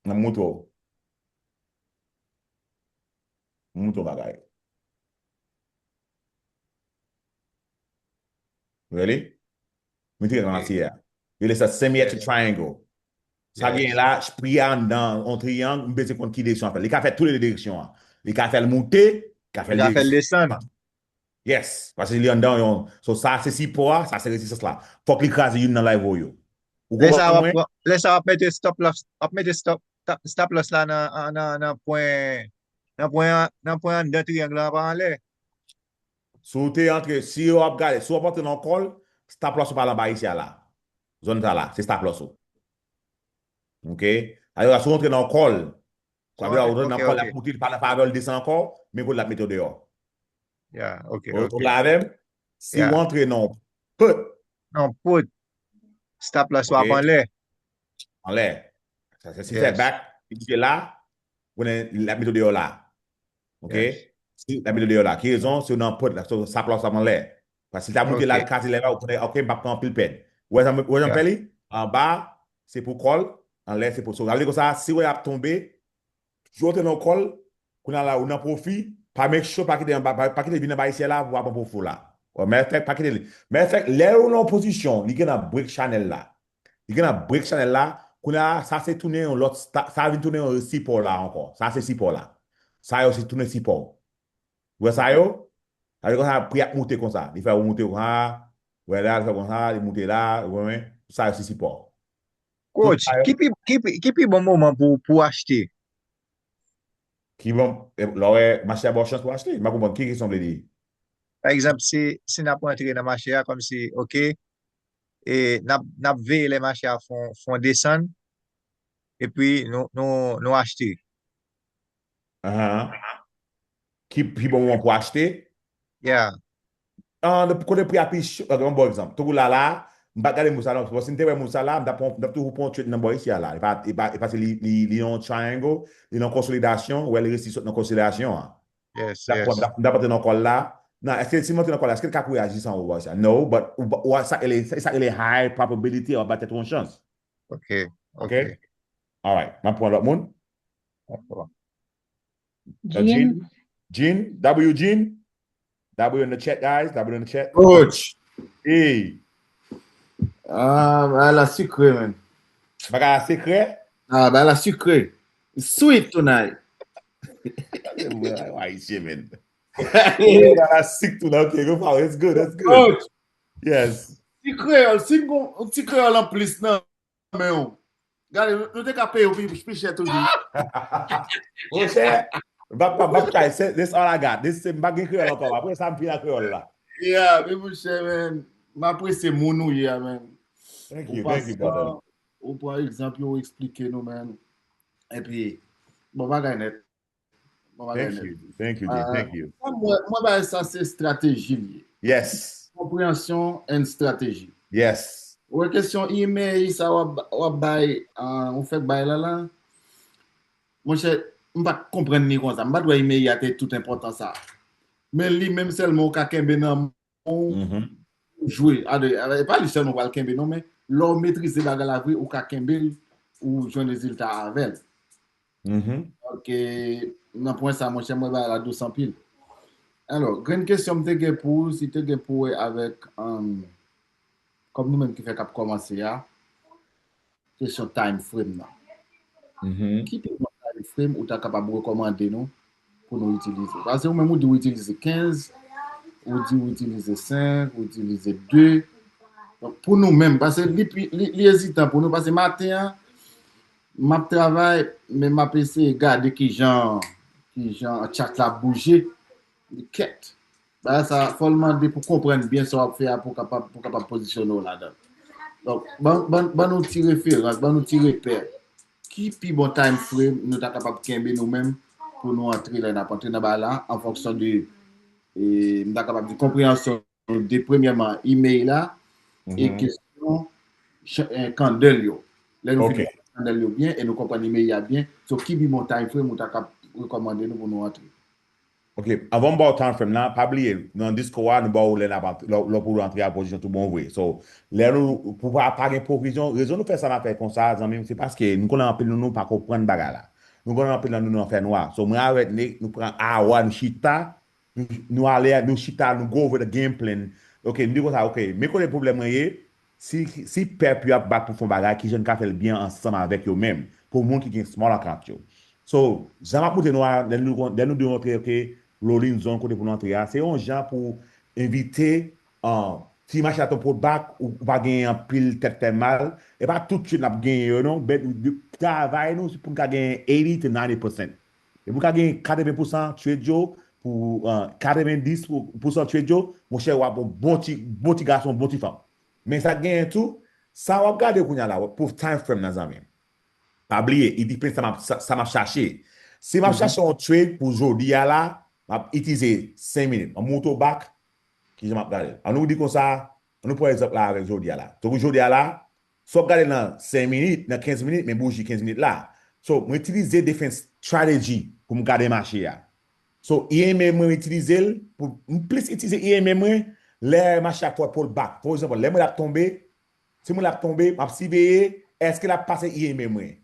Nan mouto. Mouto bagay. Really? Mwen te nan asye a. Rele sa semi at triangle. Sa gen la, pri a anndan yon triyang, m bezwen konn ki direksyon a fè. Li ka fè tou le de direksyon an. Li ka fè l moute, li ka fè l desann. Yes, paske li anndan yon. So sa se sipò a, sa se rezistans la. Fòk li kraze youn nan rival yo. Lè sa w ap mete stop loss, w ap mete stop, stop loss la nan nan nan pwen nan pwen nan pwen anndan triyang lan pa anlè. Si w te antre, si w ap gade, si w ap antre nan kòl, stop loss ou pa anba isi a la. Zòn sa la, se stop loss ou. Ok? Alò, si w antre nan kòl, sa vle di w antre nan kòl, l ap moute, li pa nan favè, l desann ankò, men kote l ap mete w deyò. Yeah, ok, ok. Ou la avè m? Si w antre nan put. Nan put. Stop loss ou ap anlè. Anlè. Sa se si fè back, li kite la, konnen l ap mete w deyò la. Ok? Si l ap mete w deyò la. Ki rezon? Si w nan put la, so stop loss ap anlè. Paske si l ta moute la, l kraze lè la, ou konnen, ok, m p ap pran anpil pèd. Ou wè jan m fè li? Anba, se pou kòl, anlè, se pou so. Sa vle di konsa, si w wè l ap tonbe, si w antre nan kòl, kounye a la, ou nan pwofi, pa make sure, pa kite anba, pa kite vin anba isi a la, pou w pa pran pwofi w la. Mè fèk, pa kite li. Mè fèk, lè ou nan pozisyon, li gen nan break channel la. Li gen nan break channel la, kounye a, sa se tounen yon lòt, sa vin tounen yon sipò la ankò. Sa se sipò la. Sa yo se tounen sipò. Ou wè sa yo? Sa vle konsa, pri ap moute konsa. Li fè ou moute konsa, wè la, li fè konsa, li moute la, ou konprann? Sa yo se sipò. Coach, ki pi, ki pi, ki pi bon moman pou, pou achte? Ki bon, lè w wè mache a ba w chans pou achte. M pa konprann ki kesyon w vle di. Pa egzanp, si, si n ap rantre nan mache a, kòmsi, ok, e n ap, n ap veye lè mache a fon, fon desann, epi nou, nou, nou achte. Ahan. Ki pi bon moman pou achte? Yeah. An, kote pri a pi cho, ok, yon bon egzanp. Tankou la la, m pa t gade mouv sa non. Bon, si m te wè mouv sa la, m t ap pran, m t ap toujou pran yon trade nan bò isi a la. E pa, e pa, e pa se li, li, li yon triangle, li nan konsolidasyon, ou wè li resi sot nan konsolidasyon an. Yes, yes. M t ap antre nan kòl la. Non, èske si m antre nan kòl la, èske l ka kouri a jis anwo bò isi a? No, but ou, ou, sa ele, sa ele high probability, ou ap ba tèt ou yon chans. Ok, ok. Alright, m ap pran lòt moun. Dakò. Uh, Jean. Jean, W Jean. W in the chat, guys. W in the chat. Coach. Hey. Ah, bagay la sikre, man. Bagay la sikre? Ah, bagay la sikre. Sweet tonight. Ayisyen, man. Bagay la sik tou nan, ok, go for it. It's good, it's good. Coach, Yes. ti kreyòl, si n gon ti kreyòl an plis nan men w. Gade, nou te ka peye w pi, pi chè toujou. Monchè, m ap, m ap, m ap try. That's all I got. This, m pa gen kreyòl ankò. Apre sa, m fini ak kreyòl la. Yeah, men monchè, man, m apresye moun ou ye a, man. Thank you, thank you, brother. Ou pran egzanp yo, ou eksplike nou, man. Epi, bon bagay nèt. Bon bagay Thank nèt. you, thank you, Jay, thank you. Sa mwen, mwen bay sa se strateji li ye. Yes, Konpreyansyon and strateji. Yes. Ou wè kesyon email sa w ap, w ap bay, ah, ou fèk bay la la. Monchè, m pa t konprann li konsa. M pa t wè email a te tout enpòtan sa. Men li menm sèlman ou ka kenbe nan men w Mhm. jwe. Ade, e pa li sèlman ou pral kenbe non, men lè w metrize bagay la vre, ou ka kenbe l, ou jwenn rezilta avè l. Mhm. Ok, nan pwen sa, monchè, mwen bagay la dous anpil. Alò, grenn kesyon m te gen pou ou, si te gen pou wè avèk, um, kòm nou menm ki fèk ap kòmanse a, kesyon time frame nan. Mhm. Ki pi bon time frame ou ta kapab rekòmande nou pou nou itilize? Paske ou menm ou di ou itilize kenz, ou di ou itilize senk, ou itilize de. Donk, pou nou menm, paske li, pi- li, li ezitan pou nou, paske maten an, m ap travay, men m ap eseye gade ki jan, ki jan chat la ap bouje. Li kèt. Bagay sa, fò l mande pou konprann byen sa w ap fè a pou kapab, pou kapab pozisyone w ladan. Donk, ban, ban, ban nou ti referans, ban nou ti repè. Ki pi bon time frame nou ta kapab kenbe nou menm pou nou antre lè n ap antre nan bagay la, an fonksyon de, e, m ta kapab di, konpreyansyon nou de, premyèman, email la, e Mhm. kesyon ch- e, candle yo. Lè nou Ok. fin candle yo byen e nou konprann email la byen, so ki pi bon time frame ou ta kap rekòmande nou pou nou antre. Ok, anvan m ba w time frame nan, pa bliye, nan Discord a, nou ba w lè n ap antre, lè, lè pou w antre a pozisyon tou bon vre. So, lè nou, pou pa, pa gen pwovizyon, rezon nou fè sa n ap fè konsa, zanmi m, se paske nou konnen anpil nan nou pa konprann bagay la. Nou konnen anpil nan nou nan fè nwa. So, mwen avèk Nick, nou pran awa, nou chita, nou, nou ale, nou chita, nou go over the game plan. Ok, nou di konsa, ok, men kote pwoblèm mwen ye, si, si pèp yo ap bat pou fè yon bagay, kijan n ka fè l byen ansanm avèk yo menm, pou moun ki gen small account yo. So, jan m ap montre nou a, lè nou, lè nou demontre, ok, loading zone kote pou nou antre a, se yon jan pou evite, uh, si mache a t on pullback, ou, ou pa gen anpil tèt fè mal, e pa tout trade n ap genyen yo, non, men travay nou, se pou n ka genyen eighty to ninety percent. E pou n ka genyen katreven pousan trade yo, pou, uh, katrevendis pousan trade yo, monchè, w ap yon bon ti, bon ti gason, bon ti fanm. Men sa k genyen tou, sa w ap gade kounye a la, pou time frame nan, zanmi m. Pa bliye, it depends sa m ap, sa, sa m ap chache. Si m ap chache yon trade pou jodi a la, m ap itilize senk minit. An m moute w back, kijan m ap gade l? An nou di konsa, an nou pran egzanp la avèk jodi a la. Tankou jodi a la, sa w ap gade nan senk minit, nan kenz minit, men bouji kenz minit la. So, mwen itilize different strategy pou m gade mache a. So, E M A mwen itilize l, pou, m plis itilize E M A mwen, lè mache a fè pullback. For example, lè mwen l ap tonbe, si mwen l ap tonbe, m ap siveye, èske l ap pase E M A mwen?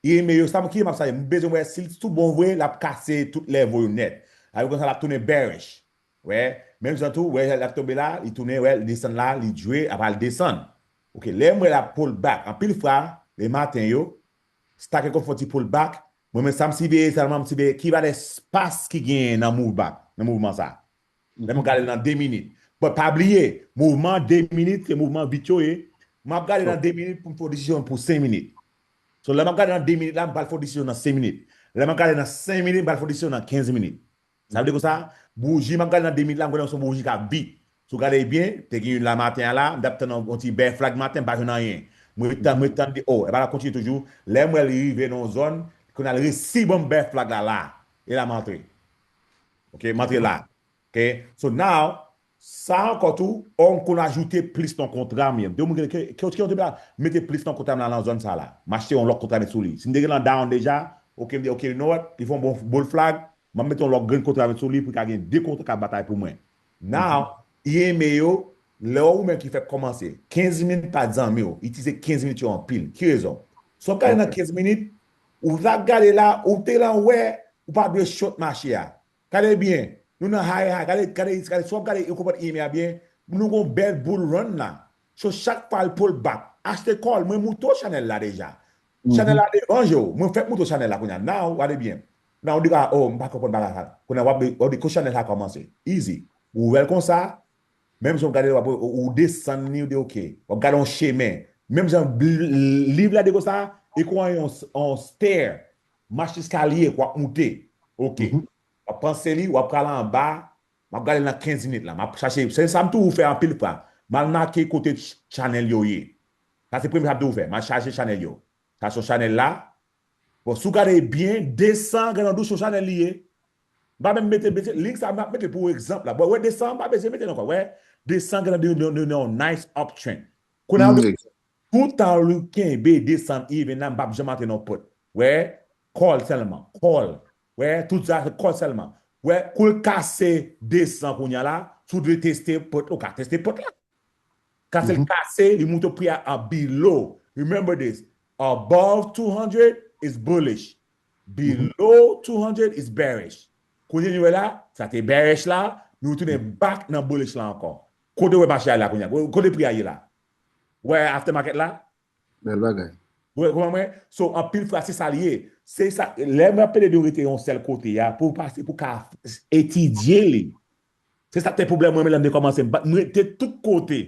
E M A yo, sa m ki m ap sa, m bezwen wè si l tou bon vre, l ap kase tout level yo nèt. Avèk konsa, l ap tounen bearish. Wè, menm jan tou, wè, l ap tonbe la, li tounen, wè, li desann la, li jwe, apre l desann. Ok, lè m wè l ap pullback, anpil fwa, le maten yo, stock yo konn fè yon ti pullback, mwen menm sa m siveye sèlman, m siveye ki valè espas ki genyen nan move back, nan mouvman sa. Lè m gade l nan de minit. But pa bliye, mouvman de minit, se mouvman vit yo ye. M ap gade nan de minit pou m fè yon desizyon pou senk minit. So, lè m ap gade nan de minit la, m pral fè yon desizyon nan senk minit. Lè m ap gade nan senk minit, m pral fè yon desizyon nan kenz minit. Sa vle di konsa, bouji m ap gade nan de minit la, m konnen se yon bouji k ap vit. Si w gade byen, te gen youn la maten an la, m t ap tann yon, yon ti bear flag maten, m pa jwenn anyen. Mwen ret tann, mwen ret tann, di, oh, e pa l ap kontinye toujou. Lè m wè l rive nan yon zòn, kounye a l resi ban m bear flag la, la. E la m antre. Ok, m antre la. Ok, so now, sa ankò tou, on konn ajoute plis nan kontra m. De moun ki, ki, ki, ki, mete plis nan kontra m la nan zòn sa la. M achte yon lòt kontra met sou li. Si m te gen lan down deja, ok, m di, ok, you know what? Li fè yon bon bull flag, m ap mete yon lòt grenn kontra met sou li pou l ka gen de kontra k ap batay pou mwen. Now, E M A yo, lè ou menm ki fèk kòmanse, kenz minit pa zanmi w, itilize kenz minit yo anpil. Ki rezon? Si w ap gade nan kenz minit, ou t ap gade la, ou te lan wè, ou pa dwe short mache a. Gade byen, nou nan high high, gade, gade, gade, si w ap gade, ou konprann E M A byen, nou gon bèl bull run la. So chak fwa l pull back, achte call, mwen moute w chanèl la deja. Chanèl la devanje w, mwen fèk moute w chanèl la kounye a. Now, gade byen. Now, ou di, ah, oh, m pa konprann bagay sa. Kounye a, w ap, w ap di, kou chanèl sa kòmanse. Easy. Ou wè l konsa, menm jan w gade, w ap, ou, ou desann li, ou di, ok. W ap gade yon chemen. Menm jan bl-, liv la di konsa, e kou yon, yon stair. Mach eskalye, w ap moute. Ok. W ap panse li, w ap prale anba, m ap gade l nan kenz minit la. M ap chache, se sa m toujou fè anpil fwa. M al make kote ch-, chanèl yo ye. Sa se premye sa m toujou fè. M al chache chanèl yo. Sa se yon chanèl la. Bon, si w gade byen, desann, grandou se yon chanèl li ye. M pa menm mete, mete, link sa m ap mete pou egzanp la. Bon, wè, desann, m pa bezwen mete l ankò. Wè, desann, grandou, yon, yon, yon nice uptrend. Kounye a, toutan ou kenbe desann, even la, m p ap janm antre nan pot. Wè, call sèlman, call. Wè, tout sa, se call sèlman. Wè, kou l kase desann kounye a la, si w dwe teste pot, ou ka teste pot la. Kase l kase, li moute pri a, a below. Remember this, above two hundred is bullish. Below two hundred is bearish. Kounye nou wè la, sa te bearish la, nou tounen back nan bullish la ankò. Kote w wè mache a la kounye a? Kote pri a ye la? Wè aftermarket la? Bèl bagay. Ou konprann mwen? So, anpil fwa, se sa l ye. Se sa, lè mwen ap pede de rete yon sèl kote a, pou w pase, pou w ka etidye li. Se sa k te pwoblèm mwen, men lè m te kòmanse, m pa, m rete tout kote.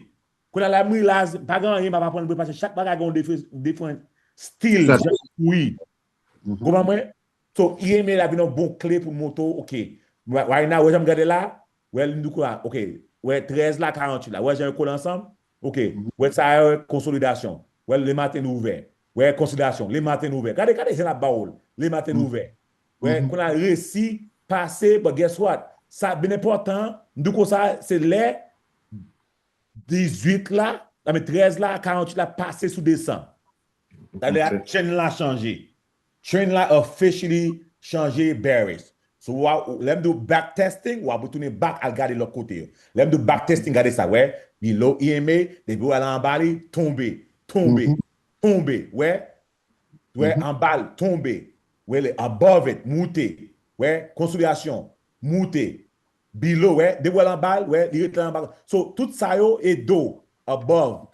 Kounye a la, m rilaz, pa gen anyen m ap aprann vre, paske chak bagay gen yon different, different stil, jan l kouri. Ou konprann mwen? So, E M A la vin yon bon kle pou montre w, ok. Right now, wè jan m gade la, wè l di kou la, ok. Wè trèz la, karanntuit la, wè jan yo kole ansanm, ok. Wè sa a, wè konsolidasyon. Wè le maten l ouvè. Wè konsolidasyon, le maten l ouvè. Gade, gade jan l ap ba w l, le maten l ouvè. Wè, kounye a l resi pase, but guess what? Sa byen enpòtan, m di w konsa, se lè dizuit la, I mean, trèz la, karanntuit la pase sou desann. Sa vle di trend la chanje. Trend la officially chanje bearish. So, w a, lè m di w back testing, w ap retounen back al gade lòt kote yo. Lè m di w back testing, gade sa, wè. Below E M A, depi w al anba li, tonbe, tonbe, tonbe, wè. Wè, anba l, tonbe. Wè, le above it, moute. Wè, konsolidasyon, moute. Below, wè, depi w al anba l, wè, li ret la anba. So, tout sa yo e do, above,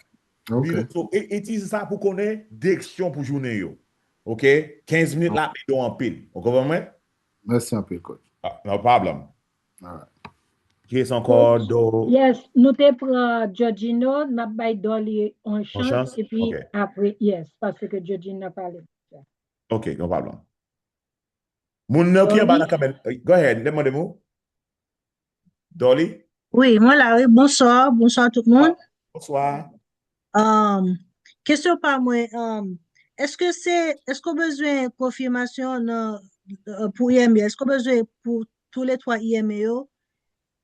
below. So, e, itilize sa pou konnen direksyon pou jounen yo. Ok? Kenz minit la ap ede w anpil. Ou konprann mwen? Mèsi anpil, coach. Ah, no problem. Alright. Ki sa ankò, do? Yes, nou te pran Georgino, n ap bay Dolly yon Yon chans? chans, epi Ok. Apre, yes, paske Georgino pale. Ok, no problem. Moun nan ki anba nan kòmantè, go ahead, demande mou. Dolly? Wi, mwen la, wi. Bonswa, bonswa tout moun. Bonswa. Um, kesyon pa mwen, um, èske se, èske w bezwen konfimasyon nan, euh, pou E M A? Èske w bezwen pou tou le twa E M A yo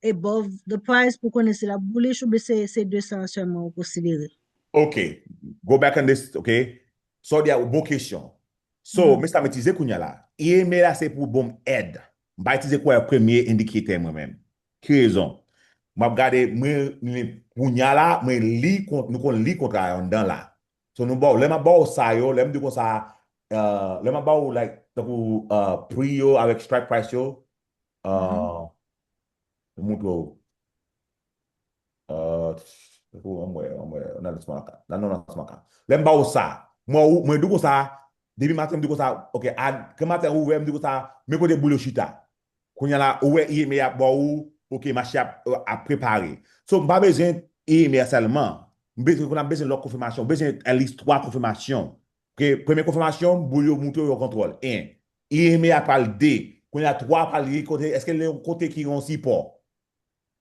above the price pou konnen si l ap bullish oubyen se, se de sa sèlman ou konsidere? Ok, go back on this, ok? So, di a, bon kesyon. So, men sa m itilize kounye a la. E M A la se pou bon m èd. M pa itilize kwa premye endikatè mwen menm. Ki rezon? M ap gade, mwen, mwen, kounye a la, mwen li, kont- nou konn li kontra yo anndan la. So, nou ba w, lè m ap ba w sa yo, lè m di konsa, euh, lè m ap ba w, like, tankou, euh, pri yo avèk strike price yo, euh, m montre w. Euh, tankou, ann wè, ann wè, nan lòt maka. Nan, nan lòt maka. Lè m ba w sa, mwen, ou- mwen di w konsa, depi maten m di w konsa, ok, a, ke maten ou wè, m di w konsa, men kote boul yo chita. Kounye a la, ou wè E M A ap ba ou, ok, mache ap, ap prepare. So, m pa bezwen E M A sèlman. M bezwen, kounye a m bezwen lòt konfimasyon. M bezwen at least twa konfimasyon. Ok, premye konfimasyon, boul yo moute yo kontwòl. En. E M A ap pral de. Kounye a twa pral li kote, èske l yon kote ki yon sipò?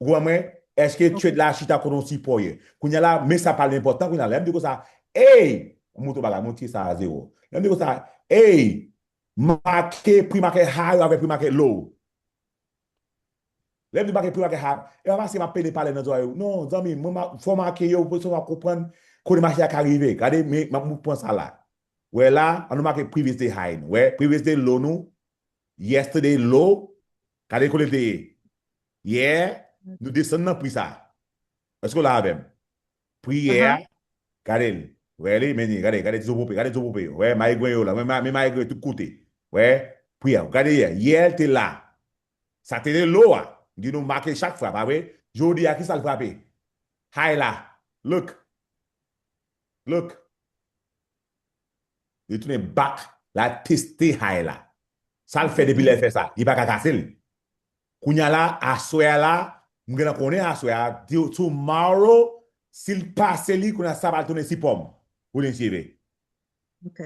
Ou konprann mwen? Èske trade la chita kote yon sipò ye? Kounye a la, men sa pral enpòtan kounye a. Lè m di konsa, ey! M montre w bagay, m tire sa a zewo. Lè m di konsa, ey! Make pre-market high avèk pre-market low. Lè m di make pre-market high, e pa paske m ap pede pale nan zòrèy ou. Non, zanmi, mwen, m ap- fò make yo, pou w konprann kote mache a ka rive. Gade, men, m ap pran sa la. Wè la, an nou make previous day high nou. Wè, previous day low nou, yesterday low, gade kote l te ye. Yè, nou desann nan pri sa. Èske w la avè m? Pri yè a, gade l. Wè li, men gade, gade ti zo pope, gade ti zo pope. Wè, mayi gwen yo la, men ma- men mayi gwen tout kote. Wè, pri a, gade yè. Yè l te la. Sa te de low a. M di nou make chak fwa, pa vre? Jodi a, ki sa l frape? High la. Look. Look. Li tounen back, la teste high la. Sa l fè depi lè l fè sa? Li pa ka kase l. Kounye a la, aswè a la, m gentan konnen aswè a, di- tomorrow, si l pase li, kounye a sa pral tounen sipò m. Ou li seve. Ok.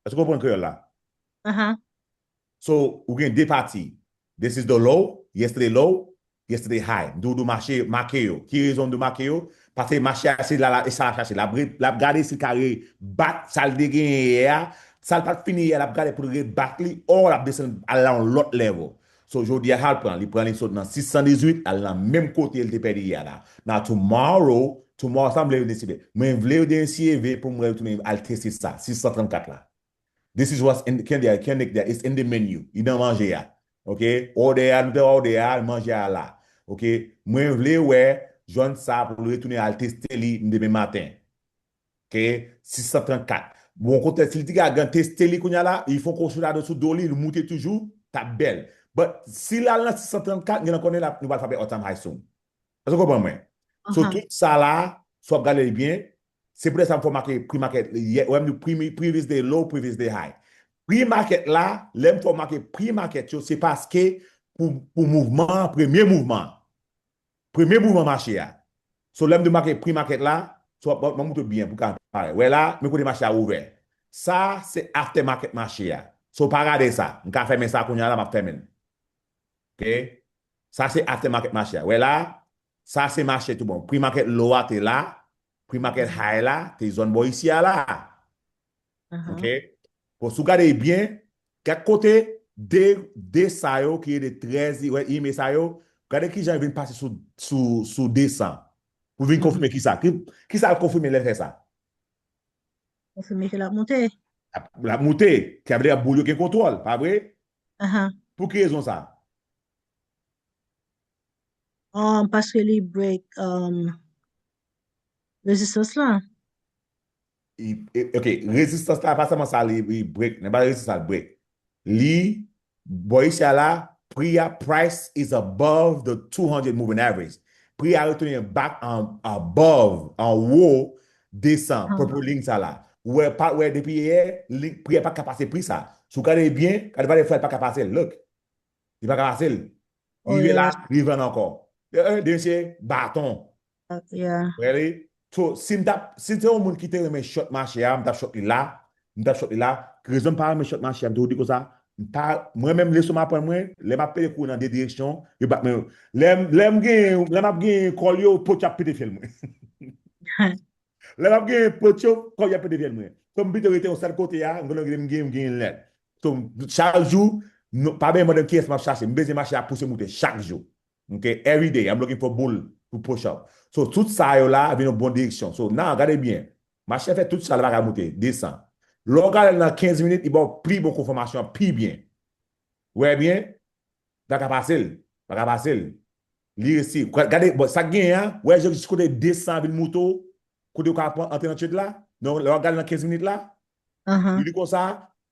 Èske w konprann kreyòl la? Aha. So, ou gen de pati. This is the low, yesterday low, yesterday high. M di w, di w mache, make yo. Ki rezon m di w make yo? Paske mache a se la, la, e sa l ap chache. L ap re- l ap gade si l ka rebat sa l te genyen yè a. Sa l pa t fini yè a, l ap gade pou l rebat li, or l ap desann al nan yon lòt level. So, jodi a, sa l pran? Li pran li sot nan sis san dizuit, al nan menm kote l te pèdi yè a la. Now, tomorrow, tomorrow, sa m vle yo deside. Mwen vle yo deside pou mwen tounen al teste sa, sis san trannkat la. This is what's in, can there, can there, it's in the menu. Li nan manje a. Ok? Order a, nou te order a, manje a la. Ok? Mwen vle wè, jwenn sa pou l retounen al teste li demen maten. Ok? Sis san trannkat. Bon, kote, si l di gagan teste li kounye a la, li fè yon kwochi la sou do li, li moute toujou, t ap bèl. But, si l al nan sis san trannkat, gen nan konnen la, nou pral frape all time high soon. Èske w konprann mwen? So, tout sa la, si w ap gade li byen, se poutèt sa m fè w make pre-market, yè, wè m di pre- previous day low, previous day high. Pre-market la, lè m fè w make pre-market yo, se paske pou, pou mouvman an, premye mouvman an. Premye mouvman mache a. So, lè m di w make pre-market la, so, mwen, mwen montre w byen pou w ka pare. Wè la, men kote mache a ouvè. Sa, se after market mache a. So, pa gade sa. M ka fèmen sa kounye a la, m ap fèmen l. Ok? Sa, se after market mache a. Wè la, sa, se mache tou bon. Pre-market low a te la, pre-market high la, te zòn bò isi a la. Ok? Bon, si w gade byen, gad kote de, de sa yo ki rele trèz, wè, ime sa yo, gade kijan yo vin pase sou, sou, sou de san. Pou vin konfime kisa? Ki, kisa l konfime lè l fè sa? Konfime ke l ap moute. L ap, l ap moute. Ki vle di boul yo gen kontwòl, pa vre? Ahan. Pou ki rezon sa? Um, paske li break um, rezistans lan. I- e- ok, rezistans la pa sèlman sa li, li break, nan pa rezistans la break. Li, bò isi a la, pri a, price is above the two hundred moving average. Pri a retounen back an above, anwo de san, purple line sa la. Ou wè, pa, wè depi yè, li- pri a pa ka pase pri sa. Si w gade byen, gade valè fè pa ka pase l, look. Li pa ka pase l. Rive la, li vann ankò. Eh, eh, de mesye, baton. Really? So, si m t ap, si se yon moun ki te renmen short mache a, m t ap short li la, m t ap short li la. Rezon m pa renmen short mache a, m toujou di konsa, m pa, mwen menm leson m aprann mwen, lè m ap pede kouri nan de direksyon, yo bat mwen. Lè m, lè m gen, lè m ap gen kòl yo, pot yo ap pete fyèl mwen. Lè m ap gen pot yo, kòl yo ap pete fyèl mwen. So, m pito rete yon sèl kote a, m konnen m gen, m gen lèd. So, chak jou, nou, pa bezwen mande m kiyès m ap chache, m bezwen mache a pouse moute chak jou. Ok, every day, I'm looking for bull to push up. So, tout sa yo la, vin yon bon direksyon. So, now, gade byen. Mache fè tout sa, li pa ka moute, desann. Lè w gade nan kenz minit, li ba w pli bon konfèmasyon, pi byen. Wè byen, pa ka pase l, pa ka pase l. Li resi, gade, bon, sa k genyen an, wè, jis kote desann vin moute w, kote w ka pran, antre nan trade la, non, lè w ap gade nan kenz minit la, li di konsa,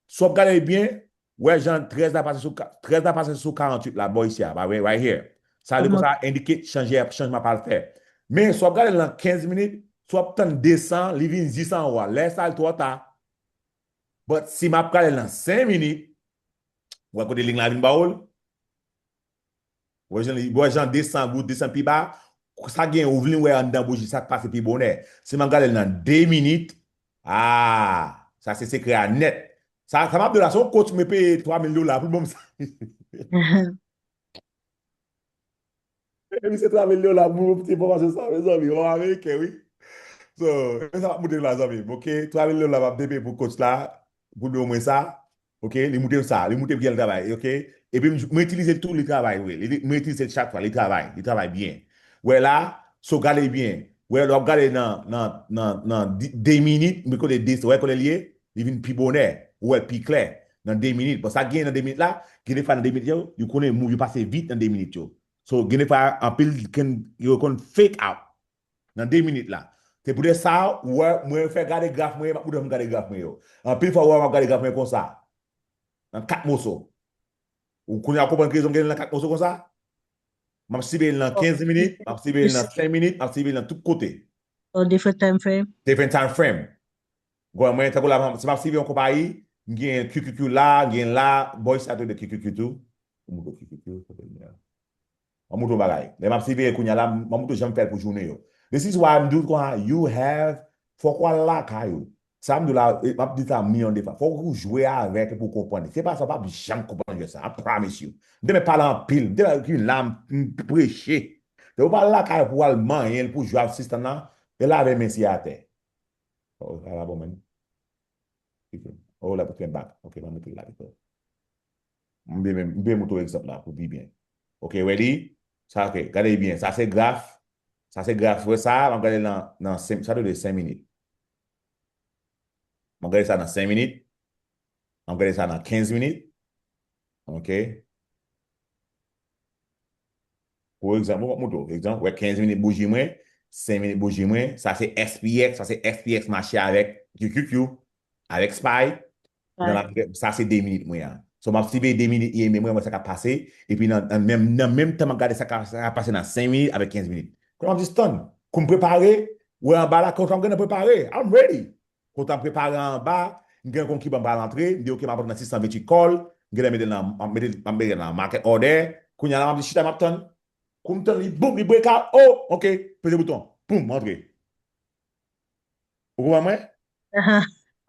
si w ap gade byen, wè jan trèz la pase sou ka- trèz la pase sou karanntuit la, bò isi a, pa vre, right here. Sa vle konsa endike chanje, chanjman pral fè. Men si w ap gade l nan kenz minit, si w ap tann desann, li vin jis anwo a. Lè sa, l twò ta. But si m ap gade l nan senk minit, wè kote liy la vin ba w l? Wè jan, wè jan desann, gout desann pi ba. Sa gen ou vin wè anndan bouji, sa k pase pi bonè. Si m ap gade l nan de minit, ah, sa se sekrè a nèt. Sa, sa m ap di w la, se yon coach mwen peye twa mil dola pou l ban m sa. Epi se twa mil dola pou ti enfòmasyon sa, mezanmi, w ameriken, wi. So, e sa m ap montre w la, zanmi m, ok? Twa mil dola m ap depe pou coach la, pou di w mwen sa, ok? Li montre m sa, li montre m kijan l travay, ok? Epi m, mwen itilize l tou, li travay vre. Li, mwen itilize l chak fwa, li travay, li travay byen. Wè la, so gade byen. Wè, lè w ap gade nan, nan, nan, nan di- de minit, mwen konnen de, wè konnen li ye, li vin pi bonè, ou wè l pi klè nan de minit. Bon, sa k genyen nan de minit la, gen de fwa nan de minit yo, yo konnen move yo pase vit nan de minit yo. So, gen de fwa, anpil, yo konn fake out nan de minit la. Se poutèt sa, ou wè, mwen fè gade graf mwen, m ap montre m gade graf mwen yo. Anpil fwa, ou wè, m ap gade graf mwen konsa. Nan kat moso. Ou konnen, w konprann ki rezon m gen nan kat moso konsa? M ap siveye l nan kenz minit, m ap siveye l nan senk minit, m ap siveye l nan tout kote. Different time frame. Different time frame. Gwa mwen, tankou la, si m ap siveye yon konpayi, m gen Q Q Q la, m gen la, boy, sa tou de Q Q Q tou. Ou montre Q Q Q, kote l ye a? M ap montre w bagay. Lè m ap siveye kounye a la, m ap montre w jan m fè l pou jounen yo. This is why I'm doing konsa, you have, fòk w al lakay ou. Sa m di w la, e, m ap di sa milyon de fwa. Fòk ou jwe avèk li pou w konprann li. Se pa sa, w p ap janm konprann jwèt sa. I promise you. M te mèt pale anpil. M te mèt la, m, m preche. Lè ou pa al lakay ou pou w al manyen l, pou w jwe ak sistèm nan, e lave men si atè. Oh, sa pa bon, man. Oh, la pou fè bak. Ok, m ap mete l la pito. M vle, m vle montre w egzanp la pou pi byen. Ok, ready? Sa, ok, gade byen. Sa se graf. Sa se graf. Wè sa, m ap gade nan, nan senk, sa dwe senk minit. M ap gade sa nan senk minit. M ap gade sa nan kenz minit. Ok. Pou egzanp, mwen montre w, egzanp, wè kenz minit bouji mwen, senk minit bouji mwen, sa se S P X, sa se S P X mache avèk Q Q Q, avèk spy, nan la, sa se de minit mwen an. So, m ap siveye de minit, e mwen, mwen, sa k ap pase, epi nan, nan menm, nan menm tan, m ap gade sa k ap, sa k ap pase nan senk minit avèk kenz minit. Kòman m jis tann? Kou m prepare, wè anba la, kontan m gentan prepare, I'm ready. Kontan prepare anba, m gen yon ki ban m pral antre, m di, "Ok, m ap antre nan sis san venntuit call," m gentan mete l nan, m ap mete, m ap mete l nan market order. Kounye a la, m ap di, "Chita, m ap tann." Kou m tann li, boum, li break out. Oh, ok, peze bouton. Boum, m antre. Ou konprann mwen? Aha.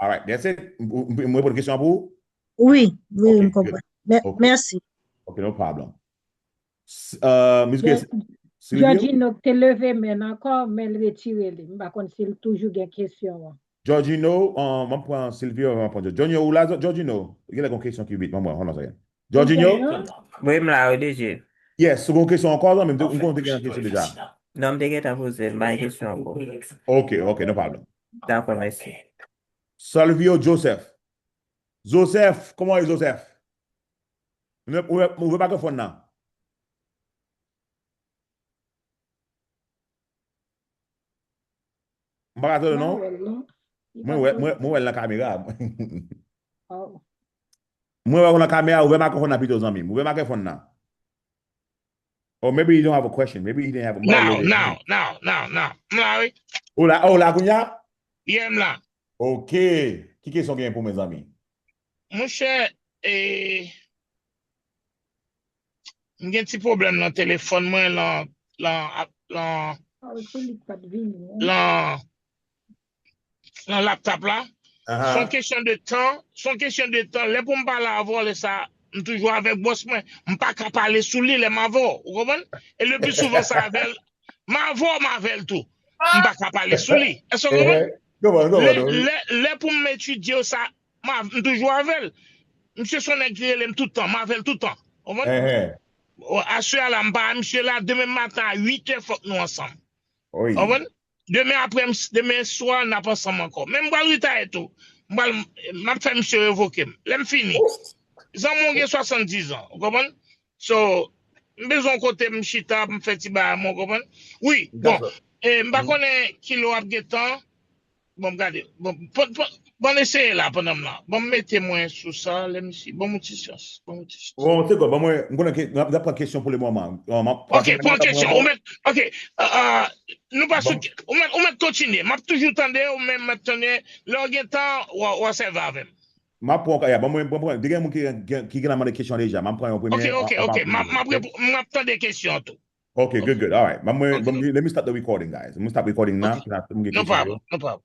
Alright, that's it. M, m, m reponn kesyon an pou ou? Wi, wi, ok, m konprann. Mè-, ok, mèsi. Ok, no problem. S-, euh, Miss Grace, Silvio? Georgino te leve men l ankò, men l retire li. M pa konn si l toujou gen kesyon an. Georgino, euh, m ap pran Silvio, m ap pran Georgino. Ou la, Georgino? Gen lè gen kesyon ki vit, m ap pran, hold on a second. Georgino? Wi, m la, wi, D J. Yes, ou gen kesyon ankò, zanmi m? M konn te gen kesyon deja. Non, m te gentan poze l, m pa gen kesyon ankò. Ok, ok, no problem. Dakò, mèsi. Salvio Joseph. Joseph, kòman w ye, Joseph? Ou vle, ou vle, ou vle pa gen fòn nan? M pa ka tande non. Mwen wè, mwen, mwen wè l nan kamera. Mwen wè w nan kamera, ouvè makrofòn nan pito, zanmi m. Ouvè makrofòn nan. Or maybe he don't have a question. Maybe he didn't have a... Now, now, now, now, now. M la, wi. Ou la, ou la kounye a? Yeah, m la. Ok. Ki kesyon w gen pou mwen, zanmi? Monchè, e, m gen ti pwoblèm nan telefòn mwen, lan, lan, lan, lan, lan laptop la. Se yon kesyon de tan, se yon kesyon de tan. Lè pou m pale avè w, lè sa, m toujou avèk bòs mwen. M pa ka pale sou li lè m avè w, ou konprann? E le pli souvan sa avè l, m avè w, m avè l tou. M pa ka pale sou li. Èske w konprann? Lè, lè, lè pou m etidye w sa, m toujou avè l. Misye se yon nèg ki rele m tout tan, m avè l tout tan. Ou konprann? Aswè a la, m pa a misye la, demen maten a uit è, fòk nou ansanm. Ou konprann? Demen apre, demen swa, n ap ansanm ankò. Men m pral retire tou. M pral, m ap fè misye revoke m. Lè m fini. Zanmi w gen swasanndiz an, ou konprann? So, m bezwen yon kote m chita, m fè ti bagay mwen, ou konprann? Wi, bon, e, m pa konnen kilè w ap gentan. Bon, m gade. Bon, bon, bon, bon, eseye la pandan m la. Bon, m mete mwen sou sa, let me see. Bon, yon ti chans. Bon, yon ti chans. Bon, se bon. Bon, mwen, m konnen ke n ap, n ap pran kesyon pou le moman. Ok, pran kesyon. Ou mèt, ok, euh, euh, nou pa sou, ou mèt, ou mèt kontinye. M ap toujou tande, ou menm mèt tande. Lè w gen tan, w a, w a sèvi avè m. M ap pran yon kaya. Bon, mwen, bon, mwen, gen moun ki, ki, ki gentan mande kesyon deja. M ap pran yon premye. Ok, ok, ok. M ap, m ap repo-, m ap tande kesyon an tou. Ok, good, good. All right. Ban mwen, ban mwen, let me stop the recording, guys. Let me stop recording now. No problem, no problem.